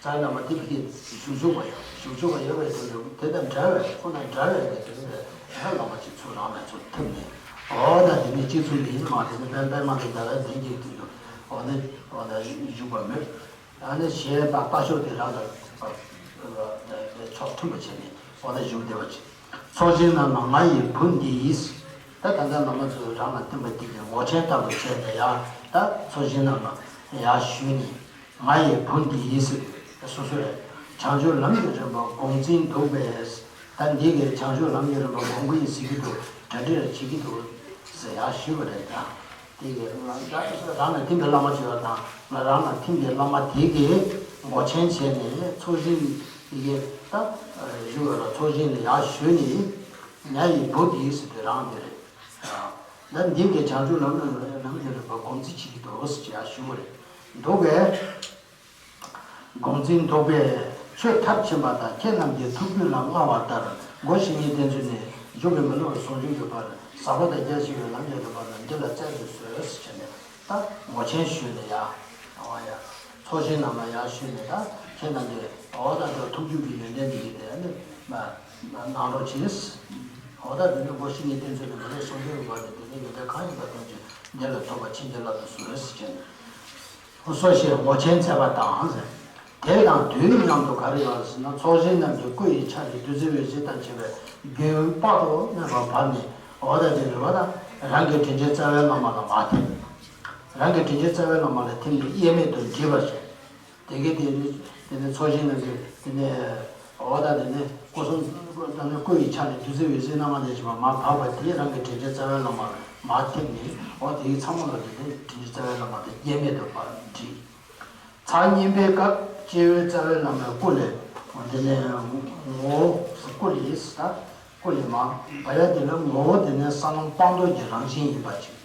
རྩ་བའི་བླ་མ་དེ་ཕ་གིར་བཞུགས་བཞུགས་པ་ཡོད། བཞུགས་བཞུགས་པ་ཡོད་པའི་དོན་དུ་དེ་དང་འདྲ་བའི། ཁོ་དང་འདྲ་བའི་གི་དེ་ནི་བླ་མ་གཅིག་ཚུར་རང་ནས་ཚུར་ཐིམ་ནས། འོ་ད་དེ་ནི་གཅིག་ཚུར་ལ་ཡིན་མ། དེ་ནི་པད་པད་མ་དེ་འདྲ་བའི་དེ་གཅིག་དེ་ཚུར་འོ་ན་འོ་ན་བཞུགས་པ་མོད། ཨ་ནི་ཞེས་དང་ལྟ་ཞོག་དེ་རང་དང་ཕྱོགས་མཐུན་པ་བྱས་ནས་འོ་ན་བཞུགས་བསྡད་པ་ཅིག་ཚོགས་ཞིང་རྣམས་ལ་ང་ཡི་བུ་འདིས། ད་ད་ལྟ་བླ་མ་ཚོས་རང་ལ་བསྟན་པ་འདི་གི་ངོ་ཆེན་ལྟ་བུ་བྱས་ནས་ཡང་ད་ཚོགས་ཞིང་རྣམས་ལ་ཡར་ཞུས་ནས། ང་ཡི་བུ་འདིས་ཟེར་དུས་སོ་སོས་བྱང་ཆུབ་ལམ་གྱི་རིམ་པ་སྒོམ་ཚུལ་འདུག་པས། ད་འདི་གིས་བྱང་ཆུབ་ལམ་གྱི་རིམ་པ་སྒོམ་གྱི་ཡིན་ཟེར་གྱི་འདུག་གྲ་སྒྲིག་རེ་བྱེད་ཀྱི་འདུག་ཟེར་ཡར་ཞུས་པ་རེད་ད། དེ་གི་རང་ལ་ཐིམ་པའི་བླ་མ་ཅིག་ཡོད་དང་། ང་རང་ལ་ཐིམ་པའི་བླ་མ་དེ་གི་ངོ་ཆེན་བྱས་ནས་ཚོགས་ཞིང་དེ་གི་ད་བཞུགས་ཡོད་ལ། ཚོགས་ཞིང་ལ་ཡར་ཞུས་ནས། ང་ཡི་བུ་འདིས་ཟེར་དུས་རང་དེ་རེད། ད་འདི་གི་བྱང་ཆུབ་ལམ་ལམ་གྱི་རིམ་པ་སྒོམ་རྩིས་བྱེད་ཀྱི་འདུག་ཟེར་ཡར་ཞུ་བ་རེད། འདུག་གས། སྒོམ་རྩིས་འདུག་པས། ཆོས་མཐར་ཕྱིན་པ་དང་ཁྱེད་རྣམས་ཀྱི་ཐུགས་རྒྱུད་ལ་བསྔགས་པ་ལྟར་སྒོ་བཞི་ཉིད་བསྟེན་ཚུལ་ནས་མཇུག་གི་མི་སླུ་བ་ཟུང་འཇུག་གི་བར། ཟག་པ་དང་རྒྱ་ཆེ་བའི་ལམ་གྱི་རིམ་པ་ལ་འདི་ལ་སྩལ་དུ་གསོལ་ཟེར་བྱས་ནས་ད་ངོ་ཆེན་ཞུས་ནས་ཡ། འོ་ཡ། ཚོགས་ཞིང་རྣམས་ལ་ཡར་ཞུས་ནས། ད་ཁྱེད་རྣམས་ཀྱི་འོ་ད་ད་ཐུགས་རྒྱུད་ཀྱི་ཡོན་ཏན་འདི་གི་དེ་ནི་གནང་རོགས་གྱིས། འོ་ད་དེ་ནི་སྒོ་བཞི་ཉིད་བསྟེན་ཚུལ་ནས་མི་སླུ་བ་ཟུང་འཇུག་གི་བར་དུ་དེ་ནི་ཡོན་ཏན་གང་ཡིན་པ་ཐམས་ཅད་འདི་ལ་ཐོབ་པར་བྱིན་གྱིས་བརླབ་ཏུ་གསོལ་ཟེར་བྱས་ནས། སོ་ཞེས་ངོ་ཆེན་མཛད་པ་དང་། དེ་དང་དུས་མཉམ་དུ་ག་རེ་ཡོད་ཟེར་ན། ཚོགས་ཞིང་རྣམས་ཀྱི་སྐུ་ཡི་ཆ་ནས་བདུད་རྩི་འོད་ཟེར་དང་བཅས་པའི་རྒྱུན་དཔག་ཏུ་མེད་པ་བབས་ནས། འོ་ད་དེ་རེད་བ། ད་རང་གི་དྲིན་ཅན་རྩ་བའི་བླ་མ་ལ་མར་ཐིམ། རང་གི་དྲིན་ཅན་རྩ་བའི་བླ་མ་ལ་ཐིམ་ནས་དབྱེར་མེད་དུ་འདྲིས་པར་བྱས། དེ་གའི་དེ་ནི་དེ་ནི་ཚོགས་ཞིང་རྣམས་ཀྱི་དེ་ནི་འོ་ད་དེ་ནི་སྐུ་གསུང་ ད་ནི་སྐུ་ཡི་ཆ་ནས་བདུད་རྩི་འོད་ཟེར་སྣ་ལྔ་དང་བཅས་པ་མར་བབས་པ་དེས་རང་གི་དྲིན་ཅན་རྩ་བའི་བླ་མར་མར་ཐིམ་ནས། འོ་དེའི་མཚན་མོ་ལ་དེ་ནི་དྲིན་ཅན་རྩ་བའི་བླ་མ་དེ་སྐྱེ་མེད་དུ་བགྲང་། ཚར་གཉིས་པའི་སྐབས་སྐྱེ་བོའི་རྩ་བའི་བླ་མའི་སྐུ་ལས་དེ་ནས་ངོ་བོ་སྐུ་ལས་ད་སྐུ་ལས་མར་བབས་ཡ་དེ་ལ་ངོ་བོ་དེ་ནི་ས་ལམ་སྤངས་རྟོགས་ཀྱི་རང་བཞིན་ཡིན་པ་ཅིག་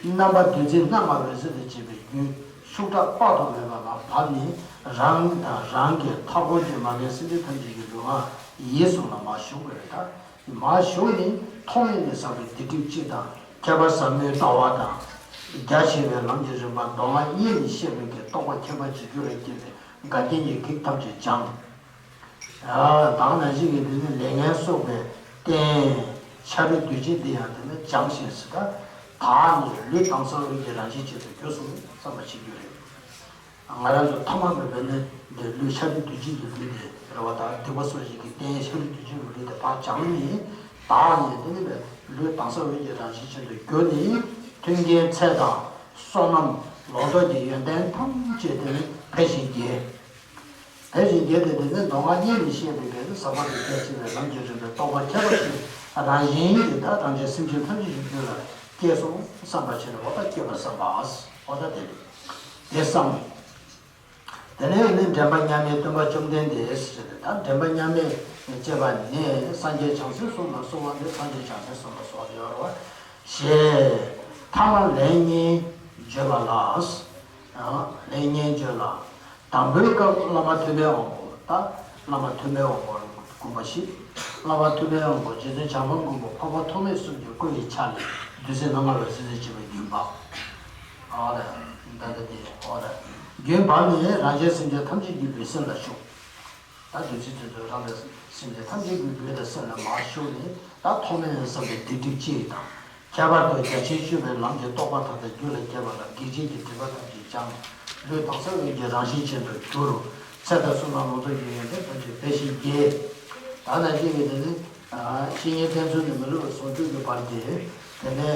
རྣམ་པ་བདུད་རྩི་སྣ་ལྔ་འོད་ཟེར་དང་བཅས་པའི་རྒྱུན་ཤུགས་དྲག་དཔག་ཏུ་མེད་པ་མར་བབས་ནས། རང་དང་རང་གི་མཐའ་འཁོར་གྱི་མ་རྒན་སེམས་ཅན་ཐམས་ཅད་ཀྱི་ལུས་ངག་ཡིད་གསུམ་ལ་མར་ཞུགས་པ་རེད་ད། མར་ཞུགས་ནས་ཐོག་མེད་ནས་བསགས་པའི་སྡིག་སྒྲིབ་སྤྱི་དང་ཁྱད་པར་ཟབ་མོའི་ལྟ་བ་དང་། རྒྱ་ཆེ་བའི་ལམ་གྱི་རིམ་པ་མདོ་སྔགས་དབྱེ་ནས་བཤད་པའི་གི་རྟོགས་པ་ཁྱད་པར་ཅན་རྒྱུད་ལ་སྐྱེས་པའི་འགལ་རྐྱེན་གྱི་བགེགས་ཐམས་ཅད་སྦྱངས། ད་ག་ནང་བཞིན་གྱི་དེ་ནི་ལས་ངན་གསོག་པའི་རྟེན་ཆ་རོགས་བདུད་རྩི་འདི་ཡང་དེ་ནི་སྦྱངས་ཤིང་ཟེར་ད། དག་ནས་ལུས་དྭངས་གསལ་འོད་ཀྱི་རང་བཞིན་ཅན་དུ་གྱུར་སོང་བསམ་པ་བྱེད་རྒྱུ་རེད། ང་རང་ཚོ་ཐ་མལ་པའི་བས་ནི་འདི་ལུས་ཆ་རོགས་བདུད་རྩི་གི་ལུས་དེ་རེད་བ། ད་སྡིག་པ་གསོག་བྱེད་ཀྱི་རྟེན་ཆ་རོགས་བདུད་རྩི་གི་ལུས་དེ་ཕར་སྦྱངས་ནས། དག་ནས་དེ་ནི་བས་ལུས་དྭངས་གསལ་འོད་ཀྱི་རང་བཞིན་ཅན་དུ་གྱུར་ནས། མཐུན་རྐྱེན་ཚེ་དང་བསོད་ནམས་ལོངས་སྤྱོད་ཀྱི་ཡོན་ཏན་ཐམས་ཅད་དེ་ནི་འཕེལ་ཞིང་རྒྱས། དེ་བཞིན་རྒྱས་ཏེ་དེ་ནི་མདོ་སྔགས་དབྱེ་ནས་བཤད་པའི་གི་ཟབ་པ་དང་རྒྱ་ཆེ་བའི་ལམ་གྱི་རིམ་པའི་རྟོགས་པ་ཁྱད་པར་ཅན་རང་བཞིན་གྱིས་ད་རང་རྒྱལ་སེམས་ཅན་ཐམས་ཅད་ཀྱི་རྒྱུད་ལ་སྐྱེས་སོང་བསམ་པ་བྱས་ནས། འོ་ད་སྐྱེས་པར་བསམ་པ། འོ་ད་དེ་རེད། དེ་བསམ། དེ་ནས་ནི་འདྲེན་པ་མཉམ་མེད་སྟོན་པ་བཅོམ་ལྡན་འདས་ཟེར་ཏེ། ད་འདྲེན་པ་མཉམ་མེད་ཅེས་པ་ནི་སངས་རྒྱས་བྱང་སེམས་གསུམ་ལ་གསོལ་བ་འདེབས། སངས་རྒྱས་བྱང་སེམས་གསུམ་ལ་གསོལ་བ་འདེབས་པ་ཞེས་ཐ་མ་ལན་གཉིས་བརྗོད་པ་ལ། ལན་གཉིས་བརྗོད་ལ། དང་པོའི་སྐབས་བླ་མ་ཐུབ་པའི་དབང་པོ། ད་བླ་མ་ཐུབ་པའི་དབང་པོ་དགོངས་པ་བཞི། བླ་མ་ཐུབ་པའི་དབང་པོ་རྗེ་བཙུན་བྱམས་པ་མགོན་པོ་འཕགས་པ་ཐོགས་མེད་གསུམ་གྱི་སྐུ་ཡི་ཆ་ནས་བདུད་རྩི་སྣ་ལྔ་འོད་ཟེར་དང་བཅས་པའི་རྒྱུན་བབས། ཨོ་རེད། ད་ལྟ་དེ་ཨོ་རེད། རྒྱུན་བབས་ནས་རང་རྒྱལ་སེམས་ཅན་ཐམས་ཅད་ཀྱི་ལུས་སེམས་ལ་ཞུགས། ད་བདུད་རྩི་དེ་ཚོ་རང་རྒྱལ་སེམས་ཅན་ཐམས་ཅད་ཀྱི་ལུས་དང་སེམས་ལ་མར་ཞུགས་ནས། ད་ཐོག་མེད་ནས་བསགས་པའི་སྡིག་སྒྲིབ་སྤྱི་དང་། ཁྱད་པར་དུ་རྒྱ་ཆེར་ཞུགས་པའི་ལམ་གྱི་རྟོགས་པ་མཐའ་དག་རྒྱུད་ལ་སྐྱེས་པ་ལ་བགེགས་བྱེད་ཀྱི་སྒྲིབ་པ་ཐམས་ཅད་སྦྱངས། ལུས་དྭངས་གསལ་འོད་ཀྱི་རང་བཞིན་ཅན་དུ་གྱུར། ཚེ་དང་བསོད་ནམས་ལོངས་སྤྱོད་ཀྱི་ཡོན་ཏན་ཐམས་ཅད་འཕེལ་ཞིང་རྒྱས། ད་ནང་བཞིན་གྱི་དེ་ནི་བཤེས་གཉེན་བསྟེན་ཚུལ་ནི་མི་སླུ་བའི་ཟུང་འཇུག་གི་བར་གྱི། དེ་ནས་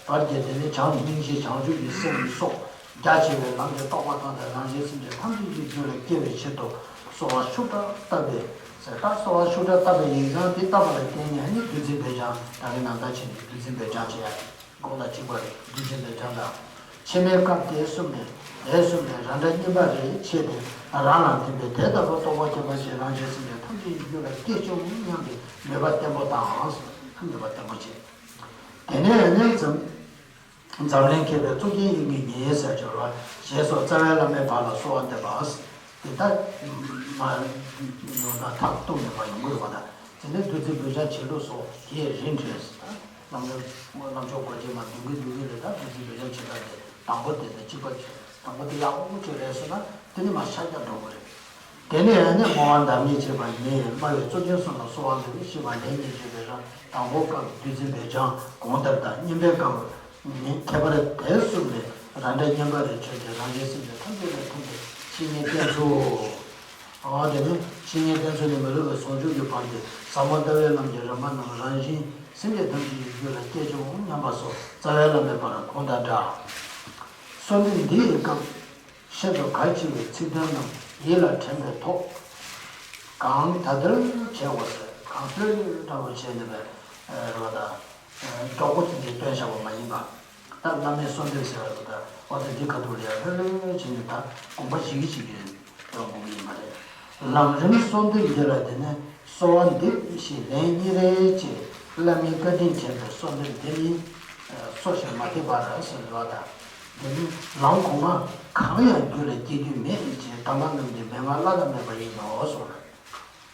བར་གྱི་དེ་ནི་བྱམས་སྙིང་རྗེ་བྱང་ཆུབ་ཀྱི་སེམས་སོགས་རྒྱ་ཆེ་བའི་ལམ་གྱི་རྟོགས་པ་དང་། དེ་རང་གཞན་སེམས་ཅན་ཐམས་ཅད་ཀྱི་རྒྱུད་ལ་སྐྱེ་བའི་ཕྱིར་དུ་གསོལ་བ་ཤུགས་དྲག་བཏབ་པས་ཟེར། ད་གསོལ་བ་ཤུགས་དྲག་བཏབ་པའི་ཡིན་ཙང་། དེ་བཏབ་པ་ལ་བརྟེན་ནས་ནི་བདུད་རྩི་འབེབས་སྦྱང་། ད་གིན་ནང་ལྟར་བྱས་ནས་བདུད་རྩི་འབེབས་སྦྱང་བྱེད་ཡ་དགོངས་དག་གཅིག་པ་རེད། བདུད་རྩི་འབེབས་སྦྱང་དང་། ཕྱི་མའི་སྐབས་དེ་གསུམ་ནས། དེ་གསུམ་ནས་རང་འདྲ་གཉིས་པ་རེ་ཕྱེ་སྟེ། རང་ལ་ཐིམ་པས་དེ་ལྟ་བུ་རྟོགས་པ་ཁྱད་པར་ཅན་རང་གཞན་སེམས་ཅན་ཐམས་ཅད་ཀྱི་རྒྱུད་ལ་སྐྱེས་བྱུང་སྙམ་པའི་མོས་པ་བརྟན་པོ་དང་། མོས་པ་བརྟན་པོ་བྱེད། དེ་ནས་ནི་འཛམ་འཛམ་གླིང་མཁས་པའི་གཙུག་རྒྱན་དབྱིག་གཉེན་ཟེར་བྱ་བ་ཞེས་སོགས་རྩ་བའི་བླ་མའི་བར་ལ་གསོལ་བ་འདེབས་པ། དེ་ལྟར་མ་ཡོང་ན་མཐར་ཐུག་ནས་མ་ཡོང་གི་རེད་པ། ད་དེ་ནས་བདུད་རྩི་འབེབས་སྦྱང་བྱེད་ལུགས་སོགས་དེ་རིམ་བྱས། ད་ལམ་ལམ་མཆོག་གོ་འབྱེད་མ་བདུན་གྱི་བདུན་གྱི་ལས། ད་བདུད་རྩི་འབེབས་སྦྱང་བྱེད་སྟངས་དེ་དང་པོ་དེ་དང་གཅིག་པ་བྱས། དང་པོ་དེ་ཡག་པོ་ཅིག་རེད་ཟེར་ན། དེ་ནི་མར་ཤར་རྒྱག་འགྲོ་གི་རེད། དེ་ནས་ནི་བསྔོ་བ་འདབ་མས་བྱས་པ་ནི། སྨྲ་བའི་གཙུག་རྒྱན་གསུམ་ལ་གསོལ་བ་འདེབས། ཞེས་པ་ལན་གཉིས་བརྗོད་པའི་རང་། དང་པོའི་སྐབས་བདུད་རྩི་འབེབས་སྦྱང་གོང་ལྟར་དང་། གཉིས་པའི་སྐབས་ནི་ཁྱད་པར་དེ་གསུམ་ལས་རང་འདྲ་གཉིས་པ་རེ་ཕྱེ་སྟེ་རང་གཞན་སེམས་ཅན་ཐམས་ཅད་ལ་ཐིམ་པས་བཤེས་གཉེན་བསྟེན་ཚུལ། འོ་དེ་ནི་བཤེས་གཉེན་བསྟེན་ཚུལ་ནི་མི་སླུ་བའི་ཟུང་འཇུག་གི་བར་གྱི་ཟབ་མོ་ལྟ་བའི་ལམ་གྱི་རིམ་པ་རྣམས་རང་གཞན་སེམས་ཅན་ཐམས་ཅད་ཀྱི་རྒྱུད་ལ་སྐྱེས་བྱུང་སྙམ་པ་སོགས་རྩ་བའི་བླ་མའི་བར་གོང་དང་འདྲ། གསོལ་འདེབས་འདི་ཡི་སྐབས་ཤིན་ཏུ་གལ་ཆེ་བའི་ཚིག་དོན་རྣམས་ཡིད་ལ་དྲན་པའི་ཐོག། གང་དག་ལྟར་བྱེད་དགོས་ཟེར། གང་ལྟར་འདྲ་བོ་བྱས་ནས་པའི་རེ་བ་དང་། མགྱོགས་པོ་ཅིག་གིས་སྟོན་བྱ་བ་མ་ཡིན་པ། ད་བླ་མའི་གསོལ་འདེབས་ཟེར་བ་དེ། ད་འོ་ད་འདི་ཁ་ཐུག་ལ་ཡང་ལྷོད་ལྷོད་བྱས་ནས་ད་དགོངས་པ་བཞེས་ཀྱི་བྱེད་ཀྱི་ཡོད་དགོངས་ཀྱི་ཡིན་པ་རེད། ལམ་རིམ་གསོལ་འདེབས་འདི་ལ་དེ་ནས་གསོལ་བ་འདེབས་ཞེས་ལན་གཉིས་རེ་བཅས་བླ་མའི་བཀའ་དྲིན་དྲན་པའི་གསོལ་འདེབས་འདི་ནི་གསོལ་ཞིང་མ་ཐེག་བར་ཟེར་བ་དང་། འདི་ནི་ལམ་གོང་མ་གང་ཡང་རྒྱུད་ལ་སྐྱེ་རྒྱུ་མེད་ཅེས་གདམས་པ་རྣམས་ཀྱི་མན་ངག་བླ་ན་མེད་པ་ཡིན་ནོ་གསུངས།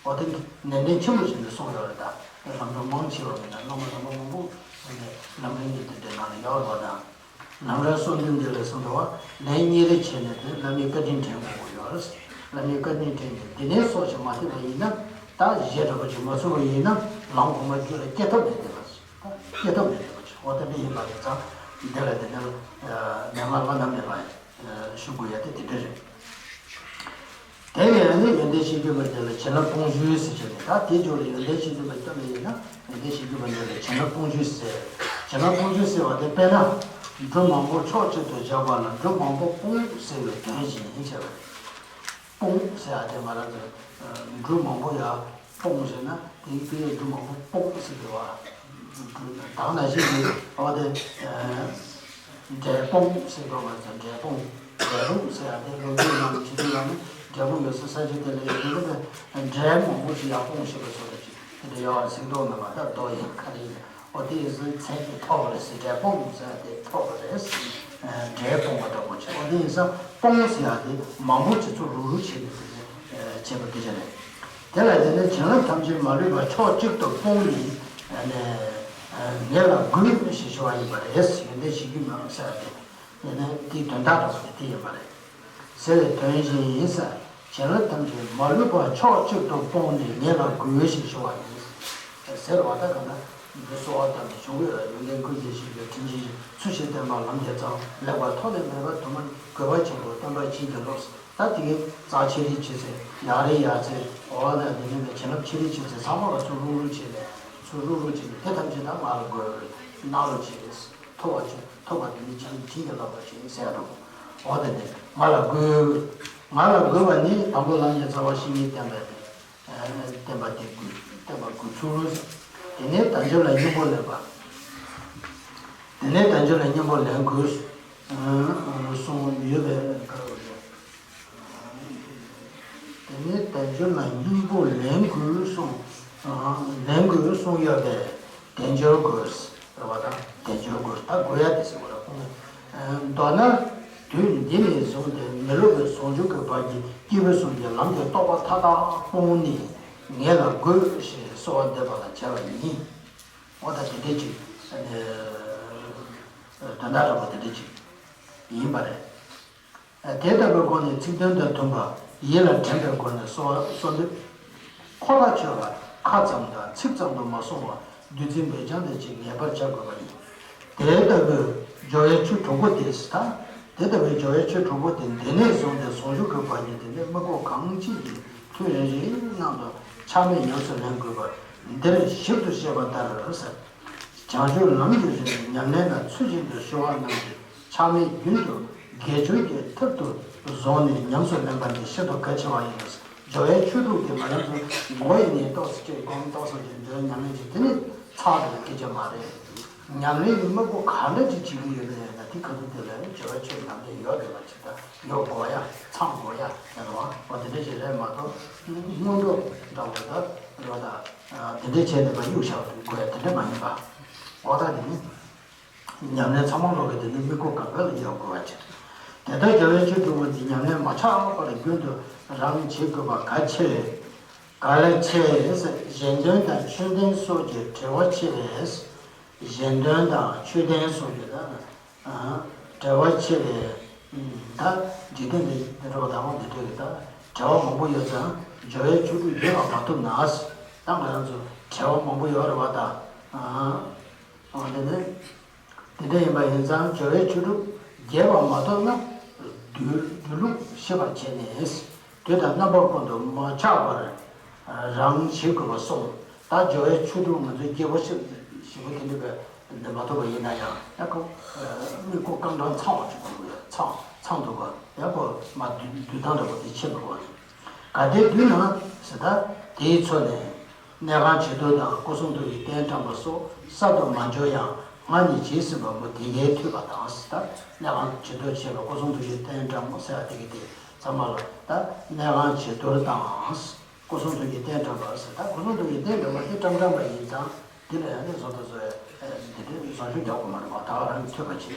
འོ་དེ་ནན་ཏན་ཆེན་པོ་བྱས་ནས་གསུངས་ཡོད་རེད། ད་ལམ་སྒྲོན་མང་ཆེ་བ་མེད་ན། བླ་མ་དམ་པ་མང་པོ་ནས་ལམ་རིམ་གྱི་དེ་འདྲའི་ནང་ལ་ཡོད་རེད་པ། ད་ལམ་རིམ་གསོལ་འདེབས་འདི་ལ་གསུངས་འདུག་བ། ལན་གཉིས་རེ་བྱས་ནས་དེ་བླ་མའི་བཀའ་དྲིན་དྲན་དགོས་ཀྱི་ཡོད་རེད། བླ་མའི་བཀའ་དྲིན་དྲན་ནས་འདི་ནས་གསོལ་ཞིང་མ་ཐེག་པ་ཡིན་ན། ད་གཞི་འདྲ་པོ་ཅིག་མ་བཟུང་བ་ཡིན་ན་ལམ་གོང་མ་རྒྱུད་ལ་སྐྱེ་ཐབས་མེད་བསྡད་པ། ད་སྐྱེ་ཐབས་མེད་བསྡད་པ་ཅིག་འོ་དེ་འདྲ་ཡིན་པ་ཡིན་ཙང་། འདི་ལ་དེ་ནས་མན་ངག་བླ་ན་མེད་པ་ཞུ་དགོས་ཡ་དེ་དེ་འདྲ་རེད། དེ་ཡང་ནི་ཡོན་ཏན་བཤད་སྒྲུབ་པ་འདི་ལ་བྱིན་རླབས་སྤོང་ཞུས་ཟེར་བྱས་ནས། ད་དེའི་མཇུག་ལ་ཡོན་ཏན་བཤད་སྒྲུབ་པ་སྟོན་པ་ཡིན་ན། ཡོན་ཏན་བཤད་སྒྲུབ་པ་འདི་ལ་བྱིན་རླབས་སྤོང་ཞུས་ཟེར། བྱིན་རླབས་སྤོང་ཞུས་ཟེར་བ་དེ་དཔེར་ན། འབྲུ་མང་པོ་ཕྱོགས་གཅིག་ཏུ་བཞག་པ་ལ་འབྲུ་མང་པོ་སྤུངས་ཟེར་བའི་དོན་བཞིན་བྱས་པ་རེད། སྤུངས་ཟེར་བ་དེ་ང་རང་ཚོ་འབྲུ་མང་པོ་ཡ་ སྤོང་ཟེར་ན་དེའི་དེའི་རྒྱུ་མང་པོ་སྤོང་ཟེར་དུས་བ། དང་ན་ཞིག་གིས་འོ་དེ། འབྲས་སྤུངས་ཟེར་འགྲོ་བ་ཚོ་འབྲས་སྤུངས་འབྲས་སྤུངས་ཟེར་ཡ་དེ་ལོ་རྒྱུས་ནང་བྱེད་དུས་ལ་ནི་འབྲས་སྤུངས་ཡོད་ས་ས་ཆ་དེ་ལ་ཡོད་དེ་འབྲས་མང་པོ་ཞིག་ཡར་སྤུངས་ཞེས་པ་སོགས་དང་ཅིག་དེ་འདྲ་ཡོད་པ་གཟིགས་མདོག་ནང་མ་ད་མདོ་ཡིན་ག་རེ་ཡིན་འོ་དེ་ཡིན་ཚེ་གི་ཐོག་ལ་ཟེར་འབྲས་སྤུངས་ཟེར་ཡ་དེ་ཐོག་ལ་རེད། འབྲས་སྤུངས་པ་འདྲ་པོ་ཆེ་འོ་དེ་ཡིན་ས་སྤུངས་ཟེར་ཡ་དེ་མང་པོ་ཅིག་ཚུར་རུག་རུག་བྱེད་དུས་དེ་ནི་བྱེད་པ་དེ་ཆ་རེད། དེ་ལ་དེ་ནི་བྱིན་རླབས་ཐམས་ཅད་མ་ལུས་པ་ཕྱོགས་གཅིག་ཏུ་སྤུངས་ནས་ནི་ངེད་ལ་དགོས་ཞེས་ཞུ་བ་ཡིན་པ་རེད། ཡོན་ཏན་བཞེས་རྒྱུ་མེད་ཟེར་ཏེ་ནི་དེའི་དོན་དག་འདྲ་པོ་དེ་དེ་ཡིན་པ་རེད། ཟེར་བའི་དོན་བཞིན་ཡིན་ཟེར། བྱིན་རླབས་ཐམས་ཅད་མ་ལུས་པ་ཕྱོགས་གཅིག་ཏུ་སྤུངས་ནས་ངེད་ལ་དགོས་ཞེས་ཞུ་བ་ཡིན། ཟེར་བ་ད་ག་ན་འདི་གསོལ་བ་བཏབ་ནས་བྱུང་བའི་ཡོན་ཏན་ཀུན་གྱི་གཞི་ཡོད་དྲིན་ཅན་ཞིག་ཚུལ་བཞིན་བསྟེན་པ་ལམ་གྱི་རྩ་བ་ལེགས་པར་ཐོགས་ནས་མེད་པར་དུ་མ་དགོས་པ་ཆེན་པོ་སྟོན་པ་བྱིན་གྱིས་རློབས། ད་དེ་གའི་རྩ་ཆེ་རིགས་ཆེ་ཚེ་ཡར་རེ་ཡར་ཚེ་འོ་ན་དེ་ནས་བྱིན་རླབས་ཆེ་རིགས་ཆེ་ཚེ་ཚང་མ་ལ་ཚུར་རུག་རུག་བྱས་ནས་ཚུར་རུག་རུག་བྱས་ནས་དེ་ཐམས་ཅད་ད་ང་ལ་དགོས་རེད་གནང་རོགས་བྱས། ཐོབ་པ་ཆེ་ཐོབ་པ་དེ་ནི་བྱིན་བྱིན་གྱིས་བརླབས་པ་ཞིག་ཟེར་རོ། འོ་དེ་ནས་ང་ལ་དགོས། ང་ལ་དགོས་པ་ནི་དང་པོ་ལམ་གྱི་རྩ་བ་བཤེས་གཉེན་བསྟེན་པ་དེ། བསྟེན་པ་དེ་དགོས་བསྟེན་པ་དགོས་ཚུལ། དེ་ནས་དལ་འབྱོར་ལ་སྙིང་པོ་ལེན་པ། དེ་ནས་དལ་འབྱོར་ལ་སྙིང་པོ་ལེན་དགོས། གསུངས་ཡོད་པའི་སྐབས་སུ། དེ་ནས་དལ་འབྱོར་ལ་སྙིང་པོ་ལེན་དགོས་གསུངས། ལེན་དགོས་གསུངས་ཡོད་པས་དལ་འབྱོར་དགོས། རེད་བ་དང་དལ་འབྱོར་དགོས་ད་དགོས་ཡ་དེ་ཟེར་བ་ལ་ཁོང་གིས། མདོར་ན། དུས་འདི་ནས་བཟུང་སྟེ་མི་སློབ་པའི་ཟུང་འཇུག་གི་བར་གྱི་སྐྱེས་བུ་གསུམ་གྱི་ལམ་གྱི་རྟོགས་པ་མཐའ་དག་སྤོང་ནས་ངེད་ལ་དགོས་ཞེས་གསོལ་བ་འདེབས་པ་ལ་བྱ་བ་ཡིན། འོ་ད་དེ་འདྲས་ཅིག་དོན་དག་འདྲ་པོ་དེ་འདྲས་ཅིག་ཡིན་པ་རེད། དེ་ལྟ་བུའི་སྒོ་ནས་ཚིག་དོན་དང་མཐུན་པ་ཡིད་ལ་དྲན་པའི་སྒོ་ནས་གསོལ་བ་གསོལ་འདེབས། ཁོ་ཐག་ཆོད་པ་ཁ་ཙམ་དང་ཚིག་ཙམ་དུ་མ་སོང་བར་བདུད་རྩི་འབེལ་རྐྱང་དང་བཅས་ངེས་པར་བྱ་དགོས་པ་ཡིན། དེ་ལྟ་བུའི་སྦྱོར་བའི་ཆོས་དྲུག་པོ་དེ་ད། དེ་ལྟ་བུའི་སྦྱོར་བའི་ཆོས་དྲུག་པོ་དེ་འདི་ནས་བཟུང་སྟེ་ཟུང་འཇུག་གི་བར་གྱི་དེ་ནས་དམིགས་སྐོར་གང་ཅི་ཡིན་ཐུན་རེ་རེའི་ནང་དུ་ཆག་མེད་ཉམས་སུ་ལེན་དགོས་པ་འདིར་ཞིབ་ཏུ་བཤད་པ་ལྟར་ཟེར། བྱང་ཆུབ་ལམ་གྱི་རིམ་ཉམས་ལེན་ལ་ཚུལ་བཞིན་དུ་ཞུ་བ་རྣམས་ཀྱི་ཆག་མེད་རྒྱུན་དུ་དགེ་སྦྱོར་གྱི་ཐབས་དུ་བཟུང་ནས་ཉམས་སུ་ལེན་པ་ནི་ཤིན་ཏུ་གལ་ཆེ་བ་ཡིན་ལ། སྦྱོར་བའི་ཆོས་དྲུག་དེ་ང་རང་ཚོ་མགོ་ཡི་ནས་ཏོག་ཙམ་བྱས་སྒོམ་ཏོག་ཙམ་བྱས་འདོན་ཉམས་ལེན་བྱས་དེ་ནི་ཚར་དུ་སྐད་ཆ་མ་རེད། ཉམས་ལེན་གྱི་དམིགས་སྒོ་ག་འདྲ་ཅིག་བྱེད་ཀྱི་ཡོད་ན་ཡང་ན་དེ་ག་ཚོད་དེ་ལ་སྦྱོར་བའི་ཆོས་ཉམས་ལེན་ཡོད་དེ་ལ་ཅིག་ད་ཡོད་དགོས་ཡ་ཚང་དགོས་ཡ་ཡང་རུང་བ་དེ་འདྲ་ཞིག་རེད་མ་གཏོགས་སྔོན་འགྲོ་འདྲ་བོ་ད་རོ་ད་དེ་འདྲ་བྱས་ནས་ཕར་གཡུག་བཞག་དགོས་ཡ་དེ་འདྲ་མ་ཡིན་པ། འོ་ད་དེ་ནི། ཉམས་ལེན་ཚང་མ་ལོག་གི་དེ་ནི་དམིགས་སྒོ་གང་ག་ལ་ཡོད་དགོས་པ་བྱེད། དེ་ལྟར་སྦྱོར་བའི་ཆོས་དྲུག་པོ་འདི་ཉམས་ལེན་མ་ཆག་པར་རྒྱུན་དུ་རང་བྱེད་དགོས་པ་གལ་ཆེ། གལ་ཆེ། གཞན་དོན་དང་ཆོས་དོན་སོགས་ཀྱི་བྲེལ་བ་ཆེ་བས། གཞན་དོན་དང་ཆོས་དོན་སོགས་ཀྱི་ད་བྲེལ་བ་ཆེ་བས། ད་འཇིག་རྟེན་འདི་འདི་འདྲ་བ་དང་པོ་འདི་འདྲ་གི་ད་བྲེལ་བ་མང་པོ་ཡོད་ཙང་སྦྱོར་བའི་ཆོས་དྲུག་རྒྱས་པར་མ་ཐུབ་ན། ད་ང་རང་ཚོ་བྲེལ་བ་མང་པོ་ཡོད་རེད་བ་ད། འོ་དེ་ནི། དེ་འདྲ་ཡིན་པ་ཡིན་ཙང་སྦྱོར་བའི་ཆོས་དྲུག་རྒྱས་པར་མ་ཐོབ་ན། སྡོད་སྡོད་ལུགས་ཤེས་པར་བྱས་ནས། དུས་དང་རྣམ་པ་ཀུན་ཏུ་མ་ཆག་པར། རང་བྱེད་དགོས་པ་གསུངས། ད་སྦྱོར་བའི་ཆོས་དྲུག་ང་ཚོའི་རྒྱས་པོ་ཞིག་ཞིབ་པོ་དེ་འདྲ་བས་འདི་མ་ཐུབ་པ་ཡིན་ན་ཡང་ཡང་ཁོ། དམིགས་སྐོར་རྐང་གྲངས་ཚང་བ་ཅིག་དགོས་ཀྱི་ཡོད་ཚང་ཚང་ཐུབ་པ་ཡང་ཁོ་མ་སྡོད་སྡོད་སྟངས་འདྲ་པོ་དེ་ཤེས་དགོས་པ་རེད། གལ་ཏེ་སྡོད་ན་ཟེར་ད་དེའི་ཚོད་ནས། གནས་ཁང་བྱི་དོར་དང་སྐུ་གསུང་ཐུགས་ཀྱི་རྟེན་བཀྲམ་པ་སོགས་གསར་དུ་མ་འབྱོར་ཡང་སྔར་ནས་བྱས་ཟིན་པ་མོ་དེ་གའི་མཐུས་པ་དང་ཟེར་ད་གནས་ཁང་བྱི་དོར་བྱས་པ་སྐུ་གསུང་ཐུགས་ཀྱི་རྟེན་བཀྲམ་པ་ཟེར་བ་དེ་གི་དེ་ཚང་མ་ལ་ད་གནས་ཁང་བྱི་དོར་དང་སྐུ་གསུང་ཐུགས་ཀྱི་རྟེན་བཀྲམ་པ་ཟེར་ད་སྐུ་གསུང་ཐུགས་ཀྱི་རྟེན་བཀྲམ་པ་དེ་བཀྲམ་བཀྲམ་པ་ཡིན་ཙང་། དེ་ལ་ཡང་ནི་བཟོ་ལྟ་བཟོ་ཡ། འདི་འདྲའི་བཟོ་བཅོས་རྒྱག་དགོས་མ་རེད་པ་ད་ག་རང་གི་ཐོས་པ་བྱེད།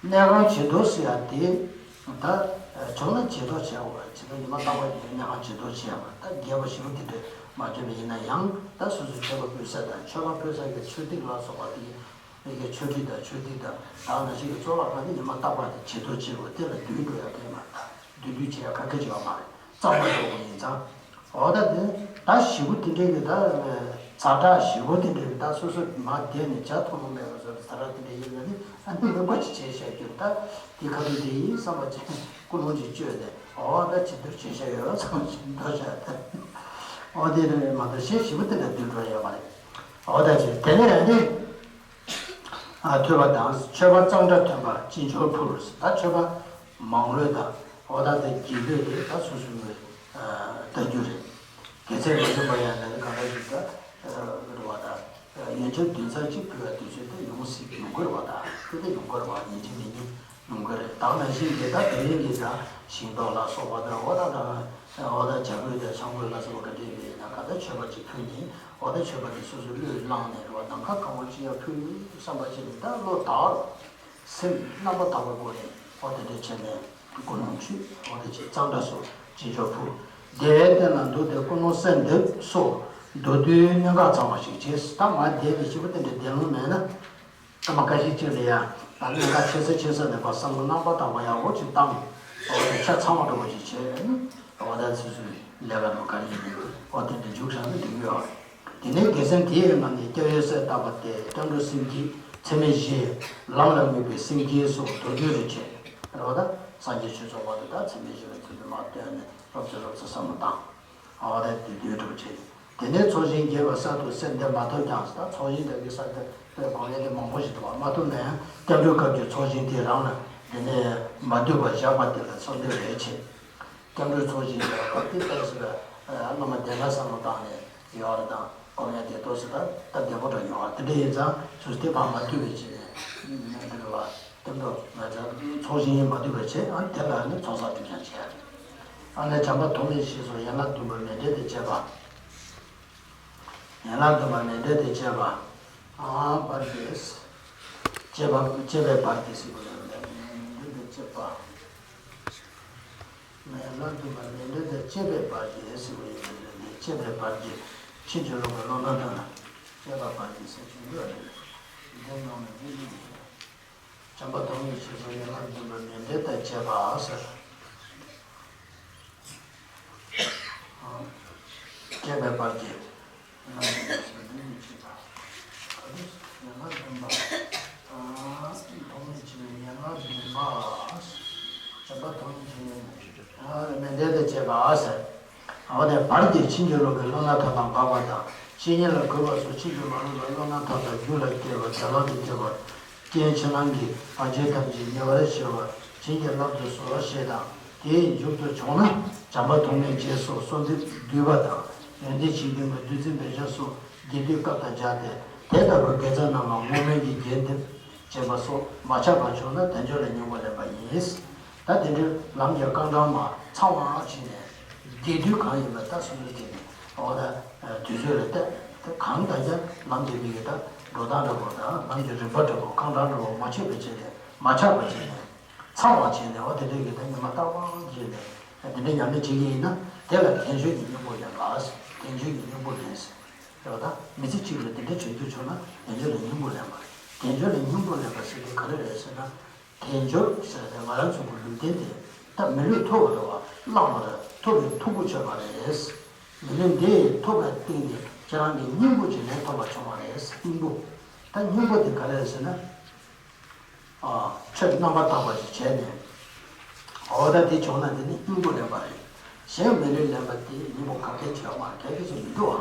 གནས་ཁང་བྱི་དོར་ཟེར་ཡ་དེ། ད། བྱུང་ན་བྱི་དོར་བྱས་པ་བྱི་དོར་ཉི་མ་རྟག་པར་གྱི་གནས་ཁང་བྱི་དོར་བྱས་པ་ད་རྒྱས་པ་ཞིབ་པོ་དེ་འདྲ་མ་བརྗོད་པ་ཡིན་ན་ཡང་ད་སོ་སོའི་མཆོད་པ་ཕུལ་ས་དང་མཆོད་པ་ཕུལ་ས་གི་མཆོད་སྟེགས་ལ་སོགས་པ་དེ་ཡི་གི་མཆོད་ཁྲི་དང་མཆོད་སྟེགས་དང་ད་ནང་བཞིན་གྱི་གཙུག་ལག་ཁང་དེ་ཉི་མ་རྟག་པར་དེ་བྱི་དོར་བྱེད་དགོས་དེ་ལ་སྡོད་འགྲོ་ཡ་གལ་མ་རེད་ད་སྡོད་སྡོད་བྱེད་ཡ་ག་གེ་བྱེད་པ་མ་རེད་གཙང་མ་འགྲོ་དགོས་ཡིན་ཙང་། འོ་ད་དེ་ད་ཞི་བོ་དེ་འདྲའི་གི་ད་ཛ་དྲག་ཞི་བོ་དེ་འདྲའི་གི་ད་སོ་སོ་མ་བསྡད་ནས་བྱ་ཐུབ་མ་མེད་པ་བཟོ་ཛ་དྲག་དེ་འདྲའི་ཡིན་ན་ནི་ཨ་ནི་མི་མགོ་ཅིག་བྱས་བཞག་རྒྱུ་ད་དེ་ཁ་ཐུག་དེ་ཡིན་བསམ་པ་ཅིག་ཀུན་སློང་ཅིག་བཅོས་ནས་འོ་ད་ཅི་འདུར་བྱས་བཞག་ཡོད་བསམ་ཅིག་འདོད་བཞག་ད་འོ་དེ་རེད་མ་གཏོགས་གཞན་ཞི་བོ་དེ་འདྲ་འདུལ་འགྲོ་ཡོད་མ་རེད། འོ་ད་ཅིག་དེ་ནས་ཨ་ནི། ཐོས་པ་དང་མཆོད་པ་གཙང་སྦྲ་ཐོན་པ་ཅི་འབྱོར་ཕུལ། ད་མཆོད་པ་མང་ལོས་དང་འོ་ད་དེ་རྒྱས་ལོས་དེ་ད་སོ་སོའི་ལྟ་རྒྱུ་རེད། དགེ་ཚད་མ་ཞུམ་པ་ཡང་ན་གང་འདྲ་ཞིག་ད་རེད་བ་ད། ཡོན་ཆབ་བདུན་ཚར་གཅིག་ཕུལ་བའི་དུས་ཚོད་དེ་ཡོང་སྲིད་ཡོང་གི་རེད་བ་ད། དེ་དེ་ཡོང་གི་རེད་བ། ཡིན་གཅིག་མིན་གཉིས་ཡོང་གི་རེད། ད་ནང་བཞིན་གྱི་ད་དེ་རིང་གི་ད་ཤིང་ཏོག་ལ་སོགས་པ་ད་འོ་ད་ད་འོ་ད་བྱ་རྒོད་དང་ཆང་རྒོད་ལ་སོགས་པ་ག་འདྲ་ཡིན་ན་ག་ད་མཆོད་པ་ཅིག་ཕུལ་ནས་འོ་ད་མཆོད་པ་དེ་སོ་སོ་བློས་བླངས་ནས་རེད་བ། ནམ་མཁའ་གང་བ་ཅི་ཡང་ཕུལ་བསམ་པ་ཅིག་ནི་ད་བློ་དག་སེམས་རྣམ་པར་དག་པའི་སྒོ་ནས་འོ་དེ་འདྲ་བྱས་ནས་ཀུན་སློང་ཆུད་འོ་དེ་ཅིག་གཙང་སྦྲ་སོགས་ཅི་འབྱོར་ཕུལ། བདེ་བའི་སྟན་ལ་འདུག་སྟེ་ཀུན་སློང་གསལ་འདེབས་སོགས་མདོར་བསྡུས་གནད་འགག་ཚང་བ་ཞིག་བྱས། ད་མ་བསྡད་པའི་སྐྱེ་བོ་དེ་འདྲ་བསྡད་ལོང་མེད་ན། ཨ་མ་བཀའ་ཤིག་ཅིག་ལ་ཡ། ད་གནད་འགག་ཆེ་ས་ཆེ་ས་ནས་པ་བསམ་བློ་རྣམ་པར་དག་པ་ཡག་པོ་ཅིག་བཏང་། འོ་དེ་ཆ་ཚང་བ་འདྲ་པོ་ཅིག་བྱས་ནས་འོ་ད་ཚོད་ཚོད་ལས་ཀ་འགྲོ་ག་རེ་ཡིན་འོ་དེ་འདྲ་འཇུག་བཞག་ན་འགྲིག་གི་ཡོད། དེ་ནས་དགེ་མཚན་དེ་ཡི་ནང་ནས་སྐྱབས་ཡུལ་གསལ་བཏབ་པ་སྟེ་སྐྱབས་འགྲོ་སེམས་བསྐྱེད་ཚད་མེད་བཞི། ལམ་ལ་དམིགས་པའི་སེམས་བསྐྱེད་སོགས་མདོར་བསྡུས་རེ་བྱས། རེད་བ་ད། སངས་རྒྱས་ཆོས་ཚོགས་བར་དུ་ད་ཚད་མེད་བཞི་ལ་ཚུལ་དུ་མ་བསྟོད་ནས་རོབ་ཙམ་རོབ་ཙམ་བསམ་བློ་བཏང་། འོ་དེ་དེ་དུས་གྲུབ་ཆེ། དེ་ནས་ཚོགས་ཞིང་རྒྱས་པ་གསར་དུ་གསལ་འདེབས་མ་ཐུབ་ཀྱང་ད་ཚོགས་ཞིང་འདེབས་ཀྱི་གསར་དུ་དཔེ་དགོངས་ཡས་དེ་མང་པོ་ཞིག་འདུག་བ། མ་ཐུབ་ན་ཡང་སྐྱབས་འགྲོའི་སྐབས་ཀྱི་ཚོགས་ཞིང་དེ་རང་ལ་དེ་ནས་མ་འདུས་པ་བཞག་པ་དེ་ལ་གསོལ་འདེབས་རེ་བྱེད། སྐྱབས་འགྲོའི་ཚོགས་ཞིང་འདེབས་པ་དེ་ལྟར་ཟེར་བ་སློབ་མ་དེ་ལ་བསམ་བློ་བཏང་ནས་ཡོད་རེད་དང་སྒོམ་ཡ་དེ་ཏོག་ཙམ་ད་ལྟ་བདེ་པོ་འདྲ་ཡོང་བ་དེ་འདྲ་ཡིན་ཙང་སུ་སྟེ་ཕར་མ་འདུས་པའི་ཆེད་ནས་འདི་རེད་བ། སྟོན་ཐོག་ང་ཚོ་ཚོགས་ཞིང་ཡིན་མ་ཐུབ་པའི་ཆེད་ཨ་དེ་ལ་ནི་ཚོགས་བསགས་སྒྲིབ་སྦྱང་བྱས། ཨ་ནི་བྱམས་པ་ཐོགས་མེད་ཞེས་སོགས་ཡན་ལག་བདུན་པ་མཎྜལ་དང་བཅས་པ། ཡན་ལག་བདུན་པ་མཎྜལ་དང་བཅས་པ། ཨ་བར་བཅས། བཅས་པ་བཅས་པའི་བར་གྱི་ཟེར་དགོས་ཡོད་རེད། མཎྜལ་དང་བཅས་པ། ཡན་ལག་བདུན་པ་མཎྜལ་དང་བཅས་པའི་བར་གྱི་ཟེར་དགོས་ཡོད་རེད། བཅས་པའི་བར་གྱི་ཕྱིན་ཅི་ལོག་གི་བློ་སྣ་དང་བཅས་པ་བར་གྱི་ཟེར་གྱི་ཡོད་རེད། འདི་ནང་ནས་འདི་ནི། བྱམས་པ་ཐོགས་མེད་ཞེས་སོགས་ཡན་ལག་བདུན་པ་མཎྜལ་དང་བཅས་པ་ཟེར། བཅས་པའི་བར་གྱི། ཡན་ལག་བདུན་པ། ཐོགས་མེད་ཅེས་པའི་ཡན་ལག་བདུན་པ། བྱམས་པ་ཐོགས་མེད་ཅེས་པའི་མཎྜལ་དང་བཅས་པ་ཟེར། འོ་དེ་བར་གྱི་ཕྱིན་ཅི་ལོག་གི་བློ་སྣ་དག་དང་འགག་པ་དང་བཤེས་གཉེན་ལ་གུས་པ་སོགས་ཕྱིན་ཅི་མ་ལོག་པའི་བློ་སྣ་དག་དང་རྒྱུད་ལ་སྐྱེས་པ་བྱ་ལོག་ཏུ་སྐྱེས་པ། རྐྱེན་ཕྱི་ནང་གི་བར་ཆད་ཐམས་ཅད་ཉེ་བར་ཞི་བར་བྱིན་གྱིས་བརླབ་ཏུ་གསོལ་ཞེས་དང་། དེའི་མཇུག་ཏུ་བྱུང་ན་བྱམས་པ་ཐོགས་མེད་ཅེས་སོགས་གསོལ་འདེབས་བསྡུས་པ་དང་། ཡོན་ཏན་བྱིན་གྱིས་བརླབ་བདུད་རྩི་འབེབས་བྱ་སོགས་རྒྱས་བསྡུས་སྐབས་དང་སྦྱར་ཏེ། དེ་ལྟ་བུའི་དགེ་རྩ་རྣམས་ལ་བསྔོ་སྨོན་གྱི་རྒྱས་འདེབས་བྱེད་པ་སོགས་མ་ཆག་པར་བྱུང་ན་དལ་འབྱོར་ལ་སྙིང་པོ་ལེན་པ་ཡིན། ད་དེ་འདྲའི་ལམ་གྱི་རྐང་གྲངས་མ་ཚང་བ་བྱས་ནས་རྒྱས་བསྡུས་གང་ཡིན་པ་ད་སོ་སོ་བྱས་ནས་འོ་ད་དུས་ཚོད་ལ་བལྟས་ཏེ་གང་ལྟར་ཀྱང་ལམ་གྱི་མི་གི་ད་འགྲོ་སྟངས་འདྲ་པོ་དང་ལམ་གྱི་རིམ་པ་འདྲ་པོ་རྐང་གྲངས་འདྲ་པོ་མ་ཆད་པ་བྱས་ནས་མ་ཆག་པ་བྱས་ནས། ཚང་བ་བྱས་ནས་འོ་དེ་འདྲའི་གི་ད་ཉི་མ་རྟག་པར་བྱས་ནས་དེ་འདྲའི་ཉམས་ལེན་བྱེད་ཀྱི་ཡིན་ན་དེ་ལ་དལ་འབྱོར་གྱི་སྙིང་པོ་ལེན་པ། དལ་འབྱོར་གྱི་སྙིང་པོ་ལེན་ཟེར། རེད་བ་ད། མི་ཚེ་གཅིག་ལ་དེ་འདྲ་བྱེད་རྒྱུ་བྱུང་ན་དལ་འབྱོར་ལ་སྙིང་པོ་ལེན་པ་རེད། དལ་འབྱོར་ལ་སྙིང་པོ་ལེན་པ་ཟེར་དེ་ག་རེ་རེད་ཟེར་ན། དལ་འབྱོར་ཟེར་དེ་ང་རང་ཚོ་གི་ལུས་རྟེན་དེ་ད་མི་ལུས་ཐོབ་པ་རེད་བ། བླངས་པ་རེད། ཐོབ་པའི་ཐུགས་ཁུར་ཆོད་པ་རེད། མི་ལུས་འདི་ཐོབ་པའི་སྟེང་ནས་ཁྱེད་རང་གི་སྙིང་པོ་ཅིག་ལེན་ཐུབ་པ་བྱུང་བ་རེད། སྙིང་པོ། ད་སྙིང་པོ་དེ་ག་རེ་རེད་ཟེར་ན། ཆོས་རྣམ་པར་དག་པ་ཞིག་བྱས་ནས། འོ་ད་དེ་བྱུང་ན་དེ་ནི་སྙིང་པོ་ལེན་པ་རེད། གཞན་མི་ལུས་ལེན་པ་དེ་སྙིང་པོ་ག་གེ་བྱས་མ་ག་གེ་ཞིག་མི་འདུག་ཨ།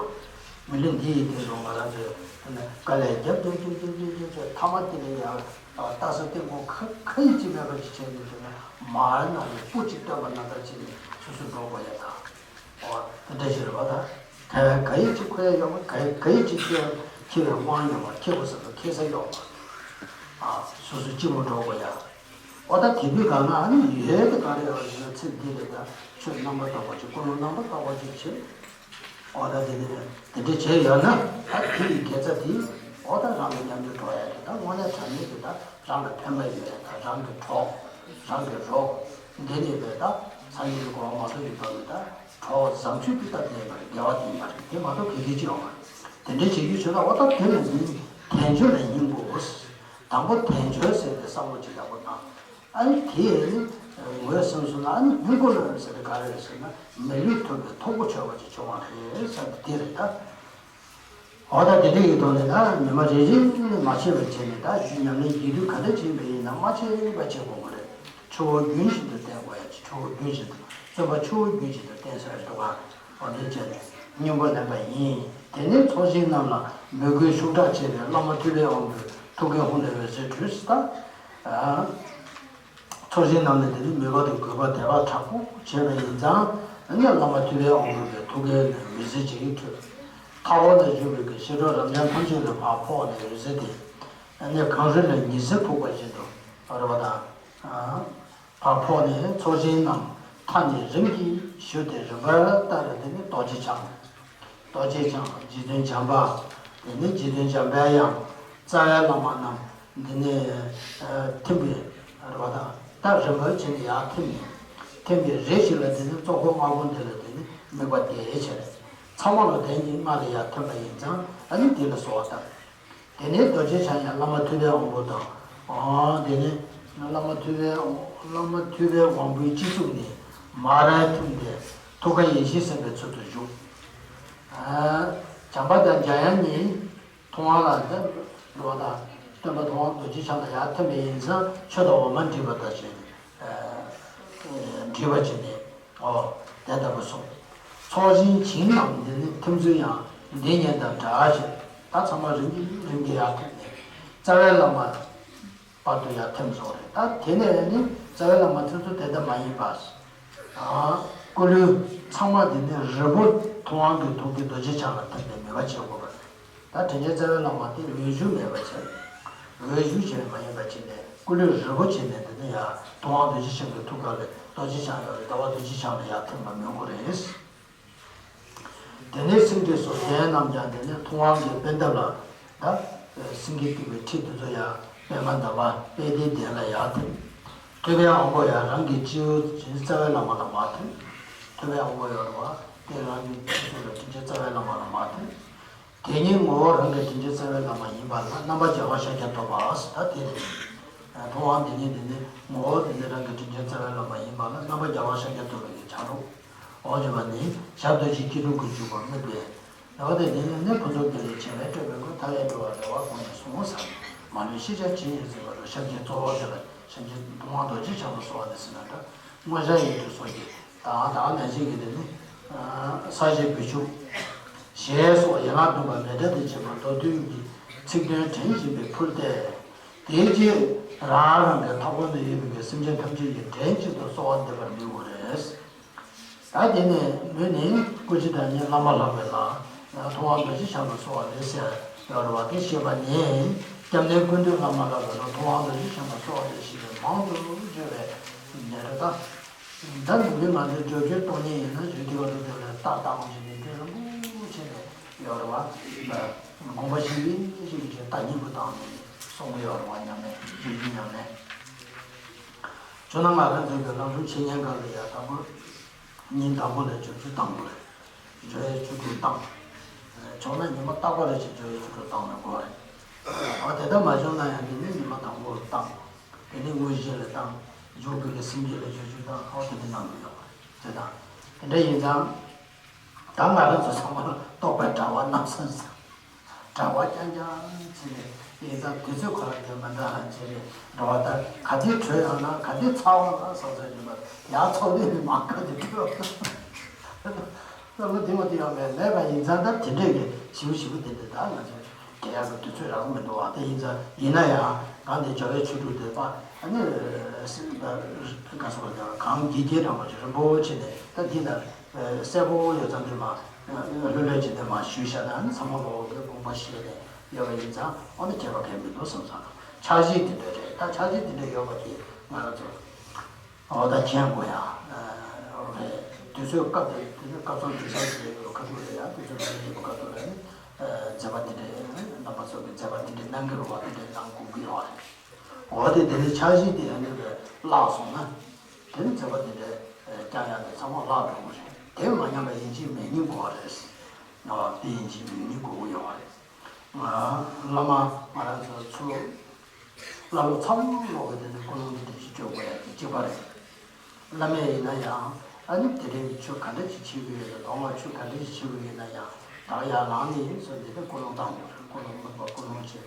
མི་ལུས་འདི་ཡི་སྟེང་དུ་ང་རང་ཚོས་དེ་ནས་དཀའ་ལས་རྒྱབ་རྒྱབ་རྒྱབ་རྒྱབ་རྒྱབ་རྒྱབ་ཚོས་ཐ་མ་དེ་ནས་ཡང་ལྟ་ས་སྟེང་ཁོང་ཁ་ཁ་ཡིད་ཀྱིས་མེད་པ་ཞིག་བྱས་ནས་དེ་ནས་མར་ནང་ནས་སྤུ་གཅིག་བཏོན་པ་ན་ལྟ་བྱས་ནས་སོ་སོ་འགྲོ་དགོས་ཡ་དང་། འོ། དེ་འདྲ་ཞིག་རེད་བ་ད། ག་ག་ཡིག་ཅིག་ཁོ་ཡ་ཡོད་པ་ག་ག་ཡིག་ཅིག་ཁྱེད་ཁྱེད་ཡ་དབང་ཡོད་པ་ཁྱེད་པོ་ཟེར་བ་ཁྱེད་ས་ཡོད་པ། ཨ། སོ་སོ་གཅིག་པོ་འགྲོ་དགོས་ཡ། འོ་ད་དེ་དུས་གང་ན་ཨ་ནི་ཡོད་དེ་ག་རེ་ཡོད་ཟེར་ན་ཚེ་འདི་ལས་ཀྱང་ཆོས་རྣམ་པར་དག་པ་ཅིག་ཀུན་སློང་རྣམ་པར་དག་པ་ཅིག་བྱེད། འོ་ད་དེ་དེ་དེ་འདྲ་བྱས་ཡོད་ན་ད་དེ་ཡི་དགེ་རྩ་དེ་འོ་ད་རང་གི་མཉམ་དུ་འགྲོ་ཡ་དེ་ད་དངོས་གནས་དྲང་གནས་ཀྱི་ད་རང་ལ་ཕན་པ་ཡོད་ཡ་ད་རང་གི་གྲོགས་རང་གི་རོགས་འདི་ནས་བས་ད་སངས་རྒྱས་ཀྱི་གོ་འཕང་མ་ཐོབ་ཀྱི་བར་དུ་ད། གྲོགས་བཟང་སྤྱོད་ཀྱི་སྟབས་ལེགས་པར་དགེ་བ་དེ་ཡིན་པ་རེད། དེ་མ་གཏོགས་གལ་ཆེ་ཅིག་ཡོང་བ་རེད། དེ་འདྲའི་བྱེད་རྒྱུ་བྱེད་ན་འོ་ད་དེ་ལ་ནི་དལ་འབྱོར་ལ་སྙིང་པོ། དང་པོ་དལ་འབྱོར་ཟེར་ཏེ་བསམ་བློ་ཅིག་ཡག་པོ་བཏང་། ཨ་ནི་དེ་ནི་ངོས་བཟུང་སོང་ན་ཨ་ནི་སྙིང་པོ་ལ་ཟེར་ཏེ་ག་རེ་རེད་ཟེར་ན་མི་ལུས་ཐོབ་པའི་ཐུགས་ཁུར་ཆོད་པ་ཅིག་བྱུང་བ་རེད་ཟེར་ཏེ་དེ་རེད་ད། འོ་ད་དེ་འདྲ་ཡི་ཐོག་ནས་ད་ཉི་མ་རེ་རེ་ནས་མ་ཆད་པར་བྱས་ནས་ད་ཉམས་ལེན་ཡིད་དུ་ག་འདྲ་བྱེད་པ་ཡིན་ན་མ་ཆད་པ་བྱེད་དགོས་པ་རེད། ཆུ་བོ་རྒྱུན་བཞིན་དུ་བསྟེན་དགོས་ཡ་ཆུ་བོ་རྒྱུན་བཞིན་དུ་བརྩོན་པ་ཆུ་བོ་རྒྱུན་བཞིན་དུ་བསྟེན་ཟེར་བའི་འདུག་ག་འོ་འདི་བྱས་ནས་སྙིང་པོ་ལེན་པ་ཡིན། དེ་ནས་ཚོགས་ཞིང་རྣམས་ལ་མོས་གུས་ཤུགས་དྲག་བྱེད་པའི་བླ་མ་ཐུབ་པའི་དབང་པོའི་ཐུགས་ཀའི་ཧཱུྃ་ལས་འོད་ཟེར་འཕྲོས་སུ་ད། ཚོགས་ཞིང་རྣམས་ནས་དེ་ནི་མོས་པ་དང་གུས་པ་དད་པ་དྲག་པོ་བྱས་པ་ཡིན་ཙང་ ཨ་ནི་བླ་མ་ཐུབ་པའི་དབང་པོ་གི་ཐུགས་ཀའི་ནས་འོད་ཟེར་ཅིག་འཕྲོས། མཐའ་འཁོར་ན་བཞུགས་པའི་གི་ཞི་ཁྲོ་རབ་འབྱམས་ཐམས་ཅད་ལ་ཕར་ཕོག་ནས་འོད་ཟེར་དེ། ཨ་ནི་གངས་རི་ལ་ཉི་ཟེར་ཕུབ་པ་བཞིན་དུ་རེད་པ་དང་། ཕར་ཕོག་ནས་ཚོགས་ཞིང་རྣམས་མཐའ་ནས་རིམ་གྱིས་ཞུ་སྟེ་རིམ་པར་བསྟར་ཏེ་ནི་རྡོ་རྗེ་འཆང་། རྡོ་རྗེ་འཆང་། རྗེ་བཙུན་བྱམས་པ། དེ་ནས་རྗེ་བཙུན་འཇམ་པའི་དབྱངས། རྩ་བའི་བླ་མ་རྣམས་འདི་ནས་ཐིམ་པས་རེད་པ་དང་། ད་རིམ་པར་བྱས་ནས་ཡར་ཐིམ་ནས། ཐིམ་པས་རེ་ཞིག་ལ་དེ་ནས་གཙོ་འཁོར་ལྔ་པོ་འདི་ལ་དེ་ནས་དམིགས་པ་གཏད་བྱས། ཚང་མ་ལ་དེ་ཉིད་མངའ་རིས་ཡར་ཐིམ་པ་ཡིན་ཙང་ཨ་ནི་འདི་ལ་གསོལ་བ་བཏབ། དེ་ནས་རྡོ་རྗེ་འཆང་ཡང་བླ་མ་ཐུབ་པའི་དབང་པོ་དང་། ཨོ་དེ་ནས་བླ་མ་ཐུབ་པའི་བླ་མ་ཐུབ་པའི་དབང་པོའི་སྤྱི་གཙུག་ནས་མར་ཐོན་ཏེ་ཐུགས་ཀ་ཡེ་ཤེས་སེམས་དཔའི་ཚུལ་དུ་བཞུགས། ཨ་བྱམས་པ་དང་འཇམ་དབྱངས་གཉིས་ཐུབ་དབང་ལ་འདི་འགྲོ་བ་དང་། སྟོན་པ་ཐུབ་དབང་རྡོ་རྗེ་འཆང་དང་ཡར་ཐོན་པ་ཡིན་ཙང་ཆོས་དང་འོ་མ་འདྲེས་པ་དང་བཅས་ནས། ཨ་འདྲེས་པ་བྱས་ནས། ཨོ། དེ་ལྟ་བུ་སོང་། ཚོགས་ཞིང་བྱིངས་རྣམས་འདི་ནི་ཐིམ་ཚུལ་ཡང་འདི་ཉིད་དང་འདྲ་ཞེས། ད་ཚང་མ་རིམ་གྱིས་རིམ་གྱིས་ཡར་ཐིམ་ནས། རྩ་བའི་བླ་མ་བར་དུ་ཡར་ཐིམ་སོང་རེད། ད་དེ་ནས་ནི་རྩ་བའི་བླ་མ་ཐིམ་ཚུལ་དེ་ལྟ་མ་ཡིན་པ། ཨ། སྐུ་ལུས་ཚང་མ་འདི་ནི་རིལ་པོ་ཐུབ་དབང་གི་ཐུགས་ཀའི་རྡོ་རྗེ་འཆང་ལ་ཐིམ་པའི་མོས་པ་བྱེད་དགོས་པ་རེད། ད་དྲིན་ཅན་རྩ་བའི་བླ་མ་དེ་འོད་ཞུ་མེད་པ་བྱས། འོད་ཞུ་བྱས་མ་ཡིན་པ་བྱས་ནས་སྐུ་ལུས་རིལ་པོ་བྱས་ནས་འདི་ནི་ཡང་ཐུབ་དབང་རྡོ་རྗེ་འཆང་གི་ཐུགས་ཀ་ལས་རྡོ་རྗེ་འཆང་ཡོད་རེད། ཟླ་བ་རྡོ་རྗེ་འཆང་ལ་ཡར་ཐིམ་པ་མོས་དགོས་རེད། དེ་ནས་སེང་ཁྲི་སོགས་གདན་རྣམས་ཀྱང་འདི་ནི་ཐུབ་དབང་གི་པད་འདབ་ལ། ད་སེང་གེ་གཏུབ་པའི་ཁྲི་འདི་ཚོ་ཡང་པད་མ་འདབ་པ་པད་ཟླའི་གདན་ལ་ཡར་ཐིམ། ཐུབ་པའི་དབང་པོ་ཡང་རང་གི་སྤྱི་བོ་རྩ་བའི་བླ་མ་ལ་མར་ཐིམ། ཐུབ་པའི་དབང་པོ་ཡོད་རེད་པ། དེ་རང་གི་སྤྱི་བོ་ལ་དྲིན་ཅན་རྩ་བའི་བླ་མ་ལ་མར་ཐིམ། དེ་ཉིད་ངོ་བོ་རང་གི་དྲིན་ཅན་རྩ་བའི་བླ་མ་ཡིན་པ་ལ་རྣམ་པ་རྒྱལ་བ་ཤཱཀྱ་ཐུབ་པ་ཟེར། ད་དེ་རེད། ཐུབ་དབང་དེ་ཉིད་དེ་ནི་ངོ་བོ་དེ་ནི་རང་གི་དྲིན་ཅན་རྩ་བའི་བླ་མ་ཡིན་པ་ལ་རྣམ་པ་རྒྱལ་བ་ཤཱཀྱ་ཐུབ་པའི་གི་ཆ་རོགས། འོ་བྱས་པ་ནི་ཞབས་རྡོ་རྗེ་སྐྱིལ་ཀྲུང་གིས་བཞུགས་པ་དམིགས་པས། ལེའུ་སྟེ་འདི་ནི་ནི་ཕུན་ཚོགས་རྒྱལ་བའི་བྱེ་བས་སྤྲས་པའི་སྐུ། མཐའ་ཡས་འགྲོ་བ་རེ་བ་ཀུན་ལས་བསྲུང་ངོ་ཟེར། མ་ལུས་ཤེས་བྱ་ཇི་སྙེད་གཟིགས་པ་ལ། ཞབས་ཀྱི་གཙོ་བོ་དེ་ལ་ཞབས་ཀྱི་ཐུབ་དབང་རྡོ་རྗེ་འཆང་ལ་གསོལ་བ་འདེབས་ཟེར་ན་འདྲ། མངོན་བྱང་ཡིག་འབྲུ་སོགས་ཀྱི་དང་དག་ནང་བཞིན་གྱི་དེ་ནི། ས་གཞི་བི་ཤྭ། ཞལ་སོགས་ཡན་ལག་བདུན་པ་མེ་སྤྲེལ་དང་བཅས་པ་མདོ་བདུན་གྱི་ཚིག་དོན་དྲན་བཞིན་པའི་ཕུལ་ཏེ། དེའི་རྗེས་རང་རང་གི་མཐའ་འཁོར་ན་ཡོད་པའི་སེམས་ཅན་ཐམས་ཅད་ཀྱི་དྲན་གཅིག་ཏུ་གསོལ་བ་འདེབས་པར་མོས་དགོས་རེད། ད་དེ་ནས་མོས་ནི་སྐུ་ཕྱི་དང་ནི་བླ་མ་ལྷག་པའི་ལྷ། ཐུབ་དབང་རྡོ་རྗེ་འཆང་ལ་གསོལ་བ་འདེབས་ཟེར་ཡོད་རེད་པ། དེ་ཤེས་པ་ནི། སྐྱབས་གནས་ཀུན་འདུས་བླ་མ་ལྷག་པའི་ལྷ། ཐུབ་དབང་རྡོ་རྗེ་འཆང་ལ་གསོལ་བ་འདེབས་ཞེས་པའི་མང་དུ་བརྗོད་པའི་ནས་རེད་ད། ད་འདི་ནི་ང་ཚོའི་སྒྲོལ་སྐྱོར་གཏོང་མཁན་ཡིན་ན་བརྗོད་བདེ་བ་རུ་དེ་ལ་ཏག་ཏག་མ་བྱས་ནས་རྒྱུན་རིང་པོ་བྱས་ནས་ཡོད་རེད་པ། དགོངས་པ་ཞིག་ཞིག་བྱས་ཏག་སྙིང་པོ་བཏང་ནས་གསུང་གི་ཡོད་རེད་པ། ཉམས་ལེན་བརྗོད་རྒྱུ་ཉམས་ལེན། བྱུང་ན་ང་རང་ཚོའི་གི་ལམ་སྲོལ་འཆད་ཉན་སྒང་ལ་ཡང་དང་པོ། ཉིན་དང་པོ་ལ་སྦྱོར་ཚུལ་བཏང་དགོས་རེད། སྦྱོར་བའི་ཆོ་འཕྲུལ་བཏང་། བྱུང་ན་ཉི་མ་རྟག་པ་རེ་ཞིག་སྦྱོར་བའི་ཆོ་འཕྲུལ་བཏང་ན་དགོས་རེད། འོ་དེ་ལྟར་མ་བྱུང་ན་ཡང་དེ་ནི་ཉི་མ་དང་པོ་བཏང་། དེ་ནི་དངོས་གཞི་ལ་བཏང་། འཇུག་དགོས་ཀྱི་སེམས་བསྐྱེད་ལ་སྦྱོར་ཚུལ་བཏང་། འོ་དེ་འདྲ་གནང་གི་ཡོད་རེད། དེ་དང་། དེ་འདྲ་ཡིན་ཙང་། ད་ང་རང་ཚོ་ཚང་མ་ལ་རྟོགས་པའི་དྲ་བ་རྣམ་གསུམ་ཟེར། དྲ་བ་རྐྱང་རྐྱང་བྱས་ནས་ཡིན་ཙང་དུས་ཚོད་ཁོ་རང་གིས་མི་འདང་བ་བྱས་ནས་འགྲོ་བ་ལྟར་ག་དུས་བྲོས་ཡོང་ན་ག་དུས་ཚར་བ་ལ་སོ་སོའི་རིམ་པར་ཡར་ཚོགས་ལས་ནས་མར་ག་དུས་བྲོས་བསམ་བློ་དེ་མ་དེ་ཡང་མེད་མེད་པ་ཡིན་ཙང་ད་དེ་འདྲས་ཀྱི་ཞིབ་ཞིབ་དེ་འདྲས་ད་ང་ཚོས་རྒྱག་ཡག་གི་དུས་ཚོད་རག་གི་མི་འདུག་བ། དེ་ཡིན་ཙང་ཡིན་ན་ཡང་གང་དེ་སྦྱོར་བའི་ཆོ་འཕྲུལ་དེ་པ་ཨ་ནི་ག་སོགས་ཀྱང་གང་དགེ་རྒན་རྣམ་པ་ཚོས་རིམ་པ་བྱས་ནས་ད་འདི་ལ། གསལ་པོ་ཡོད་ཙང་དེ་མ། ལྷོད་ལྷོད་བྱས་ཏེ་མ་ཞུས་བཞག་ན་ནི་ཚང་མ་ལོག་གི་དགོངས་པ་བཞེས་ནས་ཡོད་པ་ཡིན་ཙང་འོ་ན་ཁྱད་པར་གང་མི་འདུག་བསམ་ཙང་། འཆར་གཞི་དེ་འདྲ་རེད། ད་འཆར་གཞི་དེ་འདྲ་ཡོད་པ་དེ་ང་རང་ཚོ་འོ་ད་མཁྱེན་དགོས་ཡ་རེད། དུས་ཚོད་སྐབས་དེ་དུས་ཚོད་སྐབས་སུ་དུས་སང་ཞིག་ཡོད་ཁ་ཐུག་རེད་ཡ། དུས་ཚོད་ལ་ཡོད་ཁ་ཐུག་རེད། མཛད་པ་དེ་འདྲ་རྣམ་པ་ཚོ་གི་མཛད་པ་དེ་འདྲ་གནང་གི་རེད་བ། དེ་འདྲ་གནང་དགོས་ཀྱི་ཡོད་རེད། འོ་དེ་དེ་ནི་འཆར་གཞི་དེ་ཡང་ནི་བླགས་སོང་ན། དེ་ནི་མཛད་པ་དེ་འདྲ་བསྐྱང་ཡག་དེ་ཚང་མ་བརླག་འགྲོ་གི་རེད། དེ་མ་ཉམས་པ་ཡིན་གཅིག་མིན་གཉིས་དགོས་པ་རེད། ཨ་དེ་ཡིན་གཅིག་མིན་གཉིས་དགོས་ཀྱི་ཡོད་རེད། ཨ་བླ་མ་ང་རང་ཚོ་ཚུར་བླ་སློབ་ཚང་མ་ལོག་གི་དེ་ནི་ཀུན་སློང་འདི་འདྲ་ཞིག་བཅོས་དགོས་ཡག་དེ་གཅིག་པ་རེད། བླ་མས་ཡིན་ན་ཡང་ཨ་ནི་དེ་རིང་གི་ཆོས་ག་འདྲ་ཞིག་བྱེད་དགོས་ཡོད་དང་གདོང་ལ་ཆོས་ག་འདྲ་ཞིག་བྱེད་དགོས་ཡོད་ན་ཡང་ད་ཡར་ལངས་ནས་ཡིན་ཟེར་འདི་ནི་ཀུན་སློང་བཏང་དགོས་རེད། ཀུན་སློང་དམིགས་པ་ཀུན་སློང་བྱེད།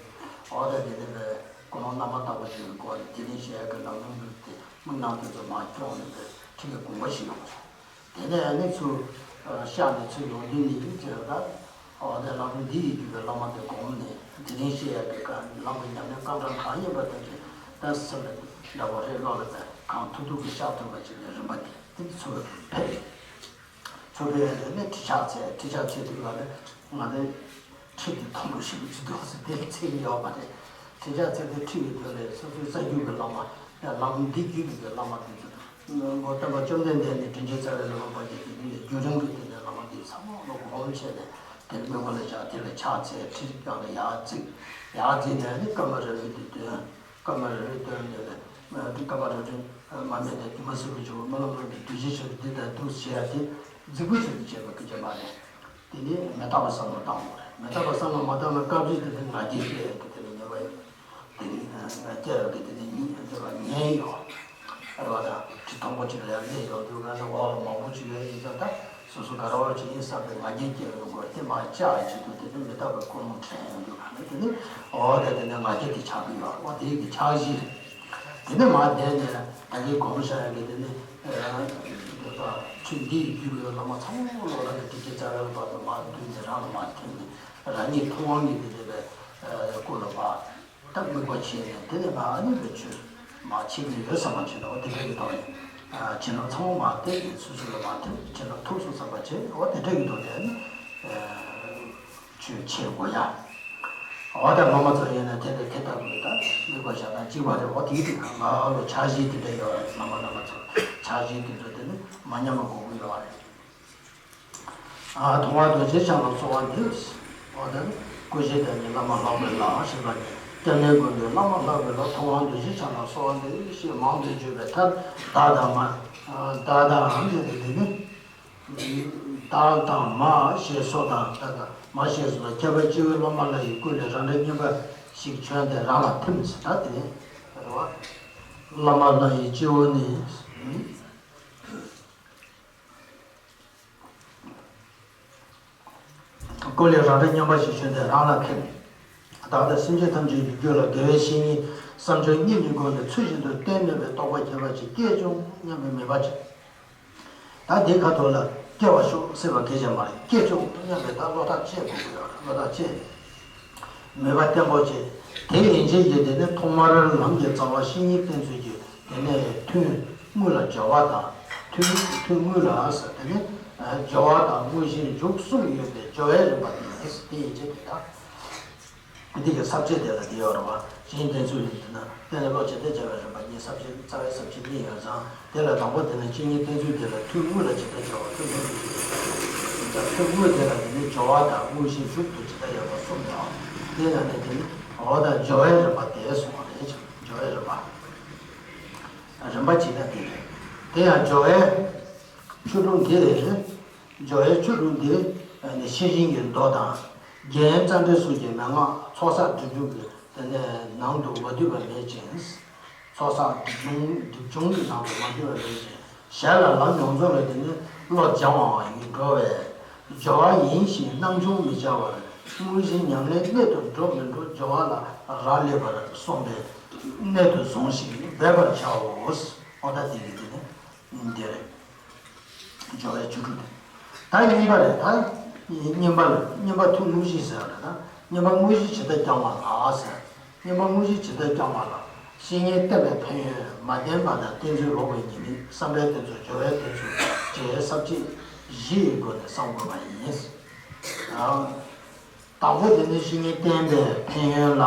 འོ་ད་དེ་ནི་བས། ཀུན་སློང་བླ་མ་ལྟ་བུ་ཞིག་གི་སྒོ་ནས་དེ་རིང་བཤད་ཡག་གི་ལམ་ལུགས་འདི་དེ་དམིགས་རྣམ་དེ་ཚོ་མར་སྐྱོང་ནས་དེ་ཁྲིད་ཀྱི་དགོངས་པ་ཞིག་ཡོང་སོང་། དེ་ནས་ཨ་ནི་ཚུར་ཤར་ནས་ཚུར་ཡོང་དུས་ནི་ཅེས་ད་འོ་དེ་ལམ་ལུགས་འདི་ཡི་བརྒྱུད་པའི་བླ་མ་དེ་སྒོམ་ནས་དེ་རིང་བཤད་ཡག་གི་ག་ལམ་གྱི་ཉམས་ལེན་རྐང་གྲངས་གང་ཡིན་པ་དེ་ཚོ་ད་སེམས་ལ་འདྲ་བོ་རེ་བློ་ལ་བས་གང་ཐུབ་ཐུབ་ཀྱིས་ཤར་ཐུབ་པ་ཅིག་ནས་རིམ་པ་དེ་དེ་ཚུར་ཕེབས། ཐུབ་པའི་ལས་ནི་ཁྲི་ཕྱག་འཚལ། ཁྲི་ཕྱག་འཚལ་དུས་ལ་ནི་ང་ནི་ཁྲི་འདི་མཐོན་པོ་ཞེ་པོ་ཅིག་འདུག་ཟེར་དེ་ལ་འཚལ་གྱི་ཡོད་མ་རེད། ཁྲི་ཕྱག་འཚལ་དུས་ཁྲི་ཡི་དོན་ལས་སོ་སོའི་རྩ་རྒྱུད་ཀྱི་བླ་མ་ཡང་བླ་མ་འདི་རྒྱུད་ཀྱི་བླ་མ་འདི་ཚོ་ངོ་སྟོན་པ་བཅོམ་ལྡན་འདས་ནས་དྲིན་ཅན་རྩ་བའི་བླ་མ་བར་གྱི་དེ་ནི་བརྒྱུད་རིམ་གྱི་དེ་ནས་བླ་མ་འདི་ཚང་མ་ལ་སྒོམ་བྱས་ནས་དེ་ལ་དམིགས་པ་ལ་བཞག་དེ་ལ་ཕྱག་འཚལ། ཁྲི་ཕྱག་ལ་ཡར་བརྩིགས། ཡར་བརྩིགས་ནས་ནི་བཀའ་མ་ར་ཧུ་འདི་འདོན། བཀའ་མ་ར་ཧུ་འདོན་ནས་བཀའ་མ་ར་ཧུ་མ་སྨད་དང་སྒྱུ་མ་ཟེར་བའི་ཇོ་བོ་སྨོན་ལམ་རོལ་པའི་གདུལ་བྱའི་ཆོས་འདི་ལྟར་འདུག་ཟེར་ཡ་དེ་རྫིག་པོ་ཞིག་ཏུ་བྱས་པ་གི་རྗེས་མ་རེད། དེ་ནས་མི་རྟག་པ་བསམ་བློ་བཏང་དགོས་རེད། མི་རྟག་པ་བསམ་བློ་མ་བཏང་ན་སྐབས་རེ་དེ་ནི་ང་རྒྱལ་སྐྱེ་ཡ་གི་དེ་ནི་ཉེས་པ་ཡོད། དེ་ནི་ང་རྒྱལ་ཡོད་གི་དེ་ནི་ཉེས་དེ་ལ་ཉེན་ཡོད་རེད་བ། ད་ཁྲི་མཐོན་པོ་ཅིག་ལ་ཡར་སླེབས་ཡོང་དུས་ང་ཚོ་འོག་ལ་མང་པོ་ཅིག་ཡོད་ཡིན་ཙང་ད་སོ་སོ་ག་རེ་བ་ཅིག་ཡིན་བསམ་པའི་ང་རྒྱལ་སྐྱེ་ཡོང་དགོས་དེ་མ་བཅག་ཡ་ཆེད་དུ་དེ་ནི་མི་རྟག་པའི་ཀུན་སློང་དྲན་ཡོང་དུས་ག་ནི་དེ་ནི་འོ་ད་དེ་ནི་ང་རྒྱལ་དེ་ཆགས་ཀྱི་ཡོད་རེད་བ། དེ་ཡི་གི་འཆར་གཞི་རེད། དེ་ནས་མར་བསྡད་ནས་ད་གིན་གོང་བཤད་ཡག་གི་དེ་ནས་ཁྲི་འདི་ཡི་རྒྱུད་ཀྱི་བླ་མ་ཚང་མ་ལོ་རང་གི་དྲིན་ཅན་རྩ་བའི་བླ་མ་དང་མར་བསྡུས་ནས་རང་ལ་མར་ཐིམ་ནས་རང་ཉིད་ཐུབ་དབང་གི་དེ་འདྲ་བའི་སྐུ་ལ་མར་ད་དམིགས་པ་བྱས་ནས་དེ་ནས་མར་ཨ་ནི་བའི་ཆོས་མར་བྱེད་ཀྱི་ཡོད་བསམ་པ་བྱས་ནས་འོ་དེ་འདྲ་གི་ཐོག་ནས་བྱིན་རླབས་ཚང་མ་མར་བསྟན་ནས་སོ་སོ་ལ་མར་ཐིམ་བྱིན་རླབས་ཐུབ་སོང་བསམ་པ་བྱས་འོ་དེ་འདྲ་གི་ཐོག་ནས་ཨ་ནི། ཆོས་འཆད་དགོས་ཡ། འོ་ད་སློབ་མ་ཚོ་ཡིན་ན་དེ་དང་དེ་ལྟ་བུའི་ད་དམིགས་པ་བཞག་སྟངས་གཅིག་པ་རེད། འོ་དེའི་སྟེང་ང་ལོ་འཆར་གཞི་དེ་འདྲ་ཡོད་རེད། སློབ་མ་རྣམ་པ་ཚོ་འཆར་གཞི་དེ་ཚོ་དེ་ནི་མ་ཉམས་པ་དགོས་ཀྱི་ཡོད་རེད། ཨ་ཐུབ་དབང་རྡོ་རྗེ་འཆང་ལ་གསོལ་བ་འདེབས། འོ་ད་ནི་སྐུ་བཞི་དང་ནི་བླ་མ་ལྷག་པའི་ལྷ་ཞེས་པ་ནི་སྐྱབས་གནས་ཀུན་འདུས་བླ་མ་ལྷག་པའི་ལྷ་ཐུབ་དབང་རྡོ་རྗེ་འཆང་ལ་གསོལ་བ་འདེབས་ཞེས་མང་དུ་བརྗོད་པའི་མཐར་བདག་དང་མ། བདག་དང་ཞེས་པ་དེ་ནི། བདག་དང་མ་ཞེས་སོགས་དང་བདག་དང་མ་ཞེས་སོགས་ལ་ཁྱད་པར་སྤྱི་བོའི་སློབ་མ་ལྷ་ཡི་སྐུ་ལས་རང་འདྲ་མཉམ་པ་ཞིག་བྱོན་ཏེ་རང་ལ་ཐིམ་ཟེར་ད་དེ་རེད་བ། བླ་མ་ལྷ་ཡི་སྤྱི་བོ་ནི། སྐུ་ལས་རང་འདྲ་མཉམ་པ་ཞིག་བྱོན་ཏེ་རང་ལ་ཐིམ། བདག་དང་སེམས་ཅན་ཐམས་ཅད་ཀྱི་རྒྱུད་ལ་དགེ་བའི་བཤེས་གཉེན་བསམ་སྦྱོར་གཉིས་ཀྱི་སྒོ་ནས་ཚུལ་བཞིན་དུ་བསྟེན་ནུས་པའི་རྟོགས་པ་ཁྱད་པར་ཅན་སྐྱེས་བྱུང་སྙམ་པའི་མོས་པ་བྱེད། ད་འདི་ཁ་ཐོག་ལ་སྐྱེ་བར་ཤོག་ཟེར་བ་སྐད་ཆ་མ་རེད། སྐྱེས་བྱུང་སྙམ་པའི་ད་བློ་ཐག་བཅད་དགོས་ཀྱི་ཡོད་རེད། བློ་ཐག་བཅད་ནས་མོས་པ་བརྟན་པོ་བྱེད། དེ་ཡན་ཆད་ཀྱིས་དེ་ནི་ཐོག་མར་ལམ་གྱི་རྩ་བ་བཤེས་གཉེན་བསྟེན་ཚུལ་གྱི་དེ་ནས་ཐུན་དངོས་ལ་སྦྱོར་བ་དང་། ཐུན་ཐུན་དངོས་ལ་ཟེར་དེ་ནི་སྦྱོར་བ་དང་དངོས་གཞིའི་མཇུག་གསུམ་ཡོད་པའི་སྦྱོར་བའི་རིམ་པ་དེ་ཡིན། དེ་ཡན་ཆད་དེ་དག་འདི་གི་ས་བཅད་དེ་ལ་དེ་ཡོད་རེད་བ། བཤེས་གཉེན་བསྟེན་ཚུལ་ཡིན་ན་བསྟེན་ནས་བློ་ཇི་ལྟར་སྦྱར་བའི་རིམ་པ་གཉིས། ས་བཅད་རྩ་བའི་ས་བཅད་གཉིས་ཡོད་ཙང་དེ་ལ་དང་པོ་དེ་ནི་བཤེས་གཉེན་བསྟེན་ཚུལ་དེ་ལ་ཐུན་དངོས་ལ་ཇི་ལྟར་སྦྱར་བ། ཐུན་དངོས་ལ་ཇི་ལྟར་སྦྱར་བ། ཐུན་དངོས་དེ་ལ་དེ་ནི་སྦྱོར་བ་དང་དངོས་གཞིའི་མཇུག་ཏུ་ཇི་ལྟར་ཡོད་པ་གསུམ་ཡོད། དེ་ལ་ནི་དེ་ནི་འོ་ད་སྦྱོར་བའི་རིམ་པ་དེ་གསུངས་པ་རེད། སྦྱོར་བའི་རིམ་པ། རིམ་པ་ཇི་ལྟར་དེ་རེད། དེ་ཡང་སྦྱོར་བའི་ཆོས་དྲུག་འདི་རེད། སྦྱོར་བའི་ཆོས་དྲུག་འདི་ནི་ཤེས་བཞིན་གྱི་མདོ་དང་། རྒྱན་རྩ་འགྲེལ་སོགས་ཀྱི་མན་ངག་ཚོགས་བསགས་སྒྲིབ་སྦྱོང་གི་དེ་ནས་ནང་དུ་མ་འདུས་པ་མེད་ཅིང་། ཚོགས་བསགས་སྒྲིབ་སྦྱོང་སྒྲིབ་སྦྱོང་གི་ནང་དུ་མ་འདུས་པ་མེད་ཅིང་། གཞན་ལ་ལམ་ཡོངས་རྫོགས་ལ་དེ་ནི་བློ་སྦྱང་བའང་ཡིན་འགྲོ་བས། སྦྱོར་བ་ཡིན་ཞེས་སྣང་ཆུང་མི་བྱ་བར། དངོས་གཞིའི་ཉམས་ལེན་གནད་དུ་འགྲོ་མི་འགྲོ་སྦྱོར་བ་ལ་རག་ལས་པར་སོང་བས་གནད་དུ་བཟུང་ཞིང་འབད་པར་བྱའོ། ཨོ་ད་དེ་གི་དེ་ནི་འདི་རེད། སྦྱོར་བའི་ཆོས་དྲུག་དེ། ད་གཉིས་པ་རེད། ད་གཉིས་པ་ལ་གཉིས་པ་ཐུན་དངོས་གཞི་ཟེར་བ་རེད། ད་གཉིས་པ་དངོས་གཞི་ཇི་ལྟར་བསྐྱང་བ་ལགས་ཟེར། གཉིས་པ་དངོས་གཞི་ཇི་ལྟར་བསྐྱང་བ་ལགས། བཤེས་གཉེན་བསྟེན་པའི་ཕན་ཡོན་མ་བསྟེན་པ་དང་བསྟེན་ཚུལ་ལོག་པའི་ཉེས་དམིགས། བསམ་པའི་བསྟེན་ཚུལ་སྦྱོར་བའི་བསྟེན་ཚུལ་བཅས་ས་བཅད་བཞི་ཡི་སྒོ་ནས་བསམ་དགོས་པ་ཡིན། དང་པོ་དེ་ནི་བཤེས་གཉེན་བསྟེན་པའི་ཕན་ཡོན་ལ།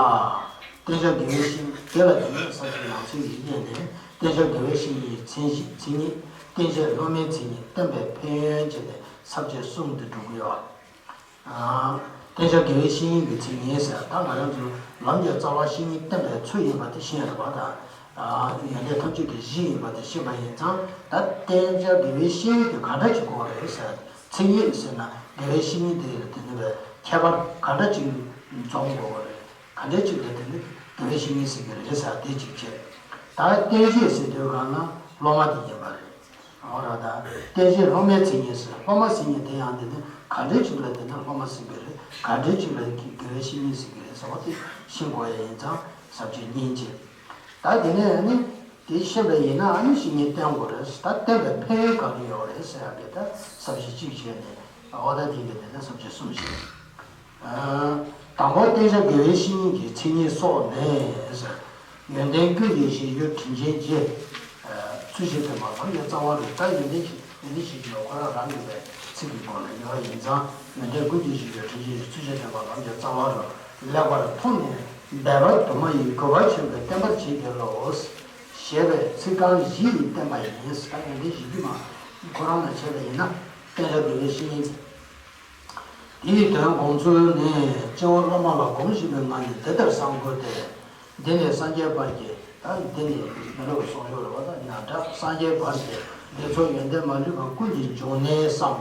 བསྟེན་བྱ་དགེ་བའི་བཤེས་གཉེན་དེ་ལ་དེ་ནི་ས་བཅད་ནང་གསེས་ཀྱི་གནས་ནས་བསྟེན་བྱ་དགེ་བའི་བཤེས་གཉེན་མཚན་གཞི་མཚན་ཉིད། བསྟེན་བྱའི་སློབ་མའི་མཚན་ཉིད། བསྟེན་པའི་ཕན་ཡོན་བཅས་ནས་ས་བཅད་གསུམ་དུ་གྲུབ་ཀྱི་ཡོད། བསྟེན་བྱ་དགེ་བའི་བཤེས་གཉེན་གྱི་མཚན་ཉིད་ཟེར་ད་ང་རང་ཚོ་ལམ་གྱི་རྩ་བ་བཤེས་གཉེན་བསྟེན་པའི་ཚུལ་ཡིན་པ་དེ་ཤེས་རེད་པ། ད་ཡོན་ཏན་ཐམས་ཅད་ཀྱི་གཞི་ཡིན་པ་དེ་ཤེས་པ་ཡིན་ཙང་ད་བསྟེན་བྱ་དགེ་བའི་བཤེས་གཉེན་དེ་ག་འདྲ་ཅིག་དགོས་རེད་ཟེར། མཚན་ཉིད་ཟེར་ན་དགེ་བའི་བཤེས་གཉེན་དེ་ལ་དེ་ནི་བའི་ཁྱད་པར་ག་འདྲ་ཅིག་འཛོམས་དགོས་རེད། ག་འདྲ་ཅིག་ལ་དེ་ནི་དགེ་བའི་བཤེས་གཉེན་ཟེར་གྱི་རེད་ཟེར་དེ་གཅིག་བྱས། ད་བསྟེན་བྱའི་ཟེར་དུས་གང་ན་སློབ་མ་དེ་ཡིན་པ་རེད། འོ་ར་ད་བསྟེན་བྱའི་སློབ་མའི་མཚན་ཉིད་ཟེར། སློབ་མ་ཟེར་མཁན་དེ་ཡང་དེ་ནི་ག་འདྲ་ཅིག་ལ་དེ་ནི་སློབ་མ་ཟེར་གྱི་རེད། ག་འདྲ་ཅིག་ལ་དགེ་བའི་བཤེས་གཉེན་ཟེར་གྱི་རེད་ཟེར་བ་དེ་ཤེས་དགོས་ཡ་ཡིན་ཙང་ས་བཅད་གཉིས་བྱས། ད་དེ་ནས་ནི་དེ་ཤེས་པ་ཡིན་ན་ཨ་ནི་བཤེས་གཉེན་བསྟེན་དགོས་རེད། ད་བསྟེན་པའི་ཕན་ཡོན་ག་རེ་ཡོད་རེད་ཟེར་ཡ་གི་ད་ས་བཅད་གཅིག་བྱས་ནས་འོ་ད་དེ་གི་དེ་ནས་ས་བཅད་གསུམ་བྱས། དང་པོ་བསྟེན་བྱ་དགེ་བའི་བཤེས་གཉེན་གྱི་མཚན་ཉིད་སོགས་ནས། ཡོན་ཏན་ཀུན་གྱི་གཞིར་གྱུར་དྲིན་ཅན་རྗེ། ཚུལ་བཞིན་དུ་མ་ལམ་གྱི་རྩ་བ་རེད། ད་ཡོན་ཏན་ཡོན་ཏན་གཞིར་གྱུར་ཁོ་རང་རང་གི་བའི་ ཚིག་གི་སྒོ་ནས་ཡོད་ཡིན་ཙང་། ཡོན་ཏན་ཀུན་གྱི་གཞི་ཡོད་དྲིན་ཅན་ཡིན། ཚུལ་བཞིན་བསྟེན་པ་ལམ་གྱི་རྩ་བ་རུ། ལེགས་པར་མཐོང་ནས་འབད་པ་དུ་མ་ཡིས། གུས་པ་ཆེན་པོས་བསྟེན་པར་བྱིན་གྱིས་རློབས། ཞེས་པའི་ཚིག་རྐང་བཞི་ཡིས་བསྟན་པ་ཡིན། ད་ཡོན་ཏན་བཞི་བཅུ་མ་ཁོ་རང་ལ་བྱས་པ་ཡིན་ན། བསྟེན་བྱ་དགེ་བའི་བཤེས་གཉེན། དེའི་དོན་དགོངས་ཚུལ་ནི། སྐྱེ་བོ་བླ་མ་ལ་སྒོམ་བཞིན་པའི་ངང་ནས་འདི་ལྟར་བསམ་དགོས་ཏེ། འདི་ནི་སངས་རྒྱས་བར་གྱི། ད་འདི་ནི་མི་སློབ་པའི་གསུང་ཆོས་རེད་བ། ད་ཡང་འདྲ། སངས་རྒྱས་བར་གྱི་དགེ་ཚོགས་ཡོན་ཏན་མ་ལུས་པ་ཀུན་གྱི་འབྱུང་གནས་སམ།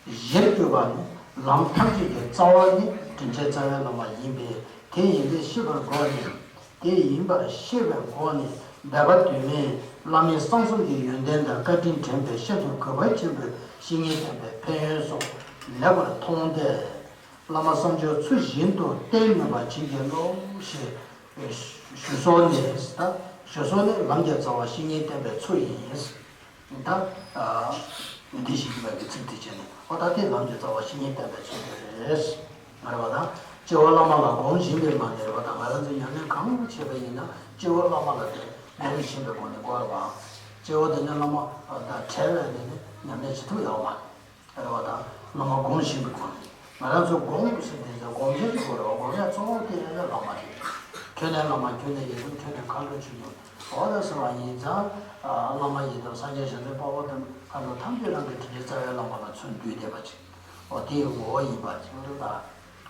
གཞིར་གྱུར་པ་ནི་ལམ་ཐམས་ཅད་ཀྱི་རྩ་བ་ནི་དྲིན་ཅན་རྩ་བའི་བླ་མ་ཡིན་པས། དེ་ཡིན་པས་ཤེས་པར་དགོས་ནས། དེ་ཡིན་པར་ཤེས་པའི་སྒོ་ནས་འབད་པ་དུ་མས་བླ་མའི་གསང་གསུམ་གྱི་ཡོན་ཏན་དང་བཀའ་དྲིན་དྲན་པས་ཤིན་ཏུ་གུས་པ་ཆེན་པོས་བཤེས་གཉེན་བསྟེན་པའི་ཕན་ཡོན་སོགས་ལེགས་པར་མཐོང་སྟེ། བླ་མ་བསམ་སྦྱོར་ཚུལ་བཞིན་དུ་བསྟེན་ནུས་པར་བྱིན་གྱིས་རློབས་ཞེས་ཞུ་སོགས་ནི། ད་ཞུ་སོགས་ནི་ལམ་གྱི་རྩ་བ་བཤེས་གཉེན་བསྟེན་པའི་ཚུལ་ཡིན། ད་ཨ་འདི་ཞིག་གི་བར་གྱི་ཚིག་དེ་བྱས་ནས། འོ་ད་དེ་ལམ་གྱི་རྩ་བ་བཤེས་གཉེན་བསྟེན་པའི་ཚུལ་དེ་རེད། ང་རེད་བ། ད་སྐྱེ་བོ་བླ་མ་ལ་སྒོམ་བཞིན་པའི་ངང་ནས་རེད་བ། ད་ང་རང་ཚོ་ཉམས་ལེན་གང་བྱས་པ་ཡིན་ན། སྐྱེ་བོ་བླ་མ་ལ་དེ་སྒོམ་བཞིན་པའི་སྒོ་ནས་སྐོར་བ། སྐྱེ་བོ་དེ་ནི་བླ་མ་དང་བྲལ་བའི་དེ་ནི་ཉམས་ལེན་བྱེད་ཐུབ་ཡོད་མ་རེད་བ། ད་བླ་མ་སྒོམ་བཞིན་པའི་སྒོ་ནས། ང་རང་ཚོ་སྒོམ་ཟེར་དེ་ཚོ་སྒོམ་བྱེད་ཀྱི་སྒོ་རེད་བ། སྒོམ་ཡ་གཙོ་བོ་དེ་ཡང་བླ་མ་རེད། འཕྲིན་ལས་བླ་མ། འཕྲིན་ལས་ཡི་དམ། འཕྲིན་ལས་མཁའ་འགྲོ་ཆོས་སྐྱོང་། འོ་ད་ཟེར་བ་ཡིན་ཙང་། ཨ་བླ་མ་ཡི་དམ་སངས་རྒྱས་བྱང་སེམས་དཔའ་བོ་དང་མཁའ་འགྲོ་ཐམས་ཅད་རང་གི་དྲིན་ཅན་རྩ་བའི་བླ་མ་ལ་མཚོན་བསྡུས་བསྡད་པ་ཅིག་འོ་དེ་ཡི་ངོ་བོ་ཡིན་པ་ཅིག་རེད་ད།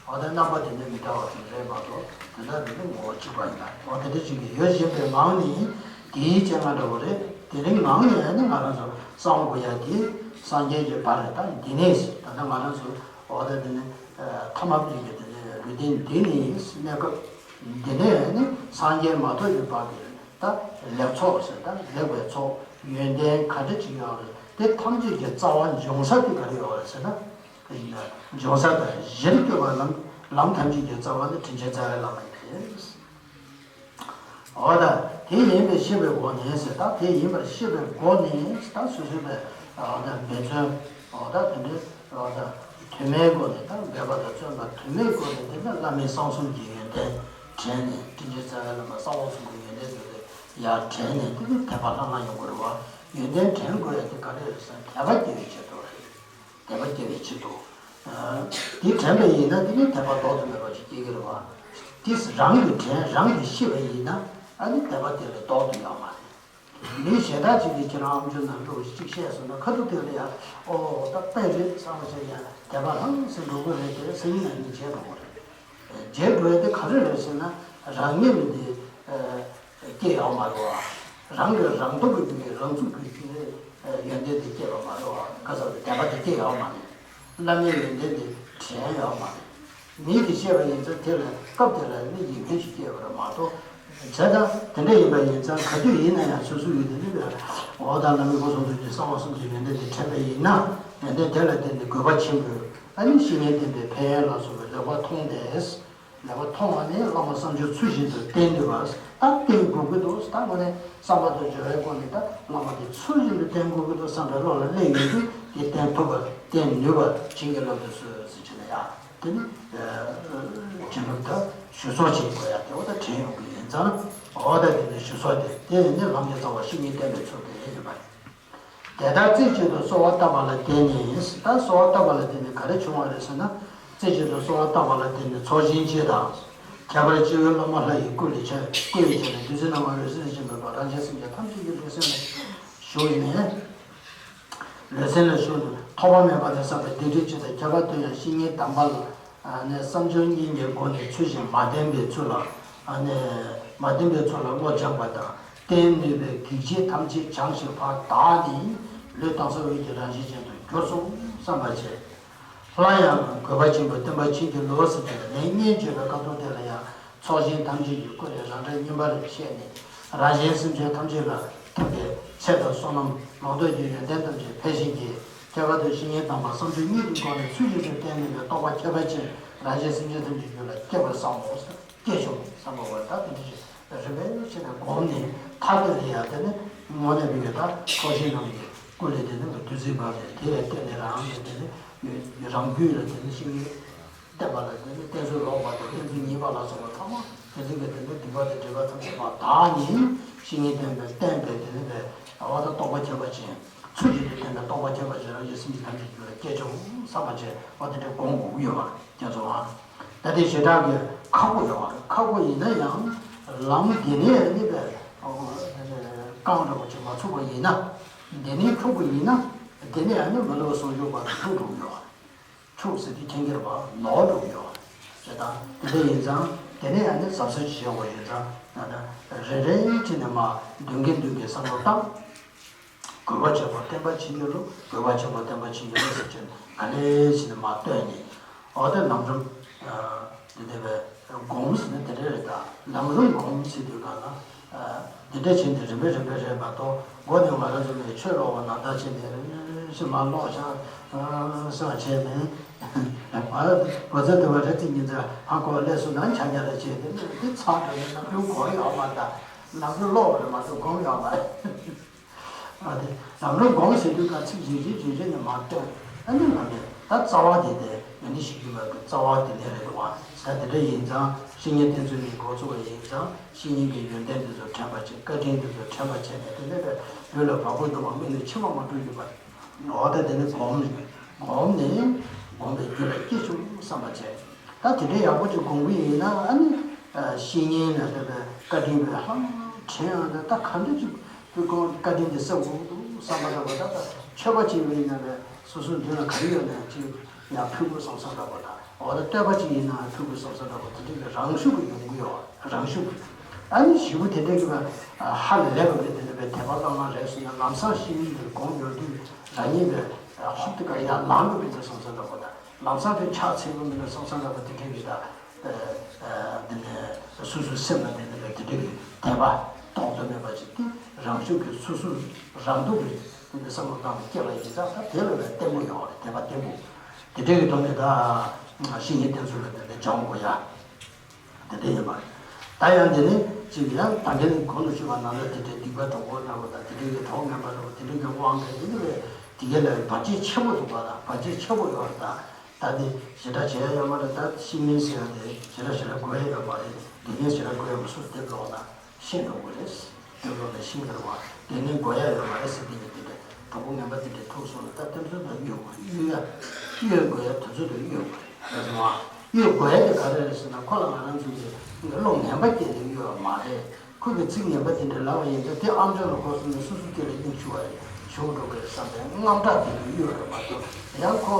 འོ་ད་རྣམ་པ་དེ་ནི་མི་འདྲ་བ་ཅིག་རེད་མ་གཏོགས། དེ་འདྲ་རེད་ན་ངོ་བོ་གཅིག་པ་ཡིན་ལ། འོ་དེ་འདྲ་ཅིག་གི་ཡོད་བཞིན་པའི་ངང་ནས། དེའི་སྤྱན་སྔ་འདྲ་བོ་རེད། དེ་རིང་ངང་ནས་ནི་ང་རང་ཚོ་བསམ་དགོས་ཡ་དེ། སངས་རྒྱས་ཀྱི་བར་ད་འདི་ནས། ད་ལྟ་ང་རང་ཚོ་འོ་ད་དེ་ནི་ཐ་མ་དེ་གི་དེ་ནི་ལུས་རྟེན་འདི་ནས་གནས་སྐབས་འདི་ནས་ནི་སངས་རྒྱས་མ་ཐོབ་ཀྱི་བར་གྱི། ད་ལེགས་ཚོགས་ཟེར། ད་ལེགས་པའི་ཚོགས་ཡོན་ཏན་ག་འདྲ་ཅིག་ཡོད་རེད། དེ་ཐམས་ཅད་ཀྱི་རྩ་བ་འབྱུང་ས་དེ་ག་རེ་ཡོད་རེད་ཟེར་ན། འབྱུང་ས་དང་གཞིར་གྱུར་པ་ལམ། ལམ་ཐམས་ཅད་ཀྱི་རྩ་བ་ནི་དྲིན་ཅན་རྩ་བའི་བླ་མ་ཡིན་པས། འོ་ད་དེ་ཡིན་པས་ཤེས་པའི་སྒོ་ནས་ཟེར། ད་དེ་ཡིན་པར་ཤེས་པའི་སྒོ་ནས། ད་སོ་སོའི་པའི་འོ་ད་འབད་བརྩོན། འོ་ད་དེ་འདྲའི་འོ་ད་དུ་མའི་སྒོ་ནས། ད་འབད་པ་དང་བརྩོན་པ་དུ་མའི་སྒོ་ནས། དེ་ནི་བླ་མའི་གསང་གསུམ་གྱི་ཡོན་ཏན་དྲན་ནས། དྲིན་ཅན་རྩ་བའི་བླ་མ་གསང་བ་གསུམ་གྱི་ཡོན་ཏན་དེ་ལ་ཡར་དྲན་ནས། དེ་ནི་དད་པ་ལྷང་ལྷང་ཡོང་དགོས་རེད་བ། ཡོན་ཏན་དྲན་དགོས་ཡ་དེ་ག་རེ་རེད་ཟེར་ན། དད་པ་སྐྱེ་བའི་ཆེད་དུ་རེད། དད་པ་སྐྱེ་བའི་ཆེད་དུ། ཨ་དེ་དྲན་པ་ཡིན་ན་དེ་ནི་དད་པ་ལྡོག་ཏུ་མེད་པ་ཞིག་སྐྱེ་གི་རེད་བ། དེ་རང་གིས་དྲན། རང་གིས་ཤེས་པ་ཡིན་ན། ཨ་ནི་དད་པ་དེ་ལ་ལྡོག་ཏུ་ཡོད་མ་རེད། མི་གཞན་དག་ཅིག་གིས་ཁྱེད་རང་ཨམ་ཅོག་ནང་བླུགས་ཅིག་བཤད་སོང་ན། ཁ་ཐུག་དེ་ལ་ཡང་ཨོ་ད་དཔེ་རེད་བསམ་པ་ཞིག་ཡང་དད་པ་ལྷང་ངེ་འགྲོ་གི་རེད་དེ་སང་ཉིན་གནངས་ཉིན་བརྗེད་འགྲོ་གི་རེད། བརྗེད་འགྲོ་ཡ་དེ་ག་རེ་རེད་ཟེར་ན། རང་ཉིད་ལ་དེ་ཨ་སྐྱེ་ཡོད་མ་རེད་བ། རང་གིས་རང་སྟོབས་ཀྱིས་རང་ཚུགས་ཀྱིས་ཡོན་ཏན་དེ་སྐྱེས་པ་མ་རེད་བ། ག་ཟེར་དད་པ་དེ་སྐྱེ་ཡོད་མ་རེད། བླ་མའི་ཡོན་ཏན་དེ་དྲན་ཡོད་མ་རེད། མིས་དེ་བཤད་པ་ཡིན་ཙང་། དེ་ལ་སྐབས་དེ་ལ་ནི་ཡིད་སྨོན་ཞིག་སྐྱེས་པ་རེད་མ་གཏོགས། བྱས་ཙང་དེ་འདྲ་ཡིན་པ་ཡིན་ཙང་། ག་དུས་ཡིན་ན་ཡང་སོ་སོ་ཡིད་དུ་ནི་འོ་ད་བླ་མའི་སྐུ་གསུང་ཐུགས་ཀྱི་གསང་བ་གསུམ་གྱི་ཡོན་ཏན་དེ་དྲན་པ་ཡིན་ན། ཡོན་ཏན་དེ་ལ་བརྟེན་ནས་གུས་པ་ཆེན་པོས། ཨ་ནི་བཤེས་གཉེན་བསྟེན་པའི་ཕན་ཡོན་ལ་སོགས་པའི་ལེགས་པ་མཐོང་སྟེ། ལེགས་པ་མཐོང་བ་ནི་བླ་མ་བསམ་སྦྱོར་ཚུལ་བཞིན་དུ་བསྟེན་ནུས་པ། ད་བསྟེན་དགོས་ཀྱི་འདུག་ད་དངོས་གནས་བསམ་པ་དང་སྦྱོར་བའི་སྒོ་ནས་ད་བླ་མ་དེ་ཚུལ་བཞིན་དུ་བསྟེན་དགོས་ཀྱི་འདུག་བསམ་པའི་བློ་ལ་སླེབས་ཡོང་དུས། དེ་བསྟེན་ཐུབ་པ། བསྟེན་ནུས་པ་བྱིན་གྱིས་བརླབ་ཏུ་གསོལ་ཟེར་བྱས་ན་ཡང་། དེ་ནི་བྱིན་རླབས་དང་ཞུ་གསོག་བྱེད་དགོས་ཡ་དེ་འོ་ད་དྲན་ཡོང་གི་ཡིན་ཙང་། འོ་ད་དེ་ནི་ཞུ་གསོག་དེ་དེ་ནི་ལམ་གྱི་རྩ་བ་བཤེས་གཉེན་བསྟེན་པའི་ཚུལ་དེ་ཡིན་པ་རེད། དེ་ལྟར་རྩེ་གཅིག་ཏུ་གསོལ་བ་བཏབ་པ་ལ་བརྟེན་ནས། ད་གསོལ་བ་བཏབ་པ་ལ་བརྟེན་ནས་ག་རེ་བྱུང་བ་རེད་ཟེར་ན། རྩེ་གཅིག་ཏུ་གསོལ་བ་བཏབ་པ་ལ་བརྟེན་ནས་ཚོགས་ཞིང་གཅིག་དང་། ཁྱད་པར་སྤྱི་བོའི་སློབ་མ་ལྷ་ཡི་སྐུ་ལས་ཆད། སྐུ་ཡི་ཆད་ནས་བདུད་རྩི་སྣང་བ་འོད་ཟེར་ཅན་འབར་བ་རང་གཞན་སེམས་ཅན་ཐམས་ཅད་ཀྱི་ལུས་སེམས་ལ་ཞུགས་ནས། ལུས་སེམས་ལ་ཞུགས་ནས་ཐོགས་པ་མེད་པ་ནས་བསགས་པའི་སྡིག་སྒྲིབ་སྤྱི་དང་། ཁྱད་པར་དུ་ཡང་བཤེས་གཉེན་དམ་པ་ལ་ནི་བསམ་སྦྱོར་གཉིས་ཀྱི་སྒོ་ནས་ཚུལ་བཞིན་མ་བསྟེན་པའི་ཚུལ་ལ། ནི་མ་བསྟེན་པའི་ཚུལ་ལ་བློ་སྦྱངས་པ་དང་། བསྟེན་ནུས་པའི་གེགས་བྱེད་ཐམས་ཅད་བྱང་ཞིང་ཕར་དག་ནས། ལུས་དྭངས་གསལ་འོད་ཀྱི་རང་བཞིན་ཅན་དུ་གྱུར་སོང་བསམ་པར་བྱས། སླར་ཡང་གུས་པ་ཆེན་པོས་བསྟེན་པར་བྱིན་གྱིས་རློབས་ཟེར་ཏེ། ལན་སྙན་བརྗོད་པའི་ཁ་ཐུག་དེ་ལ་ཡང་ཚོགས་ཞིང་ཐམས་ཅད་ཀྱི་སྐུ་ལས་རང་སྒྲ་སྙན་པར་བཤད་ནས། རང་གཞན་སེམས་ཅན་ཐམས་ཅད་ལ་ཐུབ་པའི་ཚེ་དང་བསོད་ནམས་ལོངས་སྤྱོད་ཀྱི་ཡོན་ཏན་ཐམས་ཅད་འཕེལ་བྱེད་ཀྱི། ཁྱད་པར་དུ་བཤེས་གཉེན་དམ་པ་བསམ་སྦྱོར་གཉིས་ཀྱི་སྒོ་ནས་ཚུལ་བཞིན་དུ་བསྟེན་ནུས་པའི་རྟོགས་པ་ཁྱད་པར་ཅན་རང་གཞན་སེམས་ཅན་ཐམས་ཅད་རྒྱུད་ལ་སྐྱེ་བར་བསམ་མོ། སྐྱེ་བྱུང་བསམ་པ་བར་ད་དེ་འདྲ་ཞིག་རིམ་པས་ཕྱིན་ནས་བསྒོམས་ནས། མཐའ་དེ་ལ་ཡང་དེ་ནི་དངོས་གནས་པའི་ད་ཚོགས་ཞིང་རྣམས་ཀྱི་སྐུ་ལས་དེ་ནི་བདུད་རྩི་འབར་ནས། དེ་ལ་བརྟེན་ནས་རང་གི་དེ་ནི་རང་རྒྱུད་ལ་དེ་ནི་བཤེས་གཉེན་བསྟེན་པ་ལ་དེ་ནི་བསྟེན་ཚུལ་ལོག་པ་དང་བསྟེན་ཚུལ་ཉེས་པ་ལ་སོགས་པ་ཚང་མ་དེ་ཚོ་གི་དེ་ནི་སྡིག་པ་དང་སྒྲིབ་པ་ཐམས་ཅད་མར་དག་ནས། བཤེས་གཉེན་བསྟེན་པའི་བསྟེན་པའི་དེ་ནི་པའི་འོ་ད་རྟོགས་པ་ཁྱད་པར་ཅན། ཚུལ་གྱིས་དེ་བསྟན་པའི་རྟོགས་པ་ཁྱད་པར་ཅན་རང་རྒྱལ་སེམས་ཀྱི་ཐམས་ཅད་རྒྱུད་ལ་སྐྱེ་ཆོག་བསམ་པ་བྱས་པ་དེ་འདྲའི་དགོངས་དགོས་ཀྱི་ཡོད་པ་རྒྱ་མཚོ་ཨ། ད་དེ་ཞེ་དྲག་གི་ཁག་པོ་ཡོད་པ་རེད། ཁག་པོ་ཡིན་ན་ཡང་ལམ་འདི་ནས་ནི་པའི་རྐང་འདྲ་པོ་ཅིག་མ་ཚུགས་པ་ཡིན་ན། འདི་ནས་འཁྲུག་པ་ཡིན་ན་འདི་ནས་ཡང་ནི་མི་སློབ་གསོག་འཇོག་པ་འཁྲུག་འགྲོ་གི་ཡོད་པ་རེད། འཁྲུག་ཟེར་དུས་ཁྱེད་ཀྱིས་རེད་པ་ལོག་འགྲོ་གི་ཡོད་རེད། ད་དེ་འདྲ་ཡིན་ཙང་དེ་ནས་ཡང་ནི་གཟབ་གཟབ་ཅིག་བྱེད་དགོས་ཡིན་ཙང་ད་ལྟ་རེ་རེ་བྱས་ནས་མ་འདོན་གིན་འདོན་གིན་བསམ་བློ་བཏང་། དགོས་པ་བྱེད་པོ་བསྟན་པ་བྱེད་ཀྱི་ལོ། དགོས་པ་བྱེད་པོ་བསྟན་པ་བྱེད་ཀྱི་ལོ་ཟེར་གྱིན་ག་ལེ་བྱས་ནས་མ་བསྟོད་ནས། འོ་དེ་ལམ་རིམ་དེ་འདྲ་བའི་སྒོམ་ཟེར་ན་དེ་འདྲ་རེད། ད་ལམ་རིམ་སྒོམ་ཟེར་དུས་ག་ལ། འདི་འདྲ་བྱས་ནས་རིམ་པས་རིམ་པས་རེད་མ་གཏོགས་མགོ་ནས་ང་རང་ཚོ་ནས་ཆོས་ཀློག་པ་ནང་ལྟར་བྱས་ནས་རིམ་བཞིན་མར་ཀློག་བཞག་སོང་བྱས་ནས། ང་ལ་གོ་ཚོད་དུ་བ་རེ་ཚིག་ཉིན་མཚན་ཧ་གོ་བ་ལས་སུ་ནང་ཆ་རྒྱ་ལ་བྱས་ཏེ་འདི་ཚང་འགྲོ་ནས་ལམ་རིམ་སྒོམ་ཡོད་མ་རེད། ད་ལམ་རིམ་ཀློག་པ་རེད་མ་གཏོགས་སྒོམ་ཡོད་མ་རེད། ཨ་དེ་ལམ་རིམ་སྒོམ་ཟེར་དུས་ཀ་ཚིག་རེ་རེ་རེ་རེ་ནས་མར་བཏོན། ཨ་ནི་ང་ནས་ད་རྩ་བ་དེ་དེ་ང་ནི་ཞིག་གི་བར་གྱི་རྩ་བ་དེ་ནས་རེད་བ། ད་དེ་འདྲ་ཡིན་ཙང་བཤེས་གཉེན་བསྟེན་ཚུལ་ནས་འགོ་ཚུགས་པ་ཡིན་ཙང་བཤེས་གཉེན་གྱི་ཡོན་ཏན་དེ་ཚོ་དྲན་པ་བྱེད། བཀའ་དྲིན་དེ་ཚོ་དྲན་པ་བྱས་ནས་དེ་ནས་པའི་ལུས་ལ་བ་སྤུ་ལྡང་བ་མིག་ནས་མཆི་མ་མ་འགྲོ་རྒྱུ་བ། འོ་ད་དེ་ནི་སྒོམ་རེད། སྒོམ་ནས་སྒོམ་པའི་རྒྱུ་ལ་སྐྱེ་ཆུག་བསམ་པ་བྱས། ད་དེ་འདྲའི་ཡག་པོ་ཅིག་སྒོམ་གི་ཡིན་ན་ཨ་ནི་བཤེས་གཉེན་ལ་དེ་བས་བཀའ་དྲིན་པའི་ཧ་དྲན་ཡང་ད་ག་འདྲ་ཅིག་དུས་སྒོམ་བཀའ་དྲིན་དེ་གསབ་དགོས་འདུག་བསམ་པ་འདྲ་པོ། ད་ད་མཆོད་པ་ཅིག་ཡིན་ན་བས་སོ་སོའི་མདུན་ལ་ག་རེ་ཡོད་ན་ཅིག་ཡང་ཕུལ་དགོས་བསམ་བསམ་འདྲ་པོ། ད་འོ་ད་བསྟོད་པ་ཅིག་ཡིན་ན་ཕུལ་དགོས་བསམ་བསམ་འདྲ་པོ། དེ་འདྲའི་གི་རང་ཤུགས་ཀྱིས་ཡོང་གི་ཡོད། རང་ཤུགས་ཀྱིས། ཨ་ནི་ཞེ་པོ་དེ་འདྲའི་གི་བས་ཧ་ལས་པ་གི་དེ་འདྲ་བས་དད་པ་བླ་མ་རེད་ཟེར་ན་ལམ་སང་བཤེས་གཉེན་དེ་སྒོམ་ཡོང་དུས་རང་ཉིད་བས་ཧོབ་ཏེ་ག་ཡར་ལངས་དགོས་པའི་བསམ་བསམ་འདྲ་པོ། ད་ལམ་སང་དེ་ཕྱག་འཚལ་དགོས་མིན་ན་བསམ་བསམ་འདྲ་པོ་དེ་འདྲའི་གི་ད། ཨ་ཨ་དེ་ནས་སོ་སོའི་སེམས་ལ་དེ་འདྲ་བའི་དེ་འདྲའི་གི་དད་པ་ལྡོག་ཏུ་མེད་པ་ཅིག་དེ་རང་ཤུགས་ཀྱིས་སོ་སོའི་རང་སྡུག་གི་དེ་འདྲ་བསམ་བློ་བཏང་ནས་སྐྱེ་བ་ཡིན་ཙང་ད་དེ་ལ་ལས་བརྟན་པོ་ཡོང་བ་རེད། དད་པ་བརྟན་པོ། དེ་འདྲའི་གི་ཐོག་ནས་ད་བཤེས་གཉེན་བསྟེན་ཚུལ་ལ་དེ་འདྲ་སྦྱང་དགོས་ཡ། དེ་འདྲ་ཡིན་པ་རེད། ད་ཡང་དེ་ནི་ཅིག་ཡང་ད་གིན་གོང་དུ་ཞུས་པ་ནང་ལ་དེ་འདྲའི་སྡིག་པ་གྲོགས་པོ་འདྲ་པོ་དང་དེ་འདྲའི་གི་གྲོགས་ངན་པ་འདྲ་པོ་དེ་འདྲའི་གི་དབང་གིས་དེ་འདྲ་བའི་དེ་གའི་ལ་བར་ཆད་ཆེན་པོ་འདུག་པ་དང་བར་ཆད་ཆེན་པོ་ཡོད་རེད། ད་ད་དེ་ཞེ་དྲག་བྱེད་ཡ་ཡོད་མ་རེད། ད་བཤེས་གཉེན་ཟེར་ཡ་དེ་ཞེ་དྲག་ཞེ་དྲག་དགོས་ཡ་ཡོད་མ་རེད། དགེ་རྒན་ཞེ་དྲག་དགོས་ཡ་མ་སུ་དེབ་ཀློག་ན་ཤེས་འགྲོ་དགོས་རེད། དེབ་ཀློག་ནས་ཤེས་འགྲོ་བ་དགེ་རྒན་དགོས་ཡ་ཡོད་མ་རེད་ཟེར་དེ་གི་དེ་འདྲ་གྲོགས་པོ་ངན་པ་དེ་འདྲ་ཐུག་སོང་ན་ད་དེ་ཚོ་དང་གཡོལ་དགོས། གཡོལ་ཡ་གཡོལ་དགོས་ཡ་དེ་ཚོ་དང་གཡོལ་དགོས་རེད། རེད་སོང་ཨ། གཡོལ་དགོས་ཡ་དེ་ག་རེ་རེད་ཟེར་ན་ཁོ་ལ་ང་རང་ཚོ་གི་བློ་ངན་པ་སྐྱེས་ནས་གཡོལ་བ་མ་རེད། ཁོ་གི་ཚིག་ངན་པ་དེ་འདྲ་ལབ་པ་ཡིན་ཙང་དེ་ཨམ་ཅོག་ལ་གོ་སོང་ནས་སོ་སོ་སྐེ་ལ་གཡུག་ཆུག་པ་རེད། ཞུགས་འགྲོ་གི་རེད་བསམ་པའི་དངངས་སྐྲག་དེ་ལ་གཡོལ་རེད་མ་གཏོགས་ཡང་ཁོ་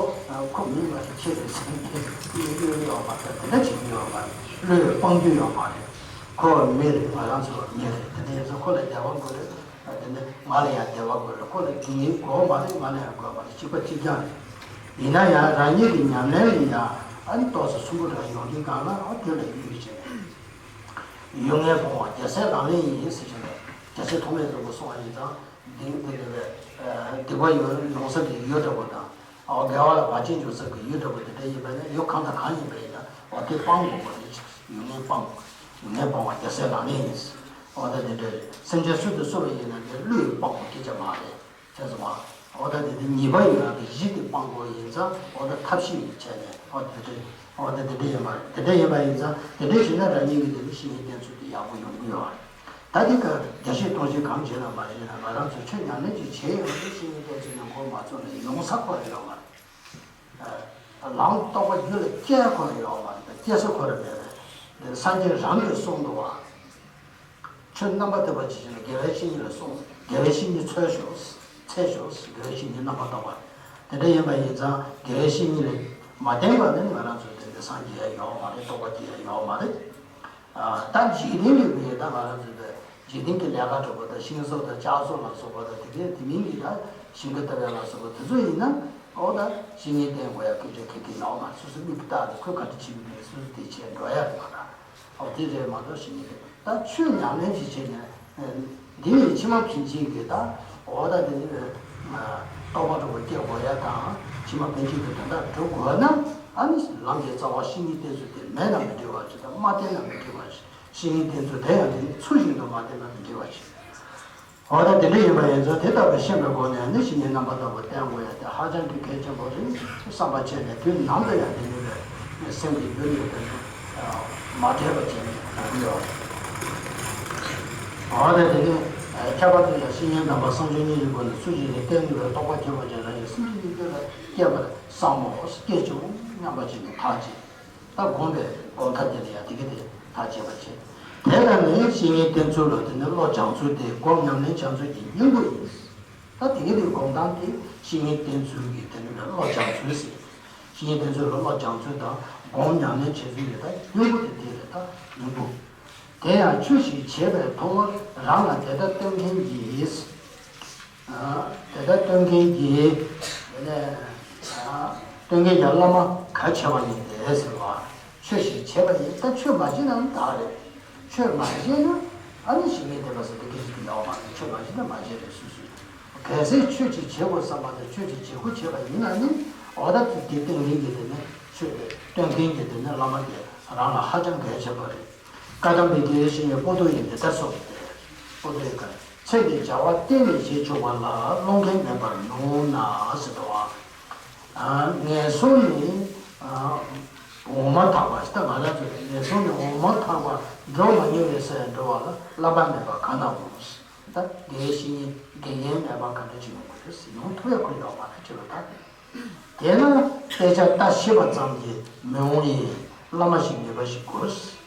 ཁོ་མི་མ་རེད་ཁྱེད་རེད་བསམ་ནས་གཡོལ་ཡོད་མ་རེད། དེ་འདྲ་བྱེད་ཀྱི་ཡོད་མ་རེད། བློས་སྤང་རྒྱུ་ཡོད་མ་རེད། ཁོ་མི་རེད། ང་རང་ཚོ་མི་རེད། དེ་འདྲ་ཡིན་ཙང་ཁོ་ལ་བདེ་བ་དགོས་རེད། དེ་ནས་ང་ལ་ཡང་བདེ་བ་དགོས་རེད། ཁོ་ལ་སྡུག་བསྔལ་དགོས་མ་རེད། ང་ལ་ཡང་དགོས་མ་རེད། གཅིག་པ་གཅིག་རྐྱང་རེད། ཡིན་ན་ཡང་རང་ཉིད་ཀྱི་ཉམས་ལེན་ལ་ཡང་ཨ་ནི་ཏོག་ཙམ་སུན་པོ་འདྲ་ཡོང་དུས་སྒང་ལ་ཨ་དེ་ལ་གཡོལ་བྱས་ནས། གཡོ་ངན་སྤོང་བ་རྒྱལ་སྲས་ལག་ལེན་ཡིན་ཟེར་བྱས་ནས་རྒྱལ་སྲས་ཐོགས་མེད་རྫོགས་པ་གསུངས་པ་ཡིན་ཙང་སྡིག་སྡིག་པའི་སྡིག་པ་ཡོང་ཡོང་ས་ཀྱི་གཡོ་འདྲ་པོ་དང་། འོ་དགེ་བ་ལ་བར་ཆད་འཇུག་ས་ཀྱི་གཡོ་འདྲ་པོ་དེ་འདྲ་ཡིན་པ་ནས་གཡོ་གང་དང་གང་ཡིན་པ་ཡིན་ན་འོ་དེ་སྤང་དགོས་པ་རེད། གཡོ་ངན་སྤང་། གཡོ་ངན་སྤོང་བ་རྒྱལ་སྲས་ལག་ལེན་ཡིན། འོ་ད་དེ་འདྲ་རེད། སེམས་ཅན་སུ་དང་སུ་ལ་ཡིན་ན་དེ་བློས་སྤང་བ་སྐད་ཆ་མ་རེད། ཁྱེད་ཚོ་མ། འོ་ད་དེ་དེ་ཉེས་པ་ཡོད་ན་དེ་གཞི་དེ་སྤང་དགོས་ཡིན་ཙང་འོ་ད་ཐབས་ཤེས་ཡིན་བྱས་ནས་འོ་དེ་འདྲ་འོ་ད་དེ་འདྲ་ཡིན་པ་རེད། དེ་འདྲ་ཡིན་པ་ཡིན་ཙང་དེ་འདྲ་བྱས་ན་རང་ཉིད་ཀྱི་དེ་ནི་བཤེས་གཉེན་བསྟེན་ཚུལ་དེ་ཡག་པོ་ཡོང་གི་ཡོད་རེད། ད་དེ་ག་བརྒྱ་བཤད་སྟོང་བཤད་གང་བྱས་ན་མ་བྱས་ན་ང་རང་ཚོ་ཆོས་ཉམས་ལེན་ཅིག་བྱས་ཡོང་དུས་བཤེས་གཉེན་བསྟེན་ཚུལ་ནང་འཁོར་མ་ཚུགས་ན་ཡོང་ས་ཁོ་རེ་ཡོད་མ་རེད། ལམ་རྟོགས་པ་རྒྱུད་ལ་སྐྱེ་ཁོ་རེ་ཡོད་མ་རེད། སྐྱེ་ས་ཁོ་རེ་མེད་པས་འདིར་སངས་རྒྱས་རང་གིས་གསུངས་འདུག་བ། ཁྱོད་རྣམ་པར་དག་པ་ཇི་བཞིན་དགེ་བའི་བཤེས་གཉེན་ལ་སོགས། དགེ་བའི་བཤེས་གཉེན་འཚོལ་ཤོག་འཚོལ་ཤོག་དགེ་བའི་བཤེས་གཉེན་རྣམ་པར་དག་པ། དེ་འདྲ་ཡིན་པ་ཡིན་ཙང་དགེ་བའི་བཤེས་གཉེན་ལ་མ་བརྟེན་པ་ནི་ང་རང་ཚོ་དེ་འདྲ་སངས་རྒྱས་ཡ་ཡོད་མ་རེད། རྟོགས་པ་སྐྱེ་ཡ་ཡོད་མ་རེད། ད་འཇིག་རྟེན་གྱི་མི་ད་ང་རང་ཚོ་དེ་འཇིག་རྟེན་གྱི་ལས་ཀ་གྲུབ་པ་དང་ཤིང་བཟོ་དང་ལྕགས་བཟོ་ལ་སོགས་པ་དང་དེ་འདྲའི་དེ་མིན་གྱི་ད་ཞིང་ཁ་ལྟ་བ་ལ་སོགས་པ་དེ་ཚོ་ཡིན་ན་ཨོ་ད་བཤེས་གཉེན་བསྟེན་དགོས་ཡ་སྐད་ཆ་ག་གི་ཡོད་མ་རེད། སོ་སོ་མིག་གིས་བལྟས་ཏེ་ཁོས་ག་འདྲ་བྱེད་ཀྱི་འདུག་སོ་སོ་དེ་བྱས་འགྲོ་ཡ་རེད་མ་གཏོགས། ཨོ་དེ་རེད་མ་གཏོགས་ཤི་ནི་རེད། ད་ཆོས་ཉམས་ལེན་ཅིག་བྱས་ནས་འདི་ནི་ཕྱི་མ་ཕན་ཆད་ཀྱི་ད་ཨོ་ད་དེ་ནི་རྟོགས་པ་འགྲོ་བ་སྐྱེ་དགོས་ཡ་དང་ཕྱི་མ་ཕན་ཆད་ཀྱི་དོན་དག་འགྲོ་དགོས་ན་ཨ་ནི་ལམ་གྱི་རྩ་བ་བཤེས་གཉེན་བསྟེན་ཚུལ་དེ་མེད་ན་མི་འགྲིག་པ་ཅིག་དང་མ་བསྟེན་ན་མི་འགྲིག་པ་ཅིག་བཤེས་གཉེན་བསྟེན་ཚུལ་དེ་ཡང་དེ་ནི་ཚུལ་བཞིན་དུ་མ་བསྟེན་ན་མི་འགྲིག་པ་ཅིག་འོ་ད་དེ་འདྲ་ཡིན་པ་ཡིན་ཙང་དེ་ལྟ་བུ་ཤེས་པའི་སྒོ་ནས་ནི་བཤེས་གཉེན་རྣམ་པར་དག་པ་བསྟེན་དགོས་ཡ་དེ་ཧ་ཅང་གི་གལ་ཆེན་པོ་རེད་བསམ་པ་བྱས་ནས་དུས་ནམ་དུ་ཡང་དེ་ནི་བས་སེམས་ཀྱི་རྒྱུན་ནས་དེ་ནི་མ་བྲལ་བ་བྱས་ནས་འགྲོ་གི་ཡོད་རེད། འོ་ད་དེ་ནི་ ཁྱད་པར་དུ་ཡང་བཤེས་གཉེན་དམ་པ་བསམ་བརྗོད་གཉིས་ཀྱི་སྒོ་ནས་སུ་ཞིག་ལ་བསྟེན་ནུས་པའི་རྟོགས་པ་ཁྱད་པར་ཅན་རང་གི་སེམས་ཀྱི་སྙིང་པོ་ལ་སྐྱེས་པར་བསམ་མོ། སྐྱེས་བྱུང་སྙམ་པ་ཅིག་ནི་ཐག་བཅད། ད་སྒོམ་པའི་སྒོམ་ཐབས་དེ་ལ་ཡང་དེ་ག་དེ་ཐག་བཅད་པ་བྱེད། དེ་ལ་ནི་བཤེས་གཉེན་བསྟེན་ཚུལ་ལ་དེ་ནི་བློ་སྦྱང་ཚུལ་ཏེ་སྒོམ་ཉམས་ལེན་བྱ་ཚུལ་གྱི་སྙིང་པོ་ཡིན། ད་དེ་ག་དེ་སྒོམ་སྟངས་དེ་བཤེས་གཉེན་བསྟེན་ཚུལ་གྱི་དེ་ནི་བློ་སྦྱང་ཚུལ་ཟེར། བཤེས་གཉེན་བསྟེན་ཚུལ་ལ་བློ་སྦྱང་ཚུལ་དང་སྒོམ་ཉམས་ལེན་བྱེད་ཚུལ་ལ་ད་སྙིང་པོ་དེ་དེ་རེད། ད་སྙིང་པོ། དེ་ཡང་ཆོས་ཤིག་བྱེད་པའི་ཐོག་མར་རང་ལ་དེ་ལྟར་སྟོན་མཁན་གྱི། དེ་ལྟར་སྟོན་མཁན་གྱི། དེ་ནས་སྟོན་མཁན་གྱི་བླ་མ་གལ་ཆེ་བ་ཡིན་ཏེ་ཟེར་བ། ཆོས་ཤིག་བྱེད་པ་ཡིན། ད་ཆོས་མ་བྱེད་ན་བདག་རེད། ཆོས་མ་བྱེད་ན་ཨ་ནི་བཤེས་གཉེན་བསྟེན་པ་ཟེར་དེ་སྐད་ཅིག་ཡོད་མ་རེད། ཆོས་མ་བྱེད་ན་མ་བྱེད་རེད། སུ་སུ་གལ་སྲིད་ཆོས་ཅིག་བྱེད་དགོས་བསམ་པ་དང་ཆོས་ཅིག་བྱེད་དགོས་བྱས་པ་ཡིན་ན་ནི་འོ་ད་དེ་སྟོན་མཁན་གྱི་དེ་ནི་ཆོས་སྟོན་མཁན་གྱི་དེ་ནི་བླ་མ་དེ་རང་ལ་ཧ་ཅང་གལ་ཆེན་པོ་རེད། བཀའ་གདམས་པའི་དགེ་བའི་བཤེས་གཉེན་པོ་ཏོ་ཡིས་འདི་ལྟར་གསུངས་ཏེ། པོ་ཏོ་ཡིས་བཀའ། ཚེ་འདིར་བྱ་བ་གཏན་ནས་བྱེད་ཆོག་པ་ལ་སློང་མཁན་མེད་པར་མི་འོང་ན་ཟེར་དོ། ངན་སོང་ནི་འོང་མ་ཐག་པ་ཞིག་ད་ང་རང་ཚོས་ངན་སོང་ནི་འོང་མ་ཐག་པ་འགྲོ་མ་མྱོང་བའི་སར་འགྲོ་བ་ལ་བླ་མ་མེད་པ་གང་ན་འོང་། ད་དགེ་བའི་བཤེས་གཉེན་དགེ་རྒན་མེད་པ་ག་འདྲ་ཅིག་ཡོང་གི་རེད། ཡོང་ཐུབ་ཡ་ཁོ་ཡོད་མ་རེད་ཅེས་པ་དང་། དེས་ན་དཔེ་ཆ་ལྟ་ཤེས་པ་ཙམ་གྱིས་མི་འོང་ཡིན། བླ་མ་ཞིག་ངེས་པ་ཞིག་དགོས།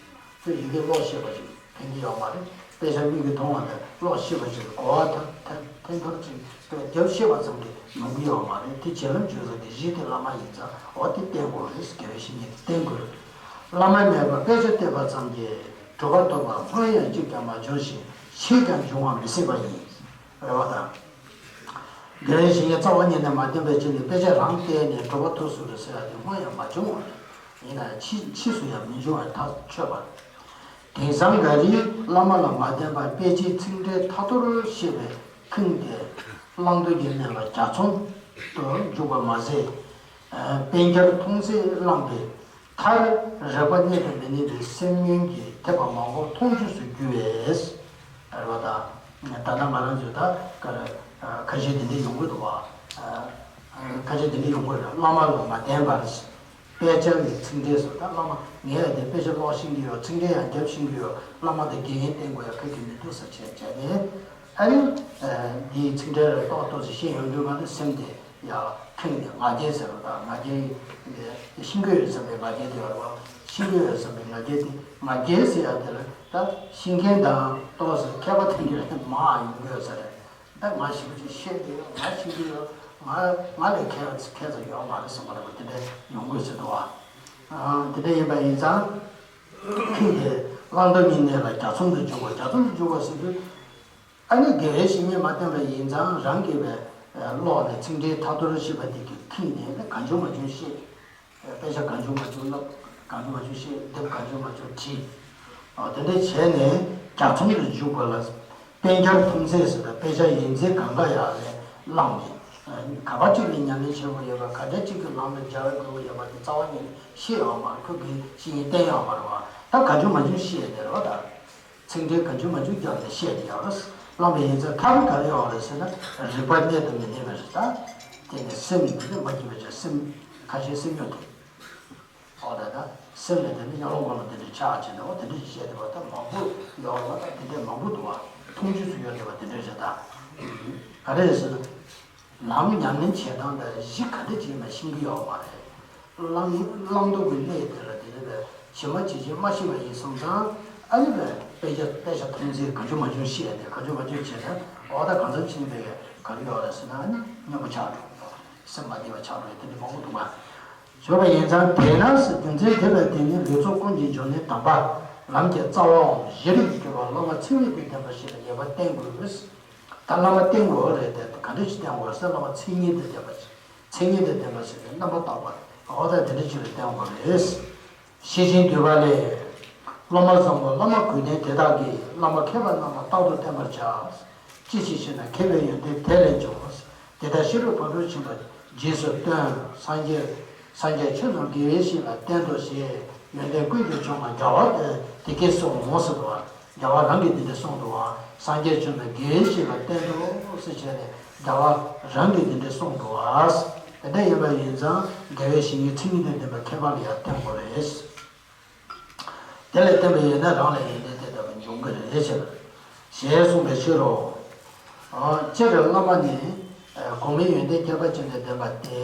ཁོས་ཡི་གེ་ཀློག་ཤེས་པ་ཞིག་ཕན་གྱི་ཡོད་མ་རེད། དཔེ་ཆ་མིག་གིས་མཐོང་བ་དང་ཀློག་ཤེས་པ་ཞིག་གོ་བ་ཐ་ཐ་ཐན་ཐོར་ཅིག་རྒྱབ་ཤེས་པ་ཙམ་གྱིས་ཡོང་གི་ཡོད་མ་རེད། དེ་བྱེད་ལམ་བྱེད་ས་དེ་གཞི་དེ་བླ་མ་ཡིན་ཙང་འོ་དེ་བསྟེན་དགོས་རེད། དགེ་བའི་བཤེས་གཉེན་བསྟེན་དགོས། བླ་མ་མེད་པར་དཔེ་ཆ་བལྟས་པ་ཙམ་གྱིས་གྲུབ་པ་ཐོབ་པ་སྔོན་ཡང་གཅིག་ཀྱང་མ་བྱུང་ཞིང་ཕྱིས་ཀྱང་འབྱུང་བ་མི་སྲིད་པ་ཡིན། རེད་བ་དང་། དགེ་བའི་བཤེས་གཉེན་རྩ་བ་ཉིད་ནས་མ་བསྟེན་པའི་ཕྱིར་ནི་དཔེ་ཆ་རང་བལྟས་ནས་གྲུབ་པ་ཐོབ་ཚུལ་རེད་ཟེར་ཡ་དེ་སྔོན་ཡང་མ་བྱུང་བ་རེད། ཡིན་ན་ཕྱིས་ཕྱིས་སུ་ཡང་མི་འབྱུང་བ་ཐག་ཆོད་པ་རེད། དེང་སང་འགའ་རེས་བླ་མ་ལ་མ་བསྟེན་པར་དཔེ་ཆའི་ཚིག་འགྲེལ་ཐ་ཐོར་བཤད་པས་ཁེངས་ཏེ་བླང་དོར་གྱི་གནས་ལ་གྱ་ཚོམ་དུ་འཇུག་པ་མ་ཟད། དཔེ་རྒྱར་མཐོང་ཚད་བླངས་པས། མཐར་རེག་པ་གནད་དུ་མི་གནས་པའི་སེམས་ཉོན་གྱིས་ཐེབས་པ་མང་པོ་མཐོང་ཆོས་སུ་གྱུར་བས། རེད་བ་དང་། ད་ལྟ་ང་རང་ཚོས་ད་ཀར་ཁ་ཤས་དེ་འདྲ་ཡོང་གི་འདུག་བ། ཁ་ཤས་དེ་འདྲ་ཡོང་གི་རེད། བླ་མ་ལ་མ་བསྟེན་པར། དཔེ་ཆ་ལ་ཚིག་འགྲེལ་སོགས་ད་བླ་མ་ངས་ཡང་དེ་དཔེ་ཆ་ཀློག་ཤེས་ཀྱི་ཡོད། ཚིག་འགྲེལ་ཡང་རྒྱབ་ཤེས་ཀྱི་ཡོད། བླ་མ་དང་དགེ་རྒན་བསྟེན་དགོས་ཡ་ཁ་གི་མི་འདུག་ས་བྱས་བྱས་ནས། ཨ་ནི། འདིའི་ཚིག་འགྲེལ་ལ་ཏོག་ཏོག་ཙམ་ཤེས་ཡོང་དུས་ང་ཚོ་སེམས་དེ། ཡ། ཁེངས་ནས་ང་རྒྱལ་ཟེར་བ་དང་ང་རྒྱལ། ཤེས་ཀྱི་ཡོད་བསམ་པའི་ང་རྒྱལ་དེ་ཡོད་རེད་བ། ཤེས་ཀྱི་ཡོད་བསམ་པའི་ང་རྒྱལ་དེ། ང་རྒྱལ་ཟེར་ཡ་དེ་ལ་ད་ཤེས་མཁན་དང་ཏོག་ཙམ་མཁས་པ་དེ་འདྲ་མང་ཡོང་གི་ཡོད་ས་རེད། ད་ང་ཞེ་པོ་ཅིག་ཤེས་ཀྱི་ཡོད། ང་ཤེས་ཀྱི་ཡོད། ང་ང་ལས་མཁས་མཁས་ཙམ་ཡོད་མ་རེད་བསམ་པ་འདྲ་པོ་དེ་འདྲ་ཡོང་གི་ཡོད་ཟེར་འདུག་བ། དེ་འདྲ་ཡིན་པ་ཡིན་ཙང་། ཁེངས་ཏེ་བླང་དོར་གྱི་གནས་ལ་གྱ་ཚོམ་དུ་འཇུག་པ། གྱ་ཚོམ་དུ་འཇུག་པ་ཟེར་དུས། ཨ་ནི་དགེ་བའི་བཤེས་གཉེན་མ་བསྟེན་པ་ཡིན་ཙང་རང་གིས་པའི་ཀློག་ནས་ཚིག་འགྲེལ་ཐ་ཐོར་ཤེས་པ་དེ་གིས་ཁེངས་ནས་གང་བྱུང་མང་བྱུང་བཤད། དཔེ་ཆ་གང་བྱུང་མང་བྱུང་བསླབ། གང་བྱུང་མང་བྱུང་བཤད། དེབ་གང་བྱུང་མང་བྱུང་བྲིས། དེ་འདྲ་བྱས་ནས་གྱ་ཚོམ་དུ་འཇུག་པ་ལ། དཔེ་རྒྱར་མཐོང་ཚད་ཟེར་བ་དཔེ་ཆ་ཡིག་ཚད་གང་ག་ཡག་ལས་བླངས་ནས། ག་པར་གཅིག་ལ་ཉམས་ལེན་བྱེད་དགོས་ཡོད་པ། ག་འདྲ་གཅིག་གི་ལམ་ལ་སྦྱར་དགོས་ཡོད་པ་དེ་རྩ་བ་ཉིད་ནས་ཤེས་ཡོད་མ་རེད། ཁོ་གིས་བཤེས་གཉེན་བསྟེན་ཡོད་མ་རེད་བ། ད་གང་བྱུང་མང་བྱུང་བཤད་ནས་རེད་བ་ད། ཚིག་འགྲེལ་གང་བྱུང་མང་བྱུང་བརྒྱབ་ནས་བཤད་དེ་ཡག་རེད། བླངས་པ་ཡིན་ཙང་ཐབས་ག་རེ་ཡོང་རེད་ཟེར་ན། རིག་པ་གནད་དུ་མི་གནས་པ་རེད་ད། དེ་ནས་སེམས་འདི་ནི་མ་སྐྱིད་པ་བྱས། སེམས་ཁ་ཤས་སེམས་ཉོན་དེ། ཨོ་ད་ད་སེམས་ལ་དེ་ནི་དམྱལ་བ་མགོན་པོ་དེ་འདྲ་ཆགས་བྱས་ནས་འོ་དེ་འདྲ་བཤད་བསྡད་པ་ད་མང་པོ་ཡོད་རེད་བ། ད་དེ་འདྲ་མང་པོ་འདུག་བ། མཐོང་ཆོས་སུ་ཡོད་བསྡད་པ་དེ་འདྲ་རེད་ད། ག་རེ་རེད་ཟེར་ན། ལམ་ཉམས་ལེན་བྱེད་སྟངས་དང་གཞི་ག་འདྲ་ཅིག་ཡིན་པ་ཤེས་ཀྱི་ཡོད་མ་རེད། བླང་བླང་དོར་གྱི་གནས་དེ་ལ་དེ་ནི་བས་ཇི་མ་ཇི་བཞིན་མ་ཤེས་པ་ཡིན་སོང་ཙང་། ཨ་ནི་བས་དཔེ་ཆ་དཔེ་ཆ་མཐོང་ཚད་གང་བྱུང་མང་བྱུང་བཤད་ནས་གང་བྱུང་མང་བྱུང་བྱས་ན་འོ་ད་གང་འཚམ་ཕྱིན་པའི་ག་རེ་ཡོད་རེད་ཟེར་ན། ཨ་ནི་སྙོམས་པོ་ཆགས་འགྲོ་གི་ཡོད་རེད། སེམས་མ་བདེ་བ་ཆགས་འགྲོ་ཡ་དེ་འདྲ་མང་པོ་འདུག་ག་བྱས་པ་ཡིན་ཙང་། དེས་ན་ཟེར། རྒྱུ་མཚན་དེ་ལ་བརྟེན་ནས་ལེགས་ཚོགས་ཀུན་གྱི་འབྱུང་གནས་དམ་པ། ལམ་གྱི་རྩ་བའམ་གཞི་རིམ་གྱི་སྐྱོབ་པ་བླ་མ་ཚད་མེད་ཀྱི་བསྟེན་པ་ཞིག་ལ་ངེས་པར་བསྟེན་དགོས། ད་བླ་མ་བསྟེན་དགོས་རེད་དེ། ག་འདྲ་ཞིག་བསྟེན་དགོས་ཟེར། བླ་མ་མཚན་ཉིད་དང་ལྡན་པ་ཞིག་མཚན་ཉིད་དང་ལྡན་པ་ཞིག་གི་རྣམ་པ་དག་པ། འོ་ད་དེ་འདྲ་ཞིག་ལ་བསྟེན་དགོས་རེད། ཤེར་ཕྱིན་འདུས་པ་ལས། སློབ་མ་བཟང་པོ་བླ་མ་གུས་ལྡན་དེ་དག་གིས། བླ་མ་མཁས་པ་རྣམས་ལ་རྟག་ཏུ་བསྟེན་པར་བྱ། ཅི་ཕྱིར་ཞེ་ན། མཁས་པའི་ཡོན་ཏན་དེ་ལས་འབྱུང་། དེ་དག་ཤེས་རབ་ཕ་རོལ་ཕྱིན་པ་རྗེས་སུ་སྟོན། སངས་རྒྱས། སངས་རྒྱས་ཆོས་རྣམས་དགེ་བའི་བཤེས་ལ་བསྟེན་ཏོ་ཞེས། ཡོན་ཏན་ཀུན་གྱི་མཆོག་མ་རྒྱལ་བ་དེ་དེ་སྐད་གསུངས་འོང་ཟེར་བ། རྒྱལ་བ་རང་གིས་འདི་འདྲ་གསུངས་འདུག་བ། སངས་རྒྱས་བྱོན་ནས་དགེ་བའི་བཤེས་ལ་བསྟེན་ཏོ་ཟེར་བྱས་ནས་རྒྱལ་བ་རང་གིས་འདི་འདྲ་གསུངས་འདུག་བ། དེ་འདྲ་ཡིན་པ་ཡིན་ཙང་དགེ་བའི་བཤེས་གཉེན་མཚན་ཉིད་དང་ལྡན་པའི་མཁས་པ་ལ་ཡང་བསྟེན་དགོས་རེད། དེ་ལས་བསྟེན་པ་ཡིན་ན་རང་ལ་ཡོན་ཏན་དེ་ལྟ་བུ་འབྱུང་གི་རེད་ཟེར། ཞེས་གསུངས་པའི་ཕྱིར་རོ། སྤྱིར་བླ་མ་ནི་གོང་མའི་ཡོན་ཏན་ཁྱད་པར་ཅན་དང་ལྡན་པ་སྟེ།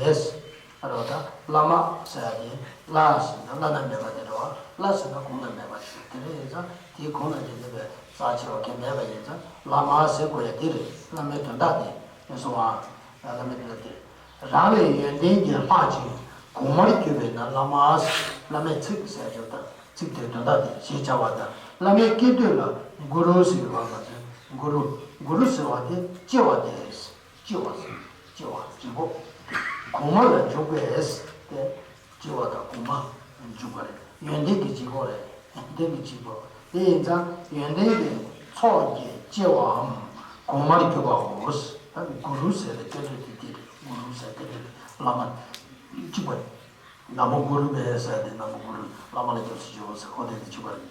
རེད་བ། ད་བླ་མ་ཟེར་ཡ་དེ་བླ་ཟེར་ན་བླ་ན་མེད་པ་དེ་རེད་བ། བླ་ཟེར་ན་གོང་ན་མེད་པ་དེ་རེད། ཡིན་ཙང་དེའི་གོང་ན་དེ་འདི་བས་རྩ་ཆེ་བ་གང་མེད་པ་ཡིན་ཙང་བླ་མ་ཟེར་དགོས་ཡ་དེ་རེད། བླ་མའི་དོན་དག་དེ་ཡིན་སོང་བ། བླ་མའི་དོན་དག་དེ་རང་ལས་ཡོན་ཏན་གྱིས་ལྷག་ཅིང་གོང་མར་གྱུར་པས་ན་བླ་མ། བླ་མའི་ཚིག་ཟེར་ཡ་དང་། ཚིག་དེའི་དོན་དག་དེ་ཞེས་བྱ་བ་དང་། བླ་མའི་སྐད་དོད་ལ་གུ་རུ་ཟེར་བ་མ་ཟད། གུ་རུ། གུ་རུ་ཟེར་བ་དེ་ལྕི་བ་དེ་རེད། ལྕི་བ། ལྕི་བ་ལྕི་པོ། གོང་མ་ལ་འཇུག་པས་ཏེ། ལྕི་བ་དང་གོང་མ་འཇུག་པ་རེད། ཡོན་ཏན་གྱི་ལྕི་པོ་རེད། ཡོན་ཏན་གྱི་ལྕི་པོ། དེ་ཡིན་ཙང་ཡོན་ཏན་གྱི་ཚོགས་ཀྱིས་ལྕི་བའམ་གོང་མར་གྱུར་པའོ། ད་གུ་རུ་ཟེར་བའི་སྐད་དོད་དེ་དེ་རེད། གུ་རུ་ཟེར་སྐད་དོད་དེ་བླ་མ། གཅིག་པ་རེད། ན་མོ་གུ་རུ་བྷྱཿ་ཟེར་དེ་ན་མོ་གུ་རུ་བླ་མ་ལ་སྐྱབས་སུ་མཆིའོ་ཟེར་ཁོ་དེ་དེ་གཅིག་པ་རེད།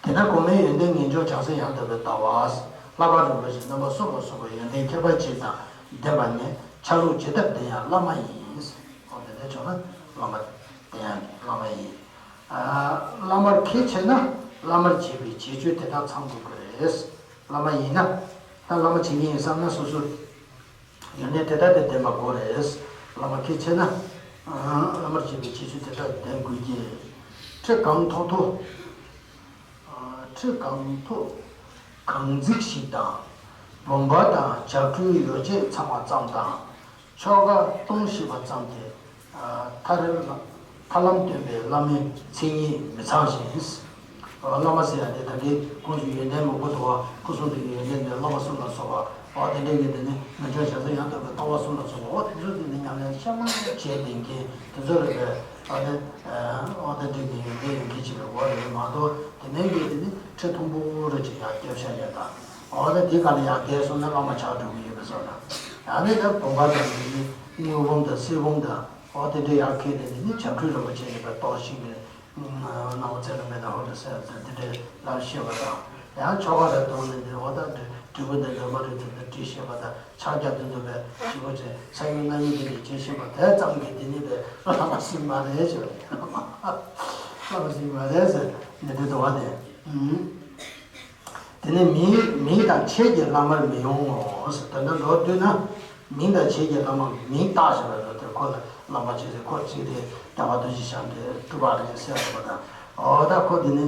དེས་ན་གོང་མའི་ཡོན་ཏན་ངེས་འབྱུང་བྱང་སེམས་ཡང་དག་པའི་ལྟ་བ། ལྷག་པར་རིན་པོ་ཆེ་རྣམ་པ་གསུམ་ལ་སོགས་པའི་ཡོན་ཏན་ཁྱད་པར་ཅན་དང་ལྡན་པ་ནི་ཆ་ལུགས་ཇི་ལྟར་བསྟན་ཡང་བླ་མ་ཡིན། ཁོ་དེ་འདྲ་བྱུང་ན་བླ་མ་བསྟན་ཡང་བླ་མ་ཡིན། བླ་མར་ཁས་འཆེ་ན་བླ་མར་བྱེད་པའི་བྱེད་སྤྱོད་དེ་དག་ཚང་དགོས་ཀྱི་རེད། བླ་མ་ཡིན་ན། ད་བླ་མ་བྱེད་མཁན་ཡིན་བསམ་ན་སོ་སོ། ཡོན་ཏན་དེ་ལྟར་དུ་ལྡན་པ་དགོས་རེད། བླ་མ་ཁས་འཆེ་ན། བླ་མར་བྱེད་པའི་བྱེད་སྤྱོད་དེ་ལྟར་ལྡན་དགོས་ཀྱི། ཁྲི་གང་མཐོ་མཐོ། ཁྲི་གང་མཐོ། གང་འཛེགས་ཤིག་དང་། བུམ་པ་དང་བྱ་ཁྲུས་ཡོ་བྱད་ཚང་བ་ཙམ་དང་། ཆོ་ག་གཏོང་ཤེས་པ་ཙམ་གྱིས། ཐར། ཐར་ལམ་སྟོན་པའི་བླ་མའི་མཚན་ཉིད་མི་ཚང་ཞིང་། བླ་མ་ཟེར་ཡ་དེ་ད་གིན་གོང་ཞུས་ཡོན་ཏན་མང་པོ་འདུག་བ། སྐུ་གསུང་ཐུགས་ཀྱི་ཡོན་ཏན་དེ་བསླབ་པ་གསུམ་ལ་སོགས་པ། འོ་དེ་འདྲའི་གི་དེ་ནི་ངེས་འབྱུང་བྱང་སེམས་ཡང་དག་པའི་ལྟ་བ་གསུམ་ལ་སོགས་པ། འོ་དེ་ཚོ་དེ་ནི་ཉམས་ལེན་ཤ་མ་བྱས་བསྡད་མཁན་དེ་ཚོ་རེད་པས། ཨ་ནི། འོ་དེ་འདྲའི་གི་ཡོན་ཏན་ཡོད་མཁན་ཅིག་ལ་འོ་རེད་མ་གཏོགས་དེ་མིན་གྱི་དེ་ནི་ཁྲི་མཐོན་པོ་རེ་ཅིག་ཡར་བརྒྱབ་བཞག་ཡ་དང་། འོ་ན་དེ་ག་ལ་ཡར་བརྒྱབ་སོང་ན་བླ་མ་ཆགས་འགྲོ་གི་ཡོད་པའི་བཟོ་འདྲ། ཡང་ན་ད་བུམ་པ་དང་དེ་ནི་དངུལ་བུམ་དང་གསེར་བུམ་དང་། འོ་དེ་འདྲའི་ཡར་འཁྱེར་ནས་དེ་ནི་བྱ་ཁྲུས་རིན་པོ་ཆེ་ནས་པའི་ཏོག་ཤིང་གི་སྣང་བ་ཚད་ལ་མེད་ན་ཧོ་ཏི་ཟེར་ཚེ་དེ་འདྲའི་ལམ་ཤེས་པ་དང་། ཡང་ཆོ་ག་རེ་གཏོང་ནས་འདིར་འོ་ད་འབྲས་བུ་འདི་འདྲ་མ་རེད་དེ་འདྲ་བྲིས་ཤེས་པ་དང་། ཕྱག་རྒྱ་དེ་ཚོ་པའི་ཞིབ་པོ་བྱས་ས་ཡོམ་རྣམ་གཉིས་དེ་འདྲ་བྱེད་ཤེས་པ་དེ་ཙམ་གྱིས་དེ་ནི་པའི་བླ་མ་ཟིག་མ་རེད་ཟེར་བ་རེད། བླ་མ་ཟིག་མ་རེད་ཟེར་ནས་དེ་འདྲ་བ་དེ། དེ་ནས་མིང་མིང་དང་ཆེད་ཀྱི་བླ་མར་མི་ཡོང་ངོ་ཟེར། དོན་དག་མདོར་བསྡུས་ན། མིང་དང་ཆེད་ཀྱི་བླ་མ། མིང་བཏགས་བཞག་པ་རེད་དེ། ཁོ་ལ་བླ་མ་ཆེ་ཟེར། ཁོ་གཅིག་དེ་རྒྱལ་བ་རྡོ་རྗེ་འཆང་དེ་སྤྲུལ་པ་རེད་ཟེར་བ་དང་། འོ་ད་ཁོ་དེ་ནི།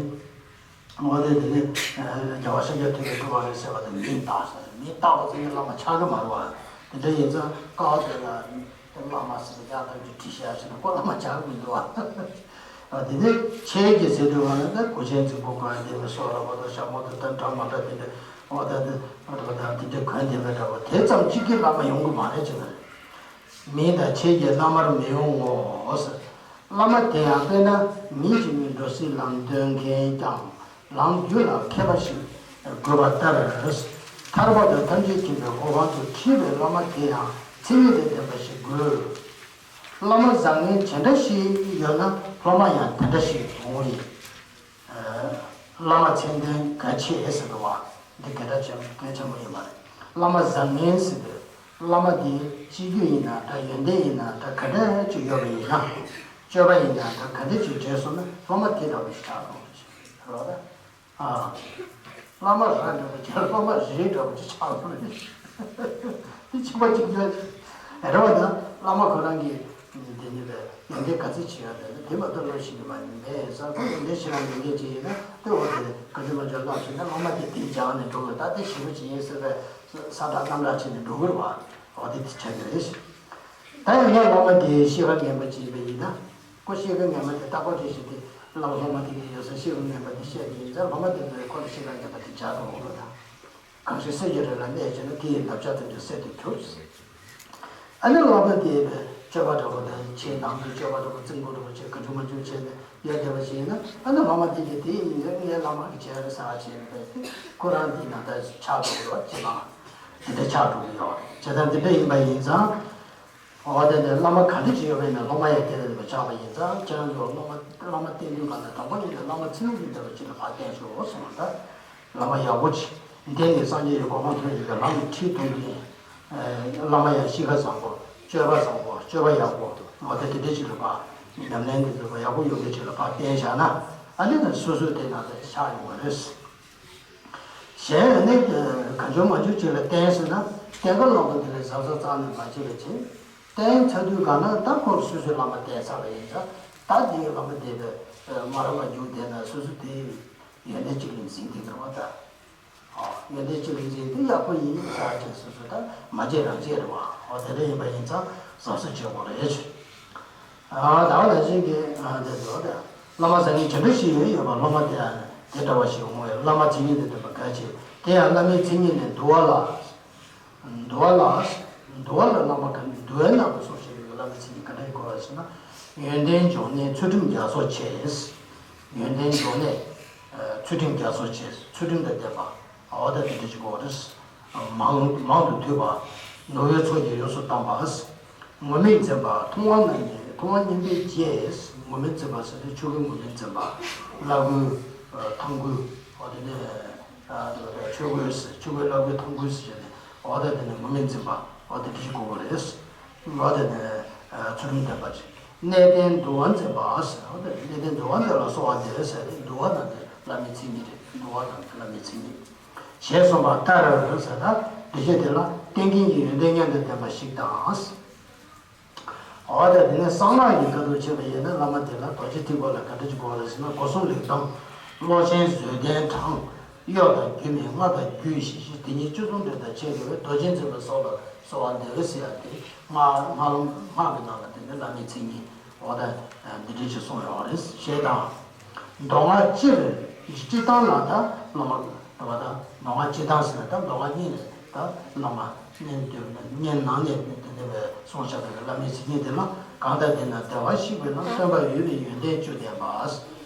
འོ་དེ་དེ་ནི་རྒྱལ་བ་ཤཱཀྱ་ཐུབ་པའི་སྤྲུལ་པ་རེད་ཟེར་བ་དང་། མིང་བཏགས་ཟེར། མིང་བཏགས་པ་ཙམ་གྱིས་བླ་མ་ཆགས་ཀྱི་མ་རེད་བ། དེ་འདྲ་ཡིན་ཙང་ཀ་བ་དེ་ལ། དེ་བླ་མ་ཟེར་ཡག་ཐམས་ཅད་བྲིས་བཞག་ཟེར་ན་ཁོ་བླ་མ་ཆགས་མི་འདུག་བ། དེ་ནས་ཆེད་ཀྱི་ཟེར་དུས་བ་ན་ད་གོས་ཆེན་རྫིག་པོ་གོན་བསྡད་པའི་སོགས་ར་བ་དང་ཞྭ་མོ་དང་ད་འདྲ་མ་འདྲ་དེ་འདྲ་འོ་ད་དེ་འོ་ད་དེ་འདྲ་གོན་བསྡད་པའི་འདྲ་བ་དེ་ཙམ་གཅིག་གིས་བླ་མ་ཡོང་གི་མ་རེད་ཅེས་ན། མིང་དང་ཆེད་ཀྱི་བླ་མར་མི་ཡོང་ངོ་ཟེར། བླ་མ་དེ་ཡང་དཔེར་ན་མིང་གཅིག་གིས་འགྲོ་སའི་ལམ་སྟོན་མཁན་ཀྱང་། ལམ་རྒྱུད་ལ་མཁས་པ་ཞིག་དགོས་པ་ལྟར། ཐར་པ་དང་ཐམས་ཅད་མཁྱེན་པའི་གོ་འཕང་དུ་ཁྲིད་པའི་བླ་མ་དེ་ཡང་མཚན་ཉིད་དང་ལྡན་པ་ཞིག་དགོས། བླ་མ་བཟང་ངན་ཇི་འདྲ་ཞིག་ཡོད་ན་སློབ་མ་ཡང་དེ་འདྲ་ཞིག་འོང་ཡིན། བླ་མ་མཚན་ལྡན་གལ་ཆེ་ཟེར་འདུག་བ། འདི་གལ་ཆེ་གལ་ཆེན་པོ་ཡིན་པ་རེད། བླ་མ་བཟང་ངན་ཟེར་དུས་བླ་མ་དེ་སྤྱི་རྒྱུ་ཡིན་ན་འདྲ། ཡོན་ཏན་ཡིན་ན་འདྲ། ག་འདྲ་ཅིག་ཡོད་པ་ཡིན་ན། སྤྱོད་པ་ཡིན་ན་འདྲ། ག་འདྲ་ཅིག་བྱས་སོང་ན་སློབ་མ་དེ་འདྲ་བ་ཞིག་ཆགས་འགྲོ་གི་རེད། རེད་བ་ད། བླ་མ་ར་འདྲ་བ་ཅིག་སློབ་མ་རི་འདྲ་བ་ཅིག་ཆགས་འགྲོ་གི་རེད། དེ་ཕྱིན་པ་གཅིག་གྱུར་རེད་བ་ད། བླ་མ་ཁོ་རང་གི་དེ་ནི་བས་ཡོན་ཏན་ག་ཚོད་ཅིག་ཡོད་དེ་ན་དེ་མ་གཏོགས་སློབ་ཤེས་ཀྱི་མ་ཡིན་པས་ས་ཁོ་ཡོན་ཏན་ཞེ་དྲག་ཡོད་མཁན་ཅིག་ཡིན་ན་དེ་འོ་དེ་ག་ཚོད་མ་ཚོད་བསླབ་ཤེས་ན་སློབ་མ་དེ་དེ་སྦྱངས་ནས་འགྲོ་དགོས། ད་དེ་ཞེ་པོ་ཅིག་ཡིན་ཟེར་བས་ས་ཐག་གཏམ་ར་བྱས་ནས་འགྲོ་དགོས་རེད་བ། འོ་དེ་དེ་ཆགས་ཀྱི་རེད། ད་ཡང་ངས་སློབ་མ་དེ་ཤེས་རབ་ངན་པ་ཅིག་ཡིན་པ་ཡིན་ན། ཁོ་ཤེས་རབ་ངན་པ་དེ་རྟག་པར་རེ་ཞིག་དེ་བླ་སློབ་མ་དེ་གིས་ཡོད་ས་ཤེས་རབ་ངན་པ་དེ་བཤད་དེ་ཡིན་ཙང་སློབ་མ་དེ་ཚོས་ཁོ་ལ་ཤེས་རབ་ངན་པ་དེ་སྦྱར་དགོས་ལ་ད། གང་ཞིག་གསེར་གྱི་རི་ལ་གནས་བྱས་ན། དེ་ཡི་འདབ་ཆགས་དེ་ཚོ་གསེར་དུ་གྱུར། ཨ་ནི་སློབ་མ་དེ་སྤྱོད་པ་འདྲ་པོ་དང་། ཆེས་ནང་དུ་སྤྱོད་པ་འདྲ་པོ་རྩིང་པོ་འདྲ་པོ་བྱས་ག་འཇུ་མ་འཇུ་བྱས་ནས་ཡར་བསྡད་པ་ཞིག་ཡིན་ན། ཨ་ནི་སློབ་མ་དེ་གིས་དེ་ཡིན་ནའི་ངའི་བླ་མ་གིས་བྱས་རེད་ཟེར་བ་བྱས་ནས་ཁོ་རང་དེའི་ནང་ལ་ཆགས་འགྲོ་གི་རེད་བ། ཅི་མ་དེ་འདྲ་ཆགས་འགྲོ་གི་ཡོད་རེད། བྱས་ཙང་དེ་འདྲ་ཡིན་པ་ཡིན་ཙང་། འོ་དེ་ནས་བླ་མ་ག་འདྲ་ཅིག་ཡོད་པ་ཡིན་ན་སློབ་མ་ཡང་དེ་འདྲ་ཆགས་པ་ཡིན་ཙང་། ཁྱེད་རང་ཚོ་སློབ་མ་བླ་མ་བསྟེན་དུས་གང་ལ་དང་པོ་ཉིད་ནས་བླ་མ་ཚུལ་ཁྲིམས་ལྡན་པ་ཅིག་ལ་ཕར་བསྟེན་ཤོག་གསུངས་པ་ལྟར། བླ་མ་ཡག་པོ་ཅིག་བསྟེན་ནས་སངས་རྒྱས་ཀྱི་གོ་འཕང་ཐོབ་ཡག་གི་ལམ་ལ་ཁྲིད་གཏོང་མཁན། བླ་མ་ཡང་གཤིས་ཀ་བཟང་པོ། སྤྱོད་པ་བཟང་པོ། སྤྱོད་པ་ཡག་པོ། འོ་དེ་དེ་འདྲ་ཅིག་ལ་ཕར་ཉམས་ལེན་དེ་ཚོ་ཡག་པོ་ཡོང་མཁན་ཅིག་ལ་ཕར་བསྟེན་བཞག་ན། ཨ་ནི་ནི་སོ་སོའི་དེ་ནང་དུ་ཆགས་ཡོང་བ་རེད། གཞན་ནི་གང་བྱུང་མང་བྱུང་ཅིག་ལ་བསྟེན་ཟེར་ན། ཀྱང་ཁ་ལོག་པ་དེ་ལས་གཟབ་གཟབ་རྩ་ནས་མ་བྱེད་པ་བྱེད། བསྟེན་ཚར་དུས་ག་ན་ད་ཁོ་སོ་སོའི་བླ་མ་བསྟེན་ཚར་བ་ཡིན་ཙང་། ད་དེའི་བླ་མ་དེ་ལས་མ་རབས་པ་རྒྱུགས་བསྡད་ན་སོ་སོ་དེའི་ཡོན་ཏན་གཅིག་ལ་འཛིན་དེ་འདྲ་བ་ད། ཨོ། ཡོན་ཏན་གཅིག་ལ་འཛིན་དེ་ཡག་པོ་ཡིན་ཟེར་ཅིག་སོ་སོ་ད་མ་བརྗེད་རང་བརྗེད་རེད་བ། ཨོ། དེ་འདྲ་ཡིན་པ་ཡིན་ཙང་གཟབ་གཟབ་བྱེད་དགོས་རེད། ཨ། ད་བ་ལ་ཞིག་གིས་ཨ་དེ་ཚོ་དེ་བླ་མ་ཟེར་མཁན་ཇི་འདྲ་ཞིག་ཡོད་ཡོད་པ། སློབ་མ་དེ་ཨ་དེ་འདྲ་བ་ཞིག་འོང་བས་བླ་མ་མཚན་ཉིད་དུ་ལྡན་པ་གལ་ཆེ། དེ་ཡང་བླ་མའི་མཚན་ཉིད་ནི་འདུལ་བ་ལ། འདུལ་བ་ལ། འདུལ་བ་ལ་བླ་མ་ག་འདུལ་བའི་ནང་དུ་སོགས་བཤད་པའི་བླ་མའི་མཚན་ཉིད་ག་འདྲ་ཡིན་དགོས་པ་ཞེ་ན། ཡོན་ཏན་འབྱུང་གནས་ཚུལ་ཁྲིམས་རྒྱ་མཚོ་ཆེ། ཡོན་ཏན་འབྱུང་གནས་ཚུལ་ཁྲིམས་རྒྱ་མཚོ་ཆེ། ཚུལ་ཁྲིམས་དང་ལྡན་པ། འོ་ད་དེ་འདྲ་ཞིག་དགོས་རེད། མང་མང་དུ་ཐོས་པ། ནོར་བུའི་ཚོགས་ཀྱིས་ཡོངས་སུ་གཏམས་པ། ངོ་མས་འཛིན་པ། མཐོང་བ་རྣམས་ཀྱི། མཐོང་བ་རྣམས་ཀྱི་རྗེས། ངོ་མས་འཛིན་པ་ཟེར་ཏེ་ཆོས་གོས་ངོ་མས་འཛིན་པ། བླ་གོས། ཐང་གོས། འོ་དེ་ནས་ཆོས་གོས། ཆོས་གོས་བླ་གོས་ཐང་གོས་ཟེར་བྱས་ནས། འོ་ད་དེ་ནས་ངོ་མས་འཛིན་པ། འོ་དེ་འདྲ་ཞིག་དགོས་ཀྱི་རེད། འོ་དེ་ནས་ཚུལ་ཁྲིམས་ལྡན་པ་ཅིག་གནས་བརྟན་འདུལ་བ་འཛིན་པ་ཟེར། འོ་དེ་གནས་བརྟན་འདུལ་བ་འཛིན་ལ་གསོལ་བ་འདེབས་ཟེར་ཏེ་འདུལ་བ་རྣམས་ཀྱི་བླ་མའི་མཚན་ཉིད་རེད། འདུལ་བ་རྣམས་ཀྱི་བླ་མའི་མཚན་ཉིད། ཞེས་གསུངས་པ་ལྟར་ཟེར། ད་འདི་བྱས་དེ་ལ་བསྟེན་མཁན་གྱི་ཡོན་ཏན་མཉམ་དུ་ལྡན་པ་ཞིག་དང་། འོ་ད་དེ་ནས་གསང་སྔགས་ཀྱི་བཀའ་བསྡུར་བྱས་པ་ཡིན་ན་བླ་མ་དེ་ལ་རྡོ་རྗེ་ཐེག་པ་ལ་ག་འདྲ་ཅིག་དགོས་རེད་ཟེར་ན། སྒོ་གསུམ་ལེགས་གདམས། བློ་ཆེན་བཟོད་ལྡན་དྲང་། གཡོ་དང་སྒྱུ་མེད་སྔགས་དང་རྒྱུད་བཞི་བཞི། དེ་ཉིད་བཅུ་གསུམ་འགྲོས་དང་ཕྱད་པའི་རྡོ་རྗེ་འཛིན་པ་སོགས་ལ་གསོལ་བ་འདེབས་ཟེར་ཡ་དེ་སྔགས་སྔགས་ལམ་སྔགས་ཀྱི་ནང་ལ་དེ་ནི་བླ་མའི་མཚན་ཉིད། འོ་ད་འདི་འདྲ་ཞིག་གསུངས་ཡོད་རེད་ཞེས་དང་། མདོ་སྔགས་སྤྱིར་སྤྱིར་བཏང་ལ་ད་བླ་མ་དེ་བ་ད་མདོ་སྔགས་སྤྱིར་བཏང་ཟེར་ན་ད་མདོ་སྔགས་གཉིས་ནས་ད་བླ་མ་གཉེན་དུ་གཉེན་ནང་ནས་དེ་འདྲ་བའི་གསུངས་བཞག་པའི་བླ་མའི་མཚན་ཉིད་དེ་ལ་གང་དང་ལྡན་ན་བདེ་བར་གཤེགས་པའི་ལམ། སྟོན་པར་འོས་པའི་ཡོན་ཏན་བཅུ་ལྡན་པ།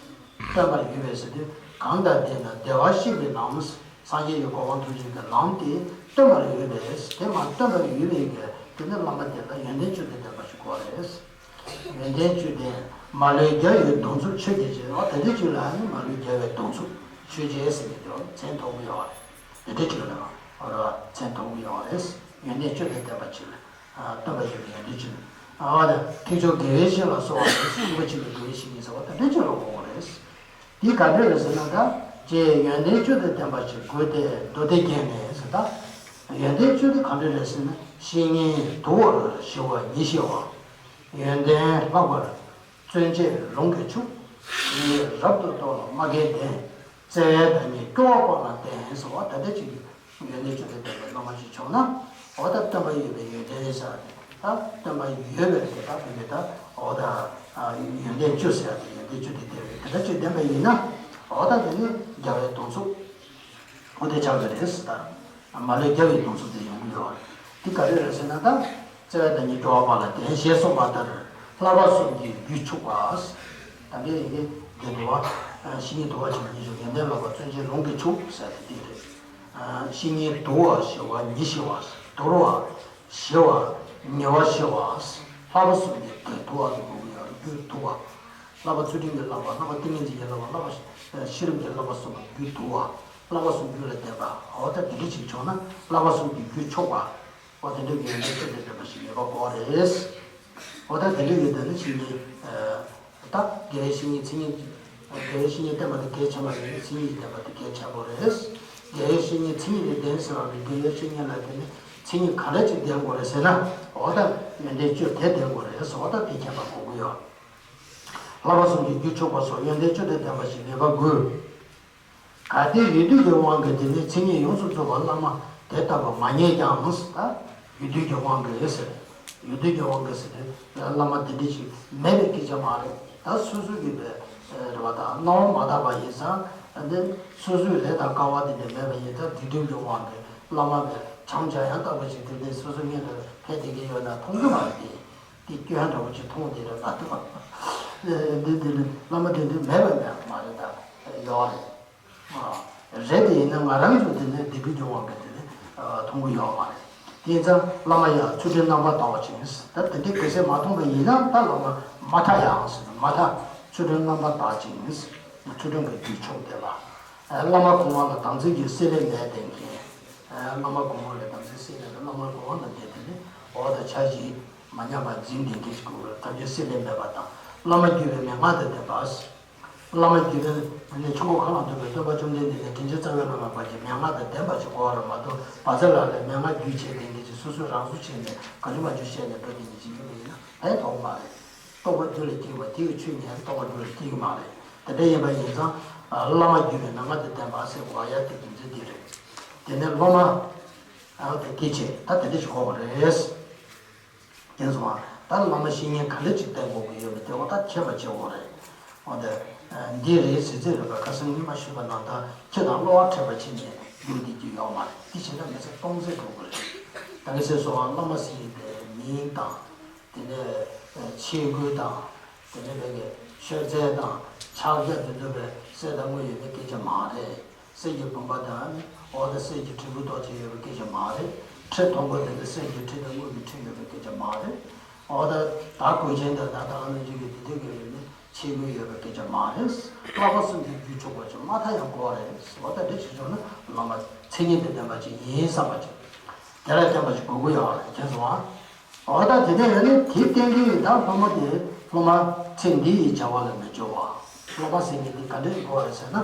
སྟོན་པར་འོས་པའི་ཟེར་དུས་གང་དང་ལྡན་ན་བདེ་བར་གཤེགས་པའི་ལམ། སངས་རྒྱས་ཀྱི་གོ་འཕང་ཐོབ་བྱེད་ཀྱི་ལམ་དེ་སྟོན་པར་འོས་པས། དེ་མ་སྟོན་པར་འོས་པའི་གི་དེ་ནི་བླ་མ་དེ་ལ་ཡོན་ཏན་བཅུ་དང་ལྡན་པ་ཞིག་དགོས་རེད། ཡོན་ཏན་བཅུ་ལྡན། མ་ལུས་རྒྱལ་བའི་གདུང་འཚོབ་ཆོས་ཀྱི་རྗེ། འོ་དེ་འདྲ་ཅིག་ལ་ནི་མ་ལུས་རྒྱལ་བའི་གདུང་འཚོབ་ཆོས་རྗེ་ཟེར་གྱི་འདུག་མཚན་ཐོགས་ཀྱི་ཡོད་རེད། དེ་འདྲ་ཅིག་ལ་ནི་འོ་ར་མཚན་ཐོགས་ཀྱི་ཡོད་རེད། ཡོན་ཏན་བཅུ་དང་ལྡན་པ་ཅིག་ལ། སྟོན་པ་ཡོད་པའི་ཡོན་ཏན་ཅན། ཨ་ནི་ཐེག་མཆོག་དགེ་བའི་བཤེས་ལ་གསོལ་བ་འདེབས་ཟེར། རིན་པོ་ཆེ་གི་དགེ་བའི་བཤེས་གཉེན་ཟེར་བ་དེ་འདྲ་ཅིག་ལ་གོ་དགོས་རེད། འདི་ག་འདྲ་རེད་ཟེར་ན་ད། ཅེས་ཡོན་ཏན་བཅུ་དང་ལྡན་པ་ཞིག་དགོས་ཏེ། མདོ་སྡེ་རྒྱན་ནས་ཟེར་ད། ཡོན་ཏན་བཅུ་དེ་ག་འདྲ་རེད་ཟེར་ན། བཤེས་གཉེན་དུལ་བར་ཞི་བ་ཉིད་ཞི་བ། ཡོན་ཏན་ལྷག་པར་བརྩོན་བཅས་ལུང་གིས་ཕྱུག །ཡིད་རབ་ཏུ་རྟོགས་ལ་སྨྲ་མཁས་ལྡན། བརྩེ་བའི་བདག་ཉིད་སྐྱོ་བ་སྤངས་ལ་བསྟེན་ཟེར་བ་ད་ལྟ་ཅིག་ཡོན་ཏན་བཅུ་དང་ལྡན་པའི་སློབ་མ་ཞིག་བྱུང་ན། འོ་ད་སྟོན་པ་ཡོད་པའི་ཡོན་ཏན་རེད་ཟེར་བ་དེ། ད་སྟོན་པ་ཡོད་པའི་དེ་ད་དེ་ནི་ད་འོ་ད་ཡོན་ཏན་བཅུ་ཟེར་བ་དེ་ཡོན་ཏན་བཅུ་དེ་དེ་རེད། དེ་འདྲ་ཅིག་ལྡན་པ་ཡིན་ན། འོ་ད་དེ་ནི་རྒྱལ་བའི་གདུང་འཚོབ་འོ་དེ་ཆགས་ཀྱི་རེད་ཟེར། ད་མ་ལུས་རྒྱལ་བའི་གདུང་འཚོབ་དེ་ཡོང་གི་ཡོད་རེད། དེ་ག་རེ་རེད་ཟེར་ན་ད། བརྩེ་བའི་བདག་ཉིད་སྐྱོ་བ་སྤངས་ལ་བསྟེན་ཞེས་གསུངས་པ་ལྟར། བསླབ་པ་གསུམ་གྱི་རྒྱུད་ཕྱུག་པ། ད་གིན་ཡིན་གྱི་འདི་འདུལ་བ། བཤེས་གཉེན་དུལ་བ་ཞི་བ་ཉིད་ཞི་བ། ཡོན་ཏན་ལྷག་པར་བརྩོན་བཅས་ལུང་གིས་ཕྱུག་ཟེར་ཏེ་འདི་རེད། བཤེས་གཉེན་དུལ་བ་ཞི་བ་ཉིད་ཞི་བ། དུལ་བ་ཞི་བ་ཉེ་བར་ཞི་བ། བསླབ་པ་གསུམ་གྱི་རྒྱུད་དུལ་བ་དུ་གོ་གི་ཡོད་རེད། རྒྱུད་དུལ་བ། བསླབ་པ་ཚུལ་ཁྲིམས་ཀྱི་བསླབ་པ། བསླབ་པ་ཏིང་ངེ་འཛིན་གྱི་བསླབ་པ། བསླབ་པ་ཤེས་རབ་ཀྱི་བསླབ་པ་གསུམ་པ་རྒྱུད་དུལ་བ། བསླབ་པ་གསུམ་རྒྱུད་ལ་ལྡན་པ། འོ་ད་འདི་འདྲ་ཅིག་བྱུང་ན་བསླབ་པ་གསུམ་གྱི་རྒྱུད་ཕྱུག་པ། འོ་དེ་འདྲ་གི་ཡོན་ཏན་བཅུ་དང་ལྡན་པ་ཞིག་ཡོད་པ་དགོས་རེད། འོ་ད་དེ་འདྲ་ཡོད་དེ་ནི་བཤེས་གཉེན། ད་དགེ་བའི་བཤེས་གཉེན་མཚན་ཉིད། དགེ་བའི་བཤེས་གཉེན་བསྟེན་པ་དེ་གལ་ཆེན་པོ་རེད། མཚན་ཉིད་ལྡན་པ་དེ་གལ་ཆེན་པོ་རེད། དགེ་བའི་བཤེས་གཉེན་མཚན་ཉིད་ལྡན་ཟེར་བ་ནི་དགེ་བའི་བཤེས་གཉེན་ལ་དེ་ནི་མཚན་ཉིད་ག་འདྲ་ཅིག་ལྡན་དགོས་རེད་ཟེར་ན། འོ་ད་ཡོན་ཏན་བཅུ་དེ་ལྡན་དགོས་རེད་ཟེར། འོ་ད་དེ་མཁྱེན་པ་དགོས་ཀྱི་ཡོད། བསླབ་པ་གསུམ་གྱི་རྒྱུད་ཕྱུག་པ་སོགས་ཡོན་ཏན་བཅུ་དང་ལྡན་པ་ཞིག་ཡོད་པ་དགོས། གལ་ཏེ་ཡུལ་དུས་ཀྱི་དབང་གིས་དེ་ནས་མཚན་ཉིད་ཡོངས་སུ་རྫོགས་པ་བླ་མ་དེ་ལྟ་བུ་མ་རྙེད་ཀྱང་ཟེར། ད་ཡུལ་དུས་ཀྱི་དབང་གིས་ཟེར། ཡུལ་དུས་ཀྱི་དབང་གིས་ཟེར་ཏེ་བླ་མ་དེ་འདྲ་ཞིག་མེད་པའི་སྐད་ཆ་མ་རེད། ད་སོ་སོ་གི་བའི་རེ་བ་དང་སྣང་བ་མ་དག་པ་ཡིན་ཙང་། འདི་སོ་སོའི་ལས་དང་སྐལ་བ་དེ་འདྲ་མེད་པ་ཡིན་ཙང་། སྡིག་སྒྲིབ་ཀྱི་དབང་གིས་བླ་མ་བའི་བྱམས་བྱམས་ཡང་ལྟ་བུ་ཞིག་དེ་འདྲ་སོ་སོ་སྔོན་ལ་ཕེབས་བསྡད་ཀྱི་ཡོད་ན་མཐོང་གི་མ་རེད་དེ། དེ་སྐྱོན་འདྲ་བོ་ཅིག་མཐོང་བསྡད་རེད་ལ། འདི་འདི་ནི་བླ་མ་དེ་འདྲ་མེད་པ་མེད་པ་མ་རེད། ད་ཡོད་རེད། རེད་དེ་ཡིན་ན་ང་རང་ཚོ་དེ་ནས་སྡིག་སྒྲིབ་ཀྱི་དབང་གིས་དེ་ནས་མཐོང་གི་ཡོད་མ་རེད། དེ་ཡིན་ཙང་བླ་མ་ཡང་ཚུལ་ཁྲིམས་རྣམ་པར་དག་པ་ཅན། ད་དེ་འདྲའི་གེགས་སེལ་མ་མཐོང་བ་ཡིན་ན་ད་བླ་མ་མ་མཐའ་ཡང་ཟེར་ན་མ་མཐའ་ཚུལ་ཁྲིམས་རྣམ་པར་དག་ཅན། ཚུལ་ཁྲིམས་ཀྱི་རྒྱུད་ཕྱུག་ལྡན་པ། བླ་མ་གོང་མ་ལ་དམ་ཚིག་གི་སེམས་ལས་མེད་བསྡད་མཁན། བླ་མ་གོང་མ་ལ་དམ་ཚིག་སེམས་ལས་མེད། བླ་མ་གོང་མ་ལ་དེ་དེ་ནས་འོ་ད་ཆ་བཞི་མ་ཉམས་པར་འཛིན་བསྡད་མཁན་ཞིག་དགོས། དམ་ཚིག་སེམས་ལས་མེད་པ་དང་། བླ་མ་བརྒྱུད་པའི་མན་ངག་དང་ལྡན་པ། བླ་མ་བརྒྱུད་པའི་ནི་ཆོས་འཁོར་མཁའ་ལ་སྡོད་པའི་སྟོན་པ་བཅོམ་ལྡན་འདས་ནས་དྲིན་ཅན་རྩ་བའི་བླ་མ་བར་གྱི་མན་ངག་དང་ལྡན་པ་ཞིག་གོ་བ་རེད་མ་གཏོགས། བཛྲ་ལ་ལས་མན་ངག་བརྒྱུད་བྱས་ཏེ་འདི་ཅིག་སོ་སོས་རང་བཟོ་བྱས་ནས་ག་ཅུང་མ་ཅུང་བཤད་ནས་འགྲོ་དེ་འདི་ཅིག་ཡིན་པ་ཡིན་ན་ཕན་ཐོགས་མ་རེད། རྟོགས་པ་རྒྱུད་ལ་སྐྱེས་པ་དེ་ཡི་ཆོས་ཉིད་རྟོགས་པ་རྒྱུད་ལ་སྐྱེས་ཀྱི་མ་རེད། དེ་འདྲ་ཡིན་པ་ཡིན་ཙང་། བླ་མ་བརྒྱུད་པའི་མན་ངག་དང་ལྡན་པ་ཟེར་བ་ཡ་དེ་རྒྱུ་མཚན་དེ་རེད། དེ་ནས་སློབ་མ། ཨ་དེ་སྐད་ཆ་ད་དེ་འདྲ་ཞིག་གོ་བ་རེད། ཡིན་སོང་ཨ། ད་བླ་མ་བཤེས་གཉེན་ག་འདྲ་ཅིག་བསྟེན་དགོས་ཀྱི་ཡོད་མེད་དེ་འོ་ད་མཁྱེན་པ་བྱེད་དགོས་རེད། འོ་དེ། འདི་རེད་ཟེར་ཚད་རེད་པ། ཁ་སང་ཉི་མ་ཞུས་པ་ནང་ལྟར་ཁྱེད་དང་བློ་བག་ཕྲད་པ་བྱས་ནས་རྒྱུགས་བསྡད་ཀྱི་ཡོད་མ་རེད། དེ་བྱས་ན་མི་ཚེ་སྟོང་ཟད་འགྲོ་གི་རེད། ད་གིན་ཟེར་སོང་ཨ། བླ་མ་ཟེར་ཡས་དེ་མིང་དང་། དེ་ནས་ཆས་གོས་དང་། དེ་ནས་བོད་ཀྱི་མཆོད་རྫས་དང་ཕྱག་རྒྱ་དེ་ཚོ་བས་གསེར་དང་དངུལ་ཡོད་པའི་སྐད་ཆ་མ་རེད། གསེར་གྱི་བུམ་པ་དང་ནི་འོ་ད་གསེར་གྱི་དྲིལ་བུ་ཏོག་ཅིག་ཡོད་པའི་སྐད་ཆ་མ་རེད། ཁྲི་མཐོན་པོ་དེ་ནི་གསེར་གྱི་ཁྲི་དང་དངུལ་གྱི་ཁྲི་ཡོད་པའི་སྐད་ཆ་མ་རེད། འོ་ད་ད་གོས་ཆེན་དང་ད་ད་ཨ་ནི་ཅིག་གི་དེ་དུས་ཀྱི་ཡོད་ནི་ཆས་གོས་ཡོད་པའི་སྐད་ཆ་མ་རེད། བསླབ་པ་གསུམ་གྱི་རྒྱུད་ཆོག་པ་ཅིག་མ་མཐའ་ཡང་དགོས་རེད། འོ་ད་འདི་ཞིག་བྱུང་ན་བླ་མ་མཚན་ཉིད་དང་ལྡན་པ་ཅིག་ཡིན་བསམ་པ་ཅིག་དེ་ལ་བརྟེན་པ་ཞིག་དགོས་ཀྱི་ཡོད་རེད། མཁྱེན་སོང་ཨ། འོ་ད་དེ་ནས་ཡང་ནི་དེ་བསྟན་གྱི་ཡིན། ད་སློབ་མ་དེ་སློབ་མ་ཚེ་འདི་ཡི་བྱ་བ་ལ་མི་སྦྱོར་བ། སློབ་མ་ཟེར་མཁན་དེ་ག་འདྲ་ཞིག་དགོས་རེད་ཟེར་ན།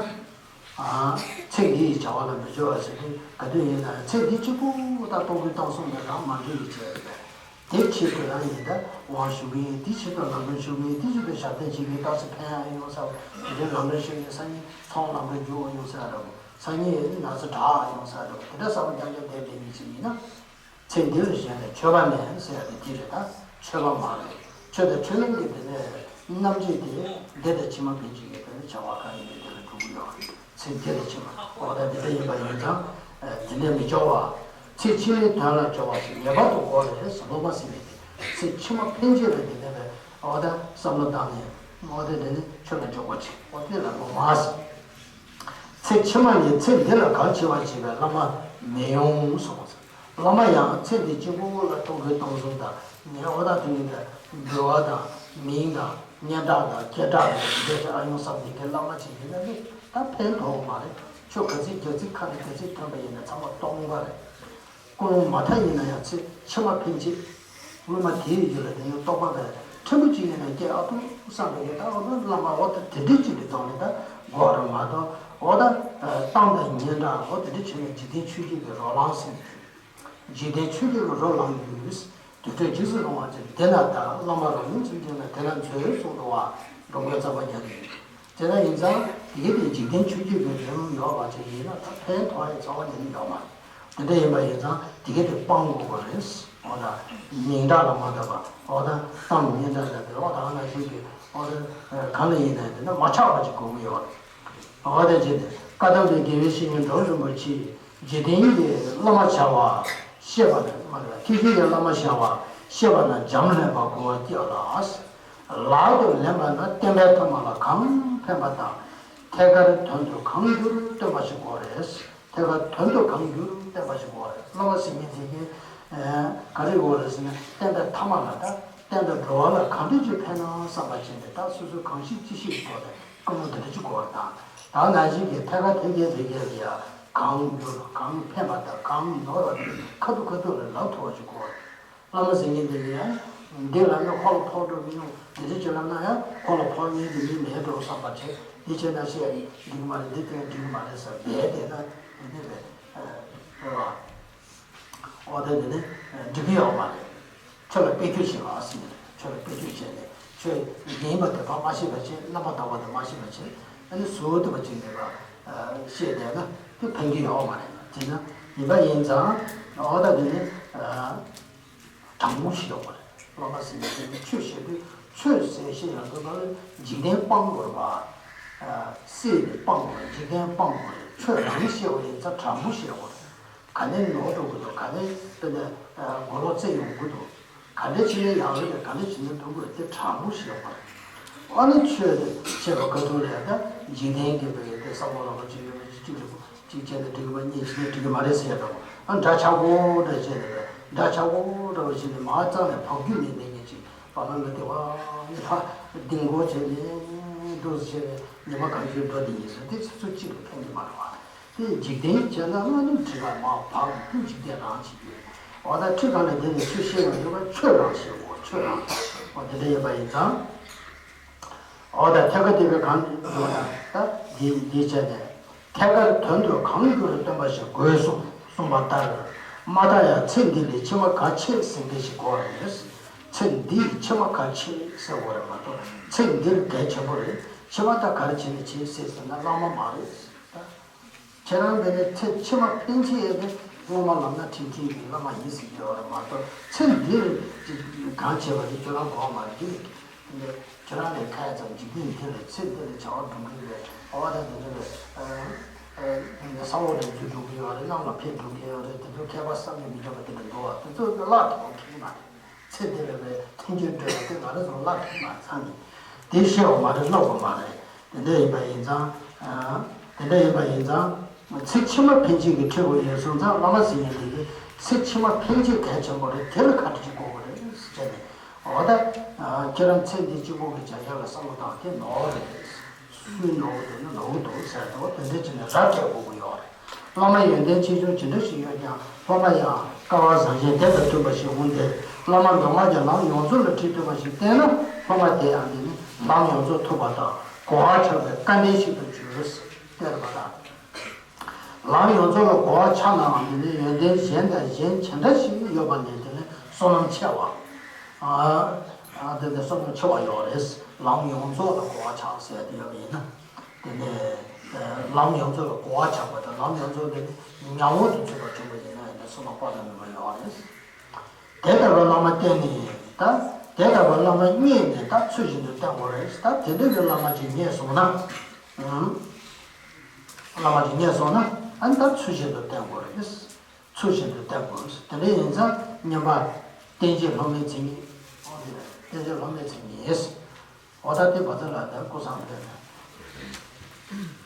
ཨ། ཚེ་འདི་ཡི་བྱ་བ་ལ་མི་སྦྱོར་བ་ཟེར་དུས་ག་དུས་ཡིན་ན་ཚེ་འདི་གཅིག་པུ་ད་ལྟོ་གོས་གཏམ་གསུམ་ལ་རང་མ་འདྲི་ཡི་བྱས་རེད། དེ་ཆེད་དུ་རང་ཡིན་ད་དབང་ཞུ་གི་ཡིན། དེ་ཆེད་དུ་ལམ་སྟོན་ཞུ་གི་ཡིན། དེ་ཆེད་དུ་ཞབས་བརྟན་བྱེད་ཀྱི་ཡིན། ད་སུ་ཕན་ཡང་ཡོང་ས་རེད། དེ་འདྲའི་ལམ་སྟོན་ཞུ་ཡིན། སང་ཉིན་ཚོང་ལམ་སྟོན་རྒྱུ་ཡོང་ས་རེད། སང་ཉིན་ན་ཚ་དྲག་ཡོང་ས་རེད། དེ་འདྲ་བསམ་བློ་རྐྱང་རྐྱང་བསྡད་བསྡད་མི་ཅིག་ཡིན་ན། ཚེ་འདི་ལ་གཞན་ལ་མཆོད་པ་མེད་ཟེར་ཡ་དེ་དེ་རེད་ད། མཆོད་པ་མ་རེད། ཆོས་དང་ཆོས་ཉིད་ཀྱི་དེ་ནས་རྣམ་འབྱེད་དེ་འདི་དང་ཕྱི་མ་ཕན་ཆད་ཀྱི་དེ་ནས་བྱ་བ་གང་ཡིན་པའི་དེ་ལ་འགྲོ་གི་ཡོད་རེད། ཚེ་འདི་དང་ཕྱི་མ་འོ་ད་འདི་ལྟ་ཡིན་པ་ཡིན་ཙང་། དེ་ནས་མི་སྦྱོར་བ། ཚེ་ཕྱི་མའི་དོན་ལ་སྦྱོར་བ་ཞིག་ངེས་པར་དུ་དགོས་རེད་ཟེར། སློབ་མ་ཟེར་མཁན་དེ་ཚེ་ཕྱི་མ་ཕན་ཆད་ལ་དེ་ནས་བས་འོ་ད་བསམ་བློ་བཏང་ནས་འོ་ད་དེ་ནས་ཆོས་ལ་འཇོག་པ་བྱེད། འོ་དེ་ལ་སློབ་མ་ཟེར། ཚེ་ཕྱི་མ་ནས་ཚེ་འདི་ལ་གལ་ཆེ་བར་བྱེད་པའི་བླ་མ་མི་ཡོང་གསུངས་པ་ཟེར། བླ་མ་ཡང་ཚེ་འདི་གཅིག་པུ་ལ་གཏོང་དགོས་གཏོང་གསུམ་དང་ནས་འོ་ད་དེ་ནི་འདྲ་འབུལ་བ་དང་མིང་དང་སྙན་གྲགས་དང་སྐད་གྲགས་དང་འདི་འདྲ་ཅིག་ཨ་ཡོང་བསམ་ནས་དེ་བླ་མ་ཅིག་ཡིན་ན་ནི་ད་ཕན་ཐོགས་མ་རེད། ཆོས་ག་ཚིག་རྒྱ་ཚིག་ཁ་ནས་ག་ཚིག་ཐོན་པ་ཡིན་ན་ཚང་མ་སྟོང་པ་རེད། ཀུན་སློང་མ་མཐའ་ཡིན་ན་ཡང་ཚེ་ཕྱི་མ་ཕན་ཆད། སྔོན་མ་དེའི་རྒྱུད་ལ་དེ་ནི་རྟོགས་པ་དང་ཕྲན་བུ་གཅིག་ཡིན་ན་སྐྱེ་ཨ་ཐུ་བསམ་པའི་ཡོད། ད་འོ་ན་བླ་མ་འོ་ད་དེ་འདྲའི་གཅིག་གི་ཐོག་ནས་ད་འགོག་ར་མ་གཏོགས་འོ་ད་གཏམ་དང་སྙན་གྲགས་འོ་དེ་འདྲ་བྱས་ནས་འཇིག་རྟེན་ཆོས་བརྒྱད་ཀྱི་རོ་ལངས་ཟིན། འཇིག་རྟེན་ཆོས་བརྒྱད་ཀྱི་རོ་ལངས་ཡོད། དུར་ཁྲོད་འཇིགས་སུ་རུང་བ་ཅན་དེ་ན་ད་བླ་མ་རང་ཉིད་ཚུལ་ཁྲིམས་ན་དེ་ན་འཛོལ་གསུངས་འདུག་བ། འགྲོ་མགོན་གཙང་པ་རྒྱ་རས། དེ་འདྲ་ཡིན་ཙང་དེ་གའི་དེ་འཇིག་རྟེན་ཆོས་བརྒྱད་ཀྱི་རོལ་མོ་ཡོད་པ་ཅིག་ཡིན་ན་ད་ཕན་ཐོགས་ཡ་རྩ་བ་ནས་ནི་ཡོད་མ་རེད། དེ་འདྲ་ཡིན་པ་ཡིན་ཙང་དེ་གའི་དེ་སྤང་དགོས་པ་རེད། འོ་ད་མིང་གྲགས་ལ་མ་ལྟོས་པ་འོ་ད་གཏམ་སྙན་གྲགས་ལ་དེ་འོ་ད་ང་ཞིག་གི་འོ་ད་གང་ལ་ཡིན་ན་དེ་འདྲ་མ་ཆགས་པ་ཅིག་དགོས་ཀྱི་ཡོད་རེད། འོ་ད་ཅེས་ཏེ་བཀའ་གདམས་པའི་དགེ་བའི་བཤེས་གཉེན་འགྲོ་རིན་པོ་ཆེ། འཇིག་རྟེན་གྱི་བླ་མ་བྱ་བ་ཤེས་པ་ན་མ་རེད། ཐེག་ཆེན་གྱི་བླ་མ་བྱ་བ་ཤེས་པ་ན་འཇམ་ལྷན་པ་གོ་བ་སྐྱེ་ལ། ལག་ཏུ་ལེན་པ་ན་བསྟན་པའི་ཐ་མ་ལ་གང་ཕན་པ་དང་། ཐད་ཀར་དོན་དུ་གང་འགྱུར་སྟོན་པ་ཞིག་དགོས་རེད། ཐད་ཀར་དོན་དུ་གང་འགྱུར་སྟོན་པ་ཞིག་དགོས་རེད། བླ་མ་ཟེར་མཁན་དེ་གིས་ག་རེ་དགོས་རེད་ཟེར་ན་བསྟན་པའི་ཐ་མ་ལ་ད་བསྟན་པའི་འགྲོ་བ་ལ་གང་འདྲ་ཅིག་ཕན་ན་བསམ་པ་བྱས་ནས་ད་སོ་སོས་གང་ཤེས་ཅི་ཤེས་ཀྱི་ཐོག་ནས། ཀུན་སློང་དེ་འདྲ་ཅིག་དགོས་པ་དང་། ད་ནང་བཞིན་གྱི་ཐད་ཀར་ཐེག་ཆེན་ཐེག་ཆེན་ལ་ཡང་གང་འགྱུར་གང་ཕན་པ་དང་གང་ནོར་བ་དེ་ཁ་ཐུག་ཁ་ཐུག་ལ་ལབ་ཐུབ་པ་ཅིག་དགོས། བླ་མ་ཟེར་མཁན་དེ་ཡང་འདི་ལབ་ན་ཁོ་ལ་ཕོག་འགྲོ་མི་ཡོང་། འདི་འདྲ་ཅིག་ལབ་ན་ཡང་ཁོ་ལ་ཕོག་མཁན་དེ་མི་མེད་འགྲོ་བསམ་པ་བྱས། འདི་བྱས་ན་བཤད་འགྲིག་གི་མ་རེད། འདི་བྱས་འགྲིག་གི་མ་རེད་ཟེར་བསྡད་བསྡད་ན་འདི་འདྲ་རེད་བ། འོ་ད་འདི་ནི་འགྲིག་གི་ཡོད་མ་རེད། ཆོས་ལ་དཔེ་བརྗོད་བྱེད་པ་ཟེར་ནས་ཆོས་ལ་དཔེ་བརྗོད་བྱས་ནས་ཆོས་ཡིན་པ་དེ་ཕར་མ་ཤེས་པ་བྱས། རྣམ་པར་དག་པ་དེ་མ་ཤེས་པ་བྱས། ཨ་ནི་ཟུར་དུ་བ་ཅིག་ནས་ཕར་བཤད་བསྡད་ན་དེ་ཕན་གྱི་ཡོད་མ་རེད། དེ་ན་ཡིན་པ་ཡིན་ཙང་འོ་ད་འདི་ནི་དྲང་མོ་ཞིག་ཡོད་མ་རེད། བླ་མ་ཟེར་ནས་དེ་ནི་ཆོས་བཤད་དུས་ཆོས་ཟེར་བཤད་ཡོང་དུས་ད་འཇིག་རྟེན་སྤང་དགོས་རེད་པ། སྲིད་དེ་སྤང་དགོས་རེད། འཇིག་རྟེན་སྤང་དགོས་རེད། ཆོས་རང་བཤད་པ་ཡིན་ཙང་དྲང་མོ་བཤད་དགོས་རེད། ག་ནས་ནོར་འགྲོ་གི་འདུག་ག་ནས་དཔེར་ན་མགོ་ལོག་རྩེ་ཡོང་གི་འདུག་ག་འདྲ་བྱས་ནས་ཡག་རེད། ག་འདྲ་བྱས་ནས་སྡུག་རེད། དེ་དྲང་མོ་བཤད་དགོས་རེད། ཨ་ནི་ཆོས་དེ་བཤད་པ་ཁ་ཐུག་ལ་ཡང་ད་འཇིག་རྟེན་གྱི་བའི་དེ་བསམ་བློ་ལོག་པ་ཅིག་ཡོད་པ་ཅིག་གཅིག་རེད། གཅིག་བྱས་ན་འགྲིག་གི་མ། གཉིས་བྱས་ན་འགྲིག་གི་མ་རེད་ཟེར་ཡ་འདྲ་པོ། ཨ་འདྲ་ཆགས་པོ་འདྲ་བྱས་ནས་འདྲ་ཆགས་པོ་འདྲ་བོ་བྱས་ནས་མ་རྩ་ནས་བག་རྒྱུད་མེད་མཁན་ཅིག་བར་ན་ང་དེ་བ་ལ་ལྡིང་སྐོར་བྱས་ནས་འདུག་སེ་བྱས་ནས་ཉི་མ་གང་བྱས་འགྲོ་དེ་ཡིན་ཟེར། དེ་ཚོ་གཅིག་ལ་ཕན་གྱི་མ་རེད་བ། དེ་འཇིག་རྟེན་བྱས་ན་ང་ནི་འགྲིག་ག་མ་བག་དེ་འཇིག་རྟེན་རང་བྱེད་རྒྱུ་རེད། འོ་ད་ཁྲི་གང་ལ་དེ་ནས་ཆོས་བཤད་ཡང་ཡོད་པ། ཆོས་རང་བཤད་དགོས། ཆོས་རང་འོ་དེ་འདྲ་ཡོད་པ་ཡིན་ཙང་། འོ་ད་ཐད་ཀར་དེ་ག་གང་འགྱུར་ན་ད་འདི་འདི་བྱས་ནས་ཐད་ཀར་དོན་དུ་གང་འགྱུར་སྟོན་པ་ཞིག་དགོས་གསུངས་གསུངས་པ་ལྟར། མ་མཐའ་ཡང་ཚེ་འདི་ལས་ཕྱི་མ་ག་ཆད་ཟེར་མཁན་ཞིག་དགོས་རེད། ཚེ་འདིའི་ཕྱི་མ་ག་ཆད་ཟེར་བ་རེད་མ་གཏོགས་ཚེ་འདིར་གལ་ཆེན་པོ་རེད། ཕྱི་མ་ད་ག་རེ་བྱས་ནས་བྱེད་ཟེར་ཟེར་ན་བླ་མ་མ་རེད་ད། ཁྱེད་རང་འདི་ནས་ཚེ་ཕྱི་མ་ཕན་ཆད་ཡོད་པའི་སྔོན་མ་ལམ་སྣ་ཁྲིད་མཁན་གྱི་བླ་མ་ཡིན་ཟེར་གྱི་ཡོད་རེད་མ་གཏོགས་ཚེ་འདིར་གང་བྱས་པ་དེ་ཁྱོད་རང་དགོས་མ་རེད་དེ། ཁྱོད་རང་ལས་ཁ་ཡ་ཙམ་འཇིག་རྟེན་འདི་ལ་ཚེ་འདི་ལ་བྱ་བ་སྒྲུབ་ཀྱི་ཡོད་རེད། ཨ་བ་ད་འདི་ཚོ་ལ་ས་འོག་ལ་འཛུལ་འགྲོ་གི་ཡོད་རེད། གནམ་ལ་ཕེབས་འགྲོ་གི་ཡོད་རེད། དེ་ཚོ་མཁས་པ་བསམ་གྱིས་མི་ཁྱབ་པ་དེ་འདྲ་འདུག་བ། དེ་ཚོ་གི་བརླག་ཐུབ་མཁན་མ་རེད། ཚེ་འདི་ལ་བའི་ཐེན་ཅིན་སྤྲོད་པ་དེ་ང་རང་ཚོ་བརླག་ཐུབ་མ་ཚང་ནས་དེ་ཤེས་པ་མ་རེད། ཀློག་པ་མ་རེད། དེ་འདྲ་ཡིན་པ་ཡིན་ཙང་། དེ་འདྲ་ཡིན་པ་ཡིན་ཙང་། ཚེ་ཕྱི་མ་ཕན་ཆད་ཀྱི་ཁྲིད་དགོས་ཡོད་སོང་ཙང་བླ་མ་ཟེར་མཁན་དེ་གིས་ཚེ་ཕྱི་མ་ཕན་ཆད་གལ་ཆེན་པོ་རེད། དེ་ལ་ཁ་ཁྲིད་ཅིག་དགོས་དགོས་རེད་ཟེར་བྱས་ནས། འོ་ད། ཁྱེད་རང་ཚེ་འདི་གཅིག་པོ་གི་བྱ་བྱ་ལ་བསམ་བློ་བཏང་དེ་ནོར་རེད། སུའི་ནོར་འདུག་ན་ནོར་འདུག་ཟེར་དོ་དེ་འདྲ་བྱས་ནས་ར་སྤྲད་དགོས་ཀྱི་ཡོད་རེད། བླ་མ་ཡོན་ཏན་ཆེ་ཆུང་ཇི་འདྲ་ཞིག་ཡོད་ཀྱང་བླ་མ་ཡང་སྐལ་བ་བཟང་ཞན་དེ་དང་མཐུན་པ་ཞིག་འོང་སྟེ། བླ་མ་མདོ་སྔགས་ཀྱི་ལམ་ཡོངས་རྫོགས་ལ་ཁྲིད་ཐུབ་པ་ཞིག་བསྟེན་ན་བླ་མ་དེ་ཡང་འདི་ནི་ལམ་ཡོངས་རྫོགས་ཐོབ་པ་དང་གོ་བ་ཆགས་པའི་སྐལ་ལྡན་ཞིག་ཏུ་གྱུར་ཟེར་བསྟན་པ་དང་། ལམ་ཡོངས་རྫོགས་ལ་གོ་བ་ཆགས་ནའང་དེ་ནི་ཡོན་ཏན་གཞན་དང་གཞན་ཇི་འདྲ་ཞིག་ཡོད་པ་ནི་དེ་ནི་བསོད་ནམས་ཆེ་བ། ཨ་ཨ་དེ་ནི་བསོད་ནམས་ཆེ་བ་ཡོད་རེད། ལམ་ཡོངས་རྫོགས་ལ་གོ་བ་ཆགས་ཟེར་དེ་ཡོད་པ་ཡིན་ན། དེ་ནི་ལམ་ཡོངས་རྫོགས་ལ་གོ་བ་ཆགས་པ་དང་ལམ་ཡོངས་རྫོགས་དེ་ནི་ཉམས་འོག་ཏུ་ཚུད་པ་བྱུང་བ་ཡིན་ན་ཡང་ནི་བསོད་ནམས་དཔག་ཏུ་མེད་པ་ཡོད་རེད། དེ་ལྟ་བུའི་བླ་མ་བསྟེན་ནས་ད་དེ་ལྟ་བུའི་བླ་མ་རྙེད་ནས་ད་ཚུལ་བཞིན་དུ་བསྟེན་དགོས་རེད། ད་དེ་འདྲ་གི་བླ་མ་ཅིག་རྙེད་སོང་ན། ཨང་། བླ་མ་ཅིག་རྙེད་སོང་ན་ཨ་ནི་ད་ཚུལ་བཞིན་དུ་བསྟེན་དགོས་རེད། ཚུལ་བཞིན་དུ་བསྟེན་དགོས་རེད། དེ་འདྲ་ཡིན་ཙང་བསྙེན་པ་བསྟེན་བྱའི་སློབ་མའི་མཚན་ཉིད། བསྟེན་བྱའི་སློབ་མའི་མཚན་ཉིད། འོ་ད་དེ་བ་ཚ་ལ་ད་སྐུ་སངས་རྒྱས་ནས།